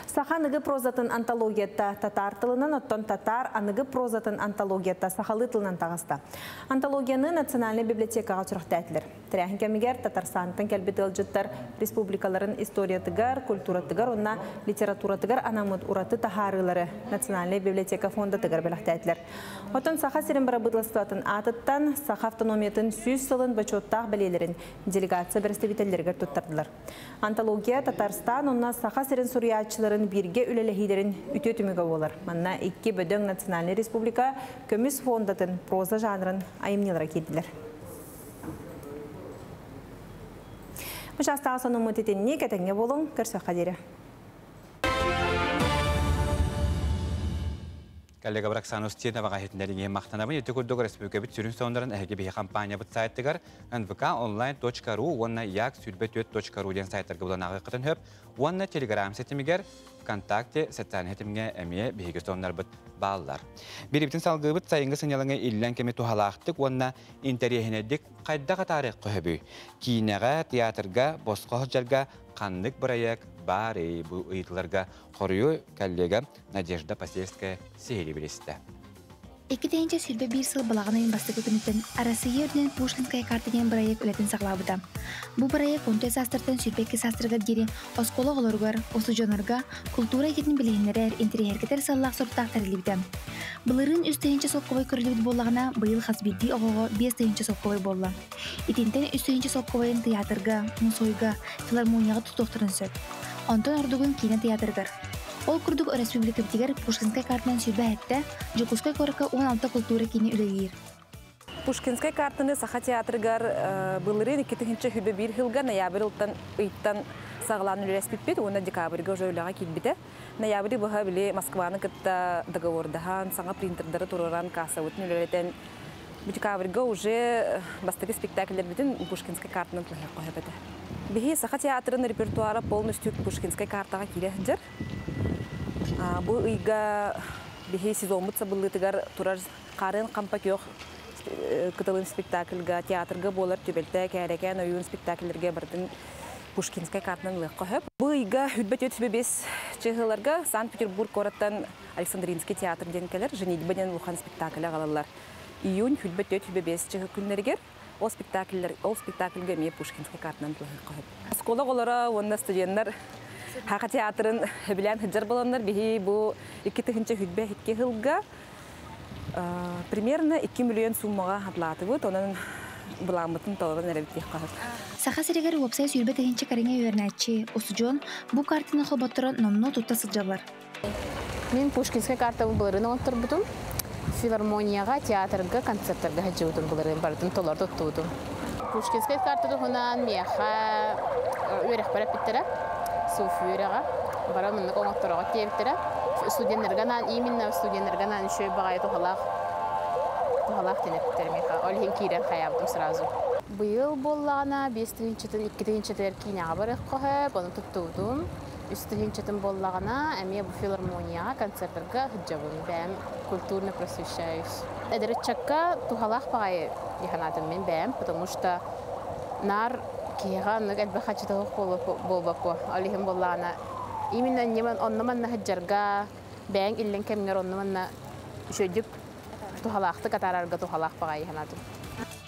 Саха аныгы прозатын антологията татаар тылынан, оттон татаар аныгы прозатын антологията сахалыы тылынан таҕыста. Антологияны Национальнай библиотекаҕа сүрэхтээтилэр. Тэрээһин кэмигэр Татарстантан кэлбит ыалдьыттар республикаларын историятыгар, культуратыгар уонна литературатыгар анаммыт ураты таһаарыылары Национальнай библиотека фондатыгар бэлэхтээтилэр. Оттон Саха сирин бырабыыталыстыбатын аатыттан Саха автономиятын 100 сылын бочуоттаах бэлиэлэрин делегация бэрэстэбиитэллэригэр туттардылар. Антология Татарстан уонна Саха сирин суруйааччыларын бииргэ үлэлэһиилэрин үтүө түмүгэ буолар. Манна икки бөдөҥ национальнай республика көмүс фондатын проза жанрын айымньылара киирдилэр. Бу частағы сонуммут итинник, этэҥҥэ буолуҥ, көрсүөххэ диэри. Коллега Оксана Устиноваҕа иһитиннэриҥэ махтанабын. Ити курдук республикабыт сүрүн сонуннарын эһиги биһи компаниябыт сайтыгар nvkonline.ru уонна yak24.ru диэн сайтарга булан ааҕыаххытын сөп. Уонна Telegram ситимигэр, ВКонтакте социальнай ситимҥэ эмиэ биһиги сонуннарбыт бааллар. Биирибитин салгыыбыт сайыҥҥы сынньалаҥы иллэҥ кэми туһалаахтык уонна интэриэһинэйдик хайдах атаарыахха сөбүй? Киинэҕэ, театрга, босхо сылдьарга ханнык бырайыак баарый? Бу ыйытыыларга хоруйу коллега Надежда Посельская сиһилии билистэ. 2021 сыл балаҕан ыйын бастакы күнүттэн Арассыыйа үрдүнэн Пушкинская карта диэн бырайыак үлэтин саҕалаабыта. Бу бырайыак 14 саастартан 22 саастарыгар диэри оскуола оҕолоругар, устудьуоннарга култуура эйгэтин билиһиннэрэр, интэриэһиргэтэр сыаллаах соруктаах тэриллибитэ. Былырыын 3000 солкуобай көрүллүбүт буоллаҕына, быйыл хас биирдии оҕоҕо 5000 солкуобай буолла. Итинтэн 3000 солкуобайын тыйаатырга, мусуойга, филармонияҕа тутуохтарын сөп. Онтон ордугун киинэ тыйаатырыгар. Ол курдук өрөспүүбүлүкэбитигэр Пушкинскай картанан 27, Дьокуускай куоракка 16 култуура киинэ үлэлиир. Пушкинскай картаны Саха театрыгар былырыын 2021 сылга ноябрь ыйтан саҕалаан үлэлэспиппит уонна декабрьга уже үлэҕэ киирбитэ. Ноябрь быһа били Москваны кытта договордаһан, саҥа принтердары тураран, кассабытын үлэлэтэн декабрьга уже бастакы спектакльлэрбитин Пушкинскай картанан тылыһыахха сөп этэ. Биһи Саха театрын репертуара полностью Пушкинскай картаҕа киирэ сылдьар. Бу ыйга биһи сезоммут сабыллыытыгар турар Харын Хампа күөх кытылын спектакльга, театрга буолар түбэлтэ, кээрэкээн ойуун спектакльлэргэ барытын Пушкинскай картанан ылыахха сөп. Бу ыйга 25 чыһыларга Санкт-Петербург куораттан Александринский театр диэн кэлэр Женитьба диэн улахан спектакль аҕалаллар. Июнь 24-25 чыһы күннэригэр ол спектакльлэр ол спектакльга эмиэ Пушкинскай картанан ылыахха сөп. Оскуола оҕолоро уонна студеннар Хаха театрын сөбүлээн сылдьар буоланнар биһи бу 2022 сылга примерно 2 миллион суммаҕа хатлаатыбыт, онон былааммытын толорон эрэбит диэххэ сөп. Саха сиригэр уопсай 20 000 кэриҥэ үөрэнээччи, устудьуон бу картаны холботторон номнуо тутта сылдьаллар. Мин Пушкинскай картабын былырыын оҥотторбутум. Филармонияҕа, театрга, концерттарга сылдьыбытым былырыын барытын толору туттубутум. Пушкинскай карта туһунан миэхэ үөрэхпэр эппиттэрэ. Суф үөрэҕэ. Бара мыннык оҥоттороҕо диэбиттэрэ. Студеннарга анаан, именно студеннарга анаан үчүгэй баҕайы туһалаах туһалаах диэн эппиттэрэ миэхэ. Ол иһин киирэн хайаабытым сразу. Быйыл буоллаҕына 5 тыһыынчатын, 2 тыһыынчатыгар киинэҕэ барыахха сөп, ону туттубутум. Үс тыһыынчатын буоллаҕына, эмиэ бу филармонияҕа концерттарга сылдьабын. Бэйэм культурно просвещаюсь. Эдэр ыччакка туһалаах баҕайы дии санаатым мин бэйэм, потому что наар киһиэхэ оннук элбэх хаччытаһых буолбакко. Ол иһин буоллаҕына, именно онно-манна сылдьарга, бэйэҥ иллэҥ кэмҥэр онно-манна үчүгэйдик туһалаахтык атаарарга туһалаах баҕайы санаатым.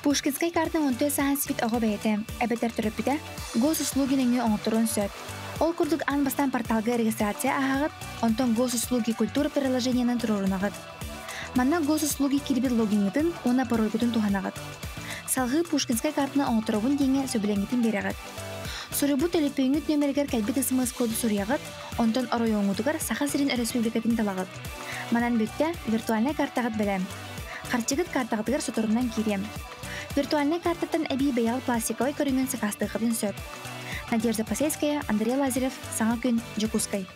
Пушкинскай картаны онтуй саһан сипит оҕо бэйэтэ, эбэтэр төрөппүтэ, госуслуги нөҥүө оҥотторуон сөп. Ол курдук аан бастаан порталга регистрация ааһаҕыт, онтон госуслуги культура приложениенан туруорунаҕыт. Манна госуслуги киирбит логиҥҥытын уонна парольгутун туһанаҕыт. Салҕыы Пушкинскай картаны оҥотторобун диэҥҥэ сөбүлэҥҥитин биэрэҕит. Суруйбут төлөпүөҥҥүт нүөмэригэр кэлбит СМС-коду суруйаҕыт, онтон оройуоҥҥутугар Саха сирин өрөспүүбүлүкэтин талаҕыт. Манан бүттэ, виртуальнай картаҕыт бэлэм. Харчыгыт картаҕытыгар соторунан киириэм. Виртуальнай картаттан эбии бэйэҕит пластиковай көрүҥүн сакаастыаххытын сөп. Надежда Посельская, Андрей Лазарев, Саҥа күн, Дьокуускай.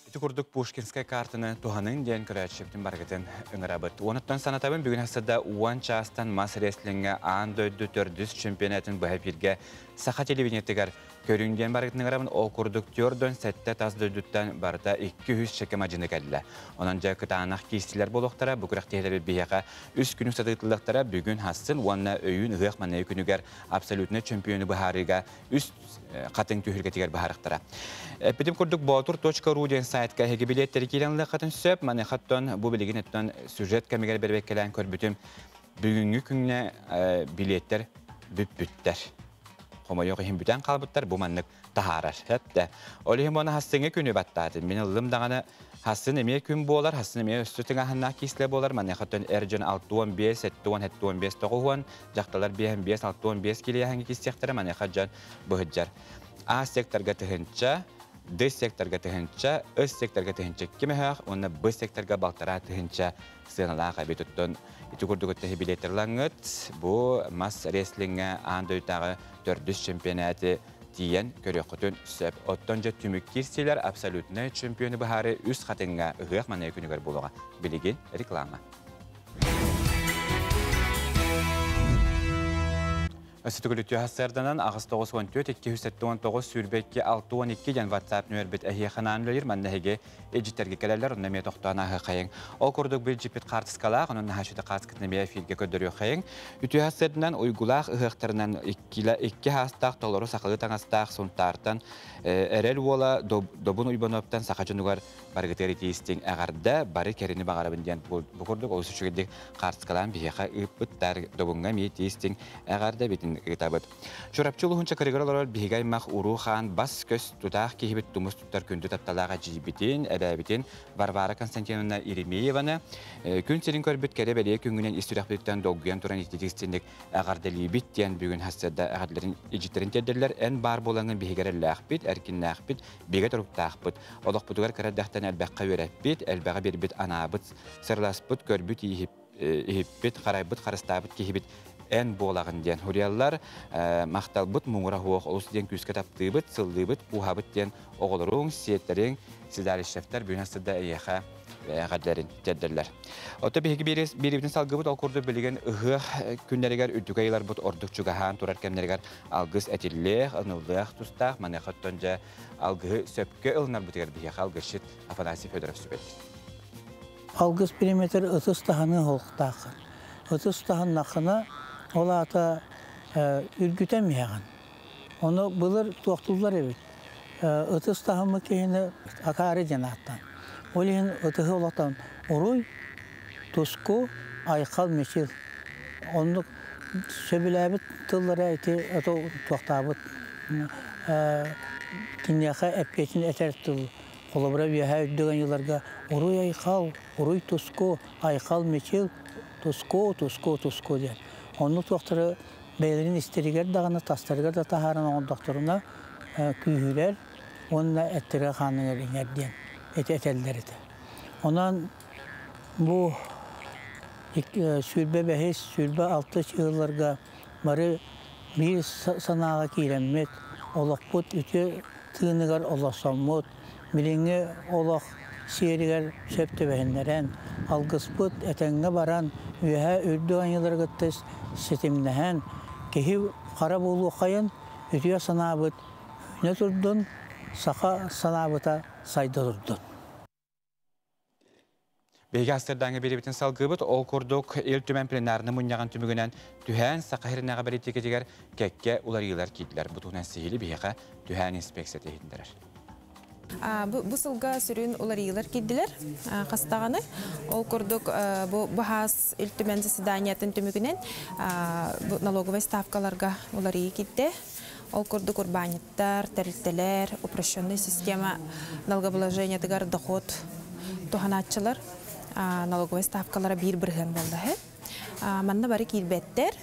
Ити курдук Пушкинскай картаны туһаныҥ диэн көрөөччүбүтүн барыгытын ыҥырабыт. Уонуттан санатабын бүгүн хасыда 10 чаастан мас рестлиҥҥэ аан дойду төрдүс чемпионатын быһа эфиргэ Саха телевидениетыгар көрүҥ диэн барыгытын ыҥырабын. Ол курдук төрдөн сэттэ тас дойдуттан барыта 200 чэкэ мадьыны кэллэ. Онон дьэ кытаанах киистилэр буолуохтара. Бу күрэхтэһиилэр биһиэхэ үс күнү сатыытыллыахтара. Бүгүн хассын уонна өйүүн ыһыах манайы күнүгэр абсолютнай чемпиону быһаарыыга үс хатыҥ түһүлгэтигэр быһаарыахтара. Эппитим курдук Боотур.ру диэн сайтка эһиги билиэттэри киирэн ылыаххытын сөп. Маныхаттан бу билигин өттөн сюжет кэмигэр бэрбэккэлээн көрбүтүм. Бүгүҥҥү күҥҥэ билиэттэр бүппүттэр. Хомойуох иһин бүтэн хаалбыттар, бу маннык таһаарар. Хэптэ. Ол иһин буона хастыҥҥы күнү баттаатым. Мин ыллым даҕаны хастын эмиэ күн буолар, хастын эмиэ өссө тыҥааһыннаах киислэ буолар. Маныхаттан эр дьон 65, 70, 75, 90, дьахталар 55, 65 килиэһэҥҥэ кииссиэхтэрэ, маныаха дьон быһыдьар. А секторга тыһынча, Д секторга тыһынча, С секторга тыһынча кимэһэх, уонна Б секторга балтараа тыһынча сыаналаах эбит. Оттон ити курдук өттө билеттерлаңыт бу мас рестлиҥҥэ аан дойдутааҕы төрдүс чемпионаты тиийэн көрүөххүтүн сөп. Оттон дьэ түмүк киирсиилэр абсолютнай чемпиону быһаары Үс Хатыҥҥа ыһыах маныа күнүгэр буолуоҕа. Билигин реклама. Өссө төгүл үтүө сарсыарданан 894 279 22 62 диэн WhatsApp нүөмэрбит эһиэхэ анаан үлэлиир. Манна эһиги илдьиттэргэ кэлэллэр, онно эмиэ тохтоон ааһыаххайыҥ. Ол курдук билдьиппит хаартыскалаах, онон наһаа үчүгэй хаартыскатын эмиэ эфиргэ көрдөрүөххэйиҥ. Үтүө сарсыарданан уйгулаах ыһыахтарынан икки хаастаах толору сахалыы таҥастаах Сунтаартан Эрэл уола Добун Уйбаноптан саха дьонугар барыгытыгар итиистиҥ эҕэрдэ, бары кэрэни баҕарабын диэн бу курдук олус үчүгэйдик хаартыскалаан биһиэхэ ыыппыттар. Добуҥҥа эмиэ итиистиҥ эҕэрдэ битин ыытабыт. Чурапчы улууһун Чакырыгар олорор биһиги аймах уруу хаан бас-көс тутаах киһибит тумус туттар күндү тапталаах эдьиийбитин, эбээбитин Варвара Константиновна Еремееваны күн сирин көрбүт кэрэ-бэлиэ күҥҥүнэн ис сүрэхпититтэн долгуйан туран ититик-истинник эҕэрдэлиибит диэн бүгүн сарсыарда эҕэрдэлэрин илдьиттэрин тиэрдэллэр. Эн баар буолаҥҥын биһиги эрэллээхпит, эркиннээхпит, бигэ туруктаахпыт. Олохпутугар кыра эрдэхтэн элбэххэ үөрэппит, элбэҕи биэрбит анаабыт, сыраласпыт, көрбүт иһиппит, харайбыт, харыстаабыт киһибит эн буолаҕын диэн суруйаллар. Махталбыт муҥура суох, олус диэн күүскэ таптыыбыт, сыллыыбыт, кууһабыт диэн оҕолоруҥ, сиэттэриҥ, Седалищевтар бүгүн сырда эйиэхэ эҕэрдэлэрин тиэрдэллэр. Оттон биһиги биирибитин салгыбыт, ол курдук билигин ыһыах күннэригэр үрдүк айыларбыт ордук чугаһаан турар кэмнэригэр алгыс этиллиэх, ыныллыах тустаах. Маныаха оттон дьэ алгыһы сөпкө ылынарбытыгар биһиэхэ алгысчыт Афанасий Федоров сүбэлиир. Алгыс периметр ытыс таһыныы оһуохтааххын. Ытыс таһыннаххына, ол аата үргүтэн иһэҕин. Ону былыр туохтууллар эбит. Ытыс таһыммыт киһини акаары диэн ааттаан. Ол иһин ытыһы олохтон уруй, туску, айхал, мичил. Оннук сөбүлээбит тыллара ити туохтаабыт киниэхэ эппиэтин этэр тыл. Холобура үөһээ үрдүгэн йыларга уруй айхал, уруй туску, айхал мичил, туску, туску, туску диэн. Оннук туохтары бэйэлэрин истэригэр даҕаны, тастарыгар да таһааран оҥордохторуна күүһүрэр уонна эттэрэ хааныгар иҥэр диэн эти этэллэр этэ. Онон бу 25 26 ыалларга бары биир санааҕа киирэммит, олохпут үтүө тыыныгар олорсоммут, билиҥҥи олох сиэригэр сөп түбэһиннэрэн, алгыспыт этэҥҥэ баран, үөһээ үрдүк айыылары кытта ситимнэһэн, киһи хара буолуоххайын, үтүө санаабыт үүнэ турдун, саха санаабыта сайда турдун. Биһиги астырдааҥы биэрибитин салгыыбыт. Ол курдук, Ил Түмэн пленарнай мунньаҕын түмүгүнэн түһээн Саха сиринээҕи бэлитиикэтигэр кэккэ уларыйыылар киирдилэр. Бу туһунан сиһили биһиэхэ түһээн инспекцията иһитиннэрэр. Бу сылга сүрүн уларыйыылар киирдилэр хастаҕаны. Ол курдук бу баһаас Ил Түмэн заседаниятын түмүгүнэн налоговай ставкаларга уларыйыы киирдэ. Ол курдук урбаанньыттар, тэрилтэлэр, упрощенный система налогообложениетыгар доход туһанааччылар налоговай ставкалара биир бырыһыан буолла. Манна бары киирбэттэр.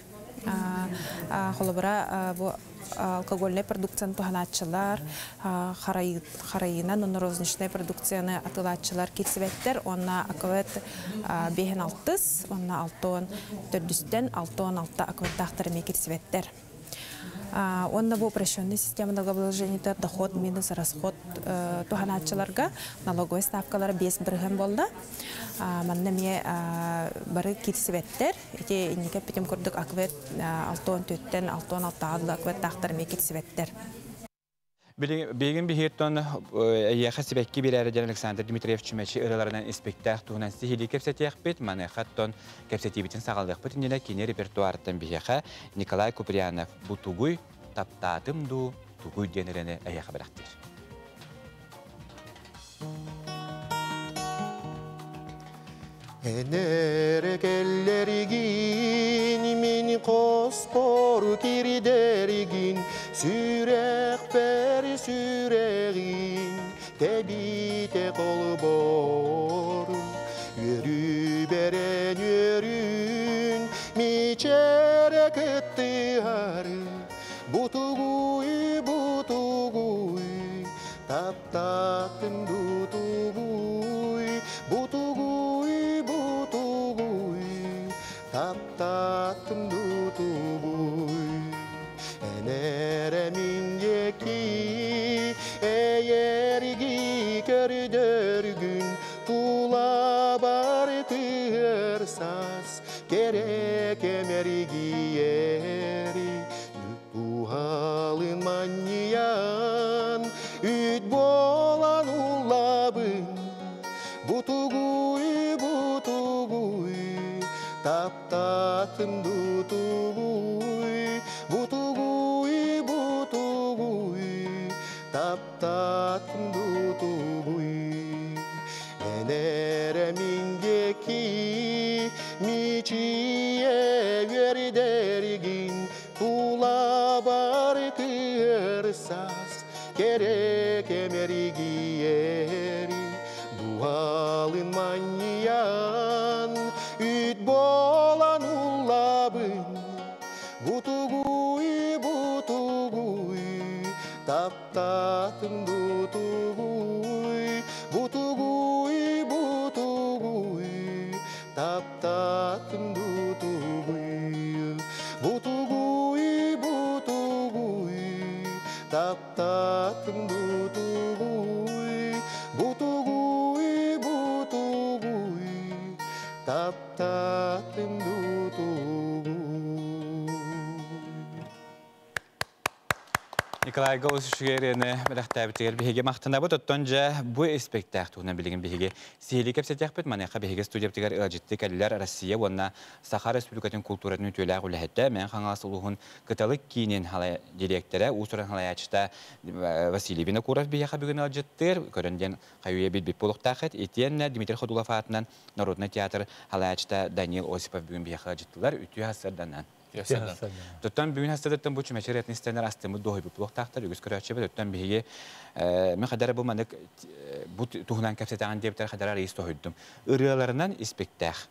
Холобура, бу алкогольнай продукцияны туһанааччылар, харайынан уонна розничнай продукцияны атыылааччылар киирсибэттэр. Уонна АКВЭД биэһин алтыс, уонна алтон төрдүстэн алтон алта АКВЭДтаахтар эмиэ киирсибэттэр. Уонна бу упрощенный система налогообложениета доход минус расход туһанааччыларга налоговай ставкалара 5% буолла. Манна эмиэ бары киирсибэттэр. Ити инники эппитим курдук АКВЭД 64-тэн 66-га дылы АКВЭД-таахтар эмиэ киирсибэттэр. Билигин биһиэттэн эйиэхэ сибэкки биэрээри диэн Александр Дмитриев чүмэчи ырыаларынан испэктээх туһунан сиһилии кэпсэтиэхпит. Маныаха оттон кэпсэтиибитин саҕалыахпыт иннинэ кини репертуарыттан биһиэхэ Николай Куприянов «Бу тугуй, таптаатым дуу, тугуй» диэн ырыаны эйиэхэ бэлэхтиир. Энere келлеригин мин коспор кирдеригин сүрэхпэр сүрэгин тэбите колбор үөрүү берен үөрүүн мичере кыттыһары бутугуй бутугуй. Таптаттым бутугуй, бутугуй, бутугуй, таптаттым бутугуй. Энере мингеки, эйерги көрдөргүн, тула бар тырсас, керек эмергиери, тухалын маньян, үт болан улабын, бутугуй, бутугуй, таптатым дутугуй, бутугуй, бутугуй, таптатым дутугуй. Энере мингеки, мичие вердергин, тула бар тырсас, керек эмергиери, дуалын маньян, үт болан улабын, бутугуй, бутугуй, таптатым бутугуй, бутугуй, бутугуй, таптатым бутугуй, бутугуй, бутугуй, таптатым бутугуй, бутугуй, бутугуй, таптатым бутугуй. Николай Голос үшігерені бәләқтәбітігер біхеге мақтанабыт оттон жа бұ спектак туғынан білген біхеге сихили кәпсетяқпыт манеқа біхеге студияптігер ылжытты кәлілер Россия онна Саха Республикатын культуратын өтөләғ үләхетті мән қаңалас ұлығын кыталық кейінен директоры Усуран халаячта Василий Винокуров біхеға бүгін ылжыттыр көрінден қайуя бит болуқтақыт етен Дмитрий Ходулов атынан Народный театр халаячта Даниил Осипов бүгін біхеға ылжыттылар үті хасырданан. Тоттон бүгүн хастадаттан бу чүмәчер этнистенер астымы дохой бу тахтар үгүс көрөчү бит тоттон биһиге мен хадара бу манык бу туһунан кәпсетаган диэптер хадара рейс тохойдум. Ырыаларынан испектах.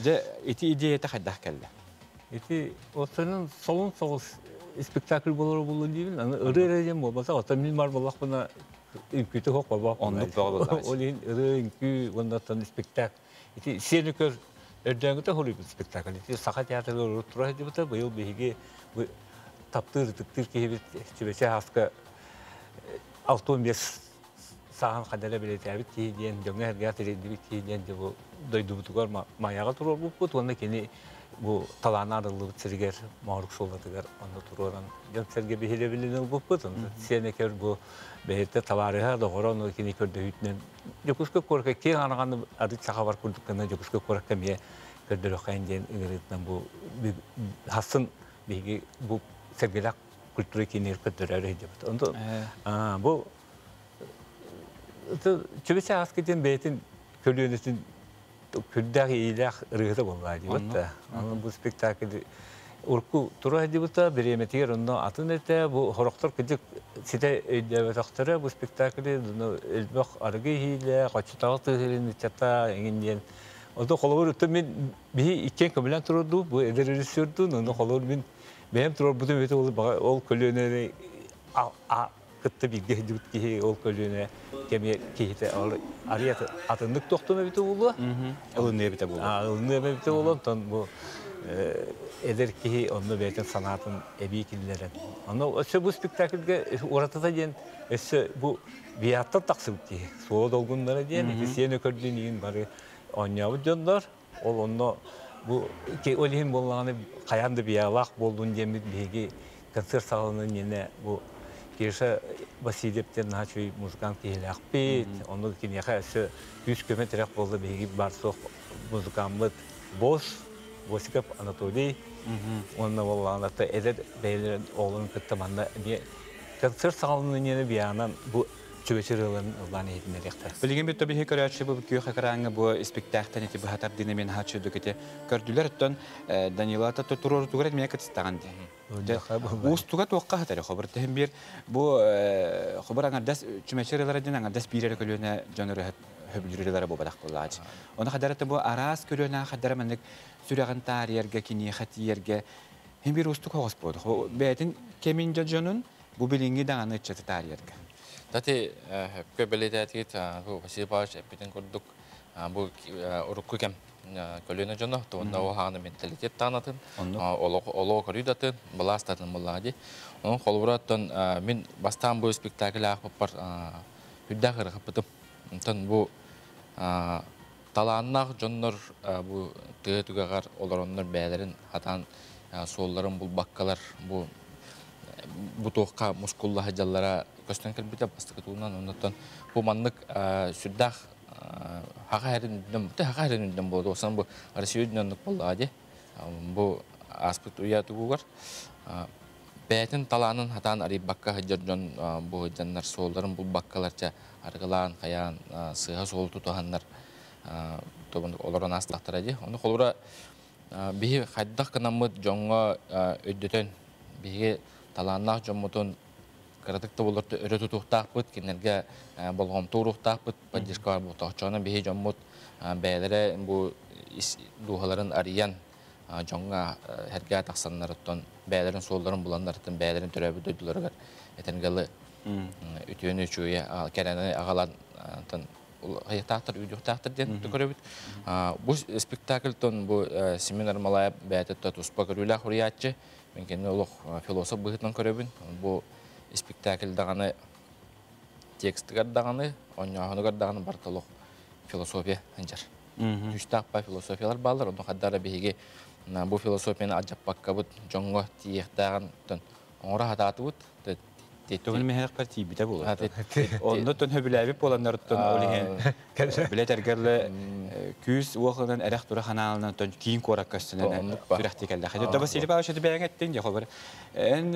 Же ити идея та хаддах келди. Ити осының солун соғыс спектакль болор болу дейбин. Аны ыры эрежем болбаса, ота мин бар боллах буна үңкүтү хок болбак. Оннук боо боллах. Ол ыры үңкү оннан спектакль. Ити сени көр өрдөңгүтө холуйбут спектакль. Ити Саха театры тура дибута быйыл биһиги таптыр тыктыр киһибит чүбече хаска 65 сахан хадара билетәбит киһи диэн дьоҥҥо эргэ тиридибит киһи диэн бу дойдубутугар маяга турар буппут уонна кини бу талаана арыллыбыт сиригер моорук суолатыгар онно туруоран дьон сэргэ биһилэбилин ылбыппыт сиэнекер бу бэйэтэ табаарыха доҕоро ону кини көрдөһүүтүнэн Дьокуускай куоракка киэҥ араҕаны арыт сахабар курдуккана Дьокуускай куоракка эмиэ көрдөрөххайын диэн ыҥырыытынан бу хасын биһиги бу сэргэлээх культура киинигэр көрдөрөөрү сылдьабыт. Онто бу чүбүсэ ааскы диэн бэйэтин көлүөнэтин күрдээх иилээх ырыһыта буоллаа диэбит да. Онон бу спектакль урку тура дибута биреметигер онно атын эте бу хорохтор кыдык сите өйдөбөтөхтөрө бу спектакль элбэх аргы хиле кочутагы тыһырын чата эңин диэн Онто холобур өттө мен биһи иккен көмүлэн турурду бу эдер режиссерду онно холобур мен бэйэм турорбутум өтө ол ол көлүөнэ кытта бирге дибит киһи ол көлүөнэ кеме киһите ол арият атыннык тохтума бите болуа ылынныа бите болуа ылынныа бите болуа онтон бу эдер киһи онно бэйэтин санаатын эбии киллерен онно өссө бу спектакльге уратата диэн өссө бу биаттан тахсыбыт киһи суола долгуннара диэн ити сиэн өкөрдүн иин бары оонньообут дьоннор ол онно бу ол иһин буоллаҕына хайаан да биялаах буоллун диэммит биһиги концерт саҕаланан иэнэ бу Кеша Васильевтен наһаа үчүгэй музыкант киһилээхпит. Онно киниэхэ өссө күүс көмө тирэх буолла биһиги бар суох музыкаммыт Бос, Босиков Анатолий. Онно буоллаҕына эдэр бэйэлэрин оҕолорун кытта манна эмиэ концерт саҕаланан иэнэ биянан бу чүбэчир ылан ыллаан иһитиннэриэхтэр. Билигин бүттэ биһи көрөөччү бу күөх экраҥҥа бу спектактан ити быһатар дина мен хаачы дөкете көрдүлэр оттон Данила туруорутугар эмиэ кытыстаҕан дии. Уустуга туохха хатары хобur тэһин бир бу хобur аңардас чүмэчир ылара дин аңардас биирere көлүөнэ дьон өрөһөт хөбүлүрүлere буолбатах буоллаач. Оны хадарата бу араас көлүөнэ хадара маннык сүрэҕин таарыйарга киниэхэ тиийэргэ хин бир уустук хоҕос буолду. Бэйэтин кэмин дьонун бу билиҥҥи даҕаны ыччаты таарыйарга. Тати хөпкө бэлиэтээтигит бу Василий Павлович эппитин курдук бу урукку кэм көлүөнэ дьоно туонна ол хааны менталитет таанатын олоо көрүүдатын былаастатын буллаҕа дии. Онон холобура оттон мин бастаан бу спектакль аахпыппар үрдээх ырыхаппытым. Онтон бу талааннаах дьоннор бу тыа түгэҕэр олороннор бэйэлэрин хатаан суолларын булбаккалар бу бу туохха мускулла сылдьаллара көстөн кэлбитэ бастакы туунан. Оннуттан бу маннык сүрдээх хаха хэрин хаха хэрин үрдүнэн буолуо сан бу Россия үрдүнэн оннук буоллаҕа дии. Бу ааспыт уйа тугугар бэйэтин талаанын хатаан арыйбакка сылдьар дьон бу сылдьаннар суолларын булбаккалар ча арыгылаан хайаан сыыһа суолу тутуһаннар олорон аастахтара дии. Ону холобура биһи хайдах гынаммыт дьоҥҥо өйдөтөн биһиги талааннаах дьоммутун кыратык да боллорто өрө тутуохтаахпыт, кинилэргэ болҕомто ууруохтаахпыт, поддержка бар буолтоохчоно биһи дьоммут бэйэлэрэ бу дууһаларын арыйан дьоҥҥо эргэ тахсаннарыттан бэйэлэрин суолларын буланнарыттан бэйэлэрин төрөөбүт дойдуларыгар этэнгэлы үтүөнү үчүгэйи кэрэни аҕалан хайыахтаахтар үйдүөхтаахтар диэн көрөбүт. Бу спектакльтон бу Семен Армалаев бэйэтэ туспа көрүүлээх уруйааччы. Мен кини олох философ быһыытынан көрөбүн. Бу спектакль даҕаны текстыгар даҕаны, онньооһунугар даҕаны барыта олох философия сылдьар. Күүстээх па философиялар бааллар, онно хаддара биһиги бу философияны алдьаппаккабыт дьоҥҥо тиийиэхтээҕин оҥоро сатаатыбыт. Тугун мехэр тиийбитэ буолар. Онно тон хөбүлээбит буоланнарыттан ол иһин билет эргерле күүс уохынан эрэх тура ханаалынан тон киин куоракка өстөнөн сүрэхти кэллэ. Хәдә Василий Павлович бэйэҥ эттиң дьэ холбор. Эн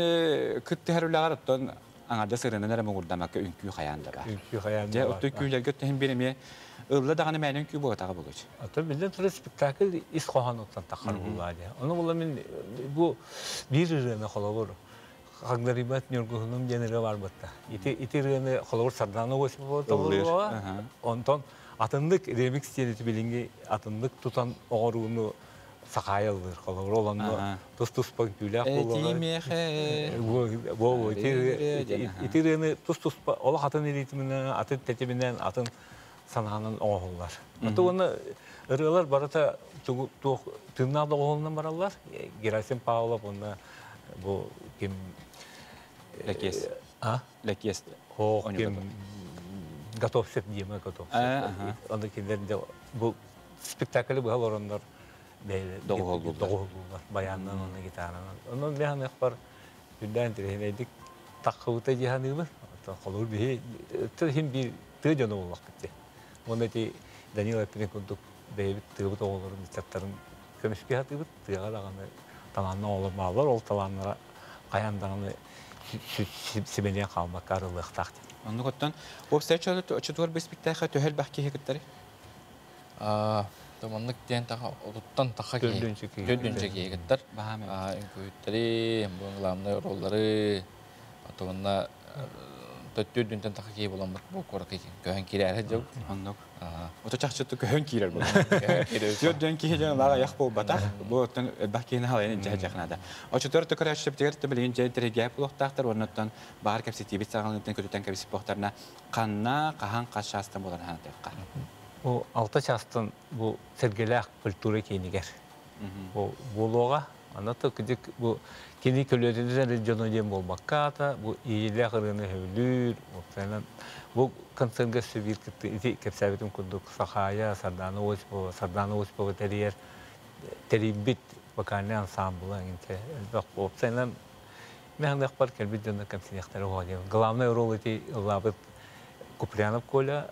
кыттыһар үлэҕэр оттон аңарда сырынан эрэ муҥурдамакка үҥкүү хайаан да бар. Үҥкүү хайаан да. Дьэ оттон күүлэргэ төһөн бир эмиэ ылла даҕаны мээнэ үҥкүү буолатаҕа буолуч. Оттон биллэн турар спектакль ис хоһоонуттан таххар буоллаа дии. Ону була мин бу биир ырыаны холобур Хагдарыйбат Ньургуһунум диэн ырыа бар бытта. Ити ити ырыаны холобур Сардана Осипова толоруоҕа. Онтон атыннык ремикс диэн ити билиҥҥи атыннык тутан оҥорууну сахаайа ыллыыр. Холобур ол онно тус-туспа үҥкүүлээх буолуоҕа. Ити ырыаны тус-туспа олох атын ритминэн, атын тэтиминэн, атын санаанан оҥоһуллар. Аты уонна ырыалар барыта туох тыыннаах доҕуһуолунан бараллар. Герасим Павлов уонна бу ким Лэкиэс. А? Лэкиэс. Ох, ким Готовцев Дима Готовцев. Онно кинилэр бу спектакль быһа олороннор доҕуһуоллуулар. Баянынан уонна гитаранан. Онон мен ханыахпар үрдээн тирэһинэйдик таххыбыта дии саныыбын. Холобур биһи хин биир тыа дьоно буоллахпыт дии. Уонна ити Данил эппитин курдук бэйэбит тыабыт оҕолорун ыччаттарын көмүскүү сатыыбыт. Тыаҕа даҕаны талааннаах оҕолор бааллар. Ол талааннара хайаан даҕаны сибэлиэн хаалбакка арыллыахтаах диэн. Оннук оттон уопсай оччотугар бу испиктээххэ төһө элбэх киһи кыттарый? Маннык диэн таха отуттан таха киһи. Төрдүнчэ киһи кыттар. Үҥкүүһүттэри, бу главный роллары, отуонна төттүрдүнтэн таха киһи буламмыт бу куоракка көһөн киирээри дьыл. Оннук. Ото чахчы көһөн киирэр бу. Төрдүн киһи дьон лаҕа аяқ буолбатах. Бу оттон элбэх киһини халайын дьэ дьахнада. Очотор төкөрөччөптигэр төбөлүн дьэ тиргэп булуохтаахтар оннуттан баар кэпсэтиибит саҕалыттан көтүтэн кэбисип буохтарна ханна хаһан хас чаастан буолар хаатыахха. Бу 6 чаастан бу Сэргэлээх культура киинигэр. Бу буолуоҕа. Аны кыдык бу кини көлүөтүнэн дьоно диэн буолбакка ата бу иилээх ырыаны хөбүлүүр. Опсайынан бу концертга сөбүр кытты ити кэпсээбитим курдук Сахаайа, Сардана Осипова, Сардана Осипова тэрийэр тэрийбит вокальный ансамбла инте элбэх опсайынан механыахпар кэлбит дьонно кэмсиниэхтэрэ оҕо диэн. Главный роль ити ыллаабыт Куприянов Коля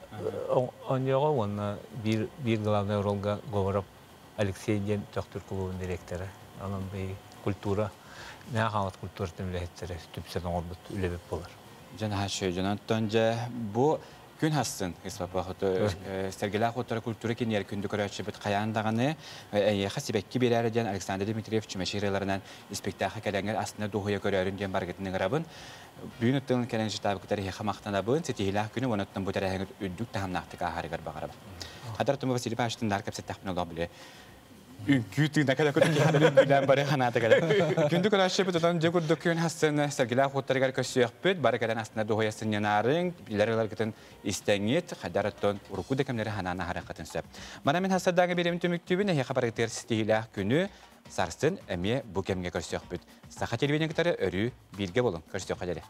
оонньуоҕа уонна биир биир главный ролга Говоров Алексей диэн Төхтүр кулуубун директора. Онон бу культура Мэҥэ Хаҥалас культуратын үлэһиттэрэ түмсэн оҥорбут үлэбит буолар. Дьон аһааччы дьононтон дьэ бу күн хассын Испапа Сэргэлээх уоттара культура киниэр күндү көрөөччүбүт хайаан даҕаны эйиэхэ сибэкки биэрээри диэн Александр Дмитриев чүмэчи ырыаларынан испиктээххэ кэлэҥҥэр астына дуоһуйа көрөөрүн диэн барыгытын ыҥырабын. Бүгүн оттон кэлэн читаабыкытар эһиэхэ махтанабын, ситиһиилээх күнү уонна оттон бу тэрээһиҥҥит үрдүк таһымнаахтык ааһарыгар баҕарабын. Хатар Тума Василий Павловичтын даар кэпсэттэхпин олох биле Үҥкүү тыына кэлэ күтүк киһилэрин билэн бары ханаата кэлэ. Күндү көрөөччүбүт отон дьэ курдук күн хассын сэргилээх уоттарыгар көрсүөхпүт, бары кэлэн астына дуһуйа сынньанаарыҥ, билэр ыларгытын истэҥҥит, хайдар оттон урукку да кэмнэри ханаан аһарыаххытын сөп. Мана мин хассардааҥы бириэмин түмүктүүбүн, эһиэхэ барытыгар ситиһиилээх күнү, сарсын эмиэ бу кэмҥэ көрсүөхпүт. Саха телевидение кытары өрүү бииргэ болуҥ, көрсүөххэ диэри.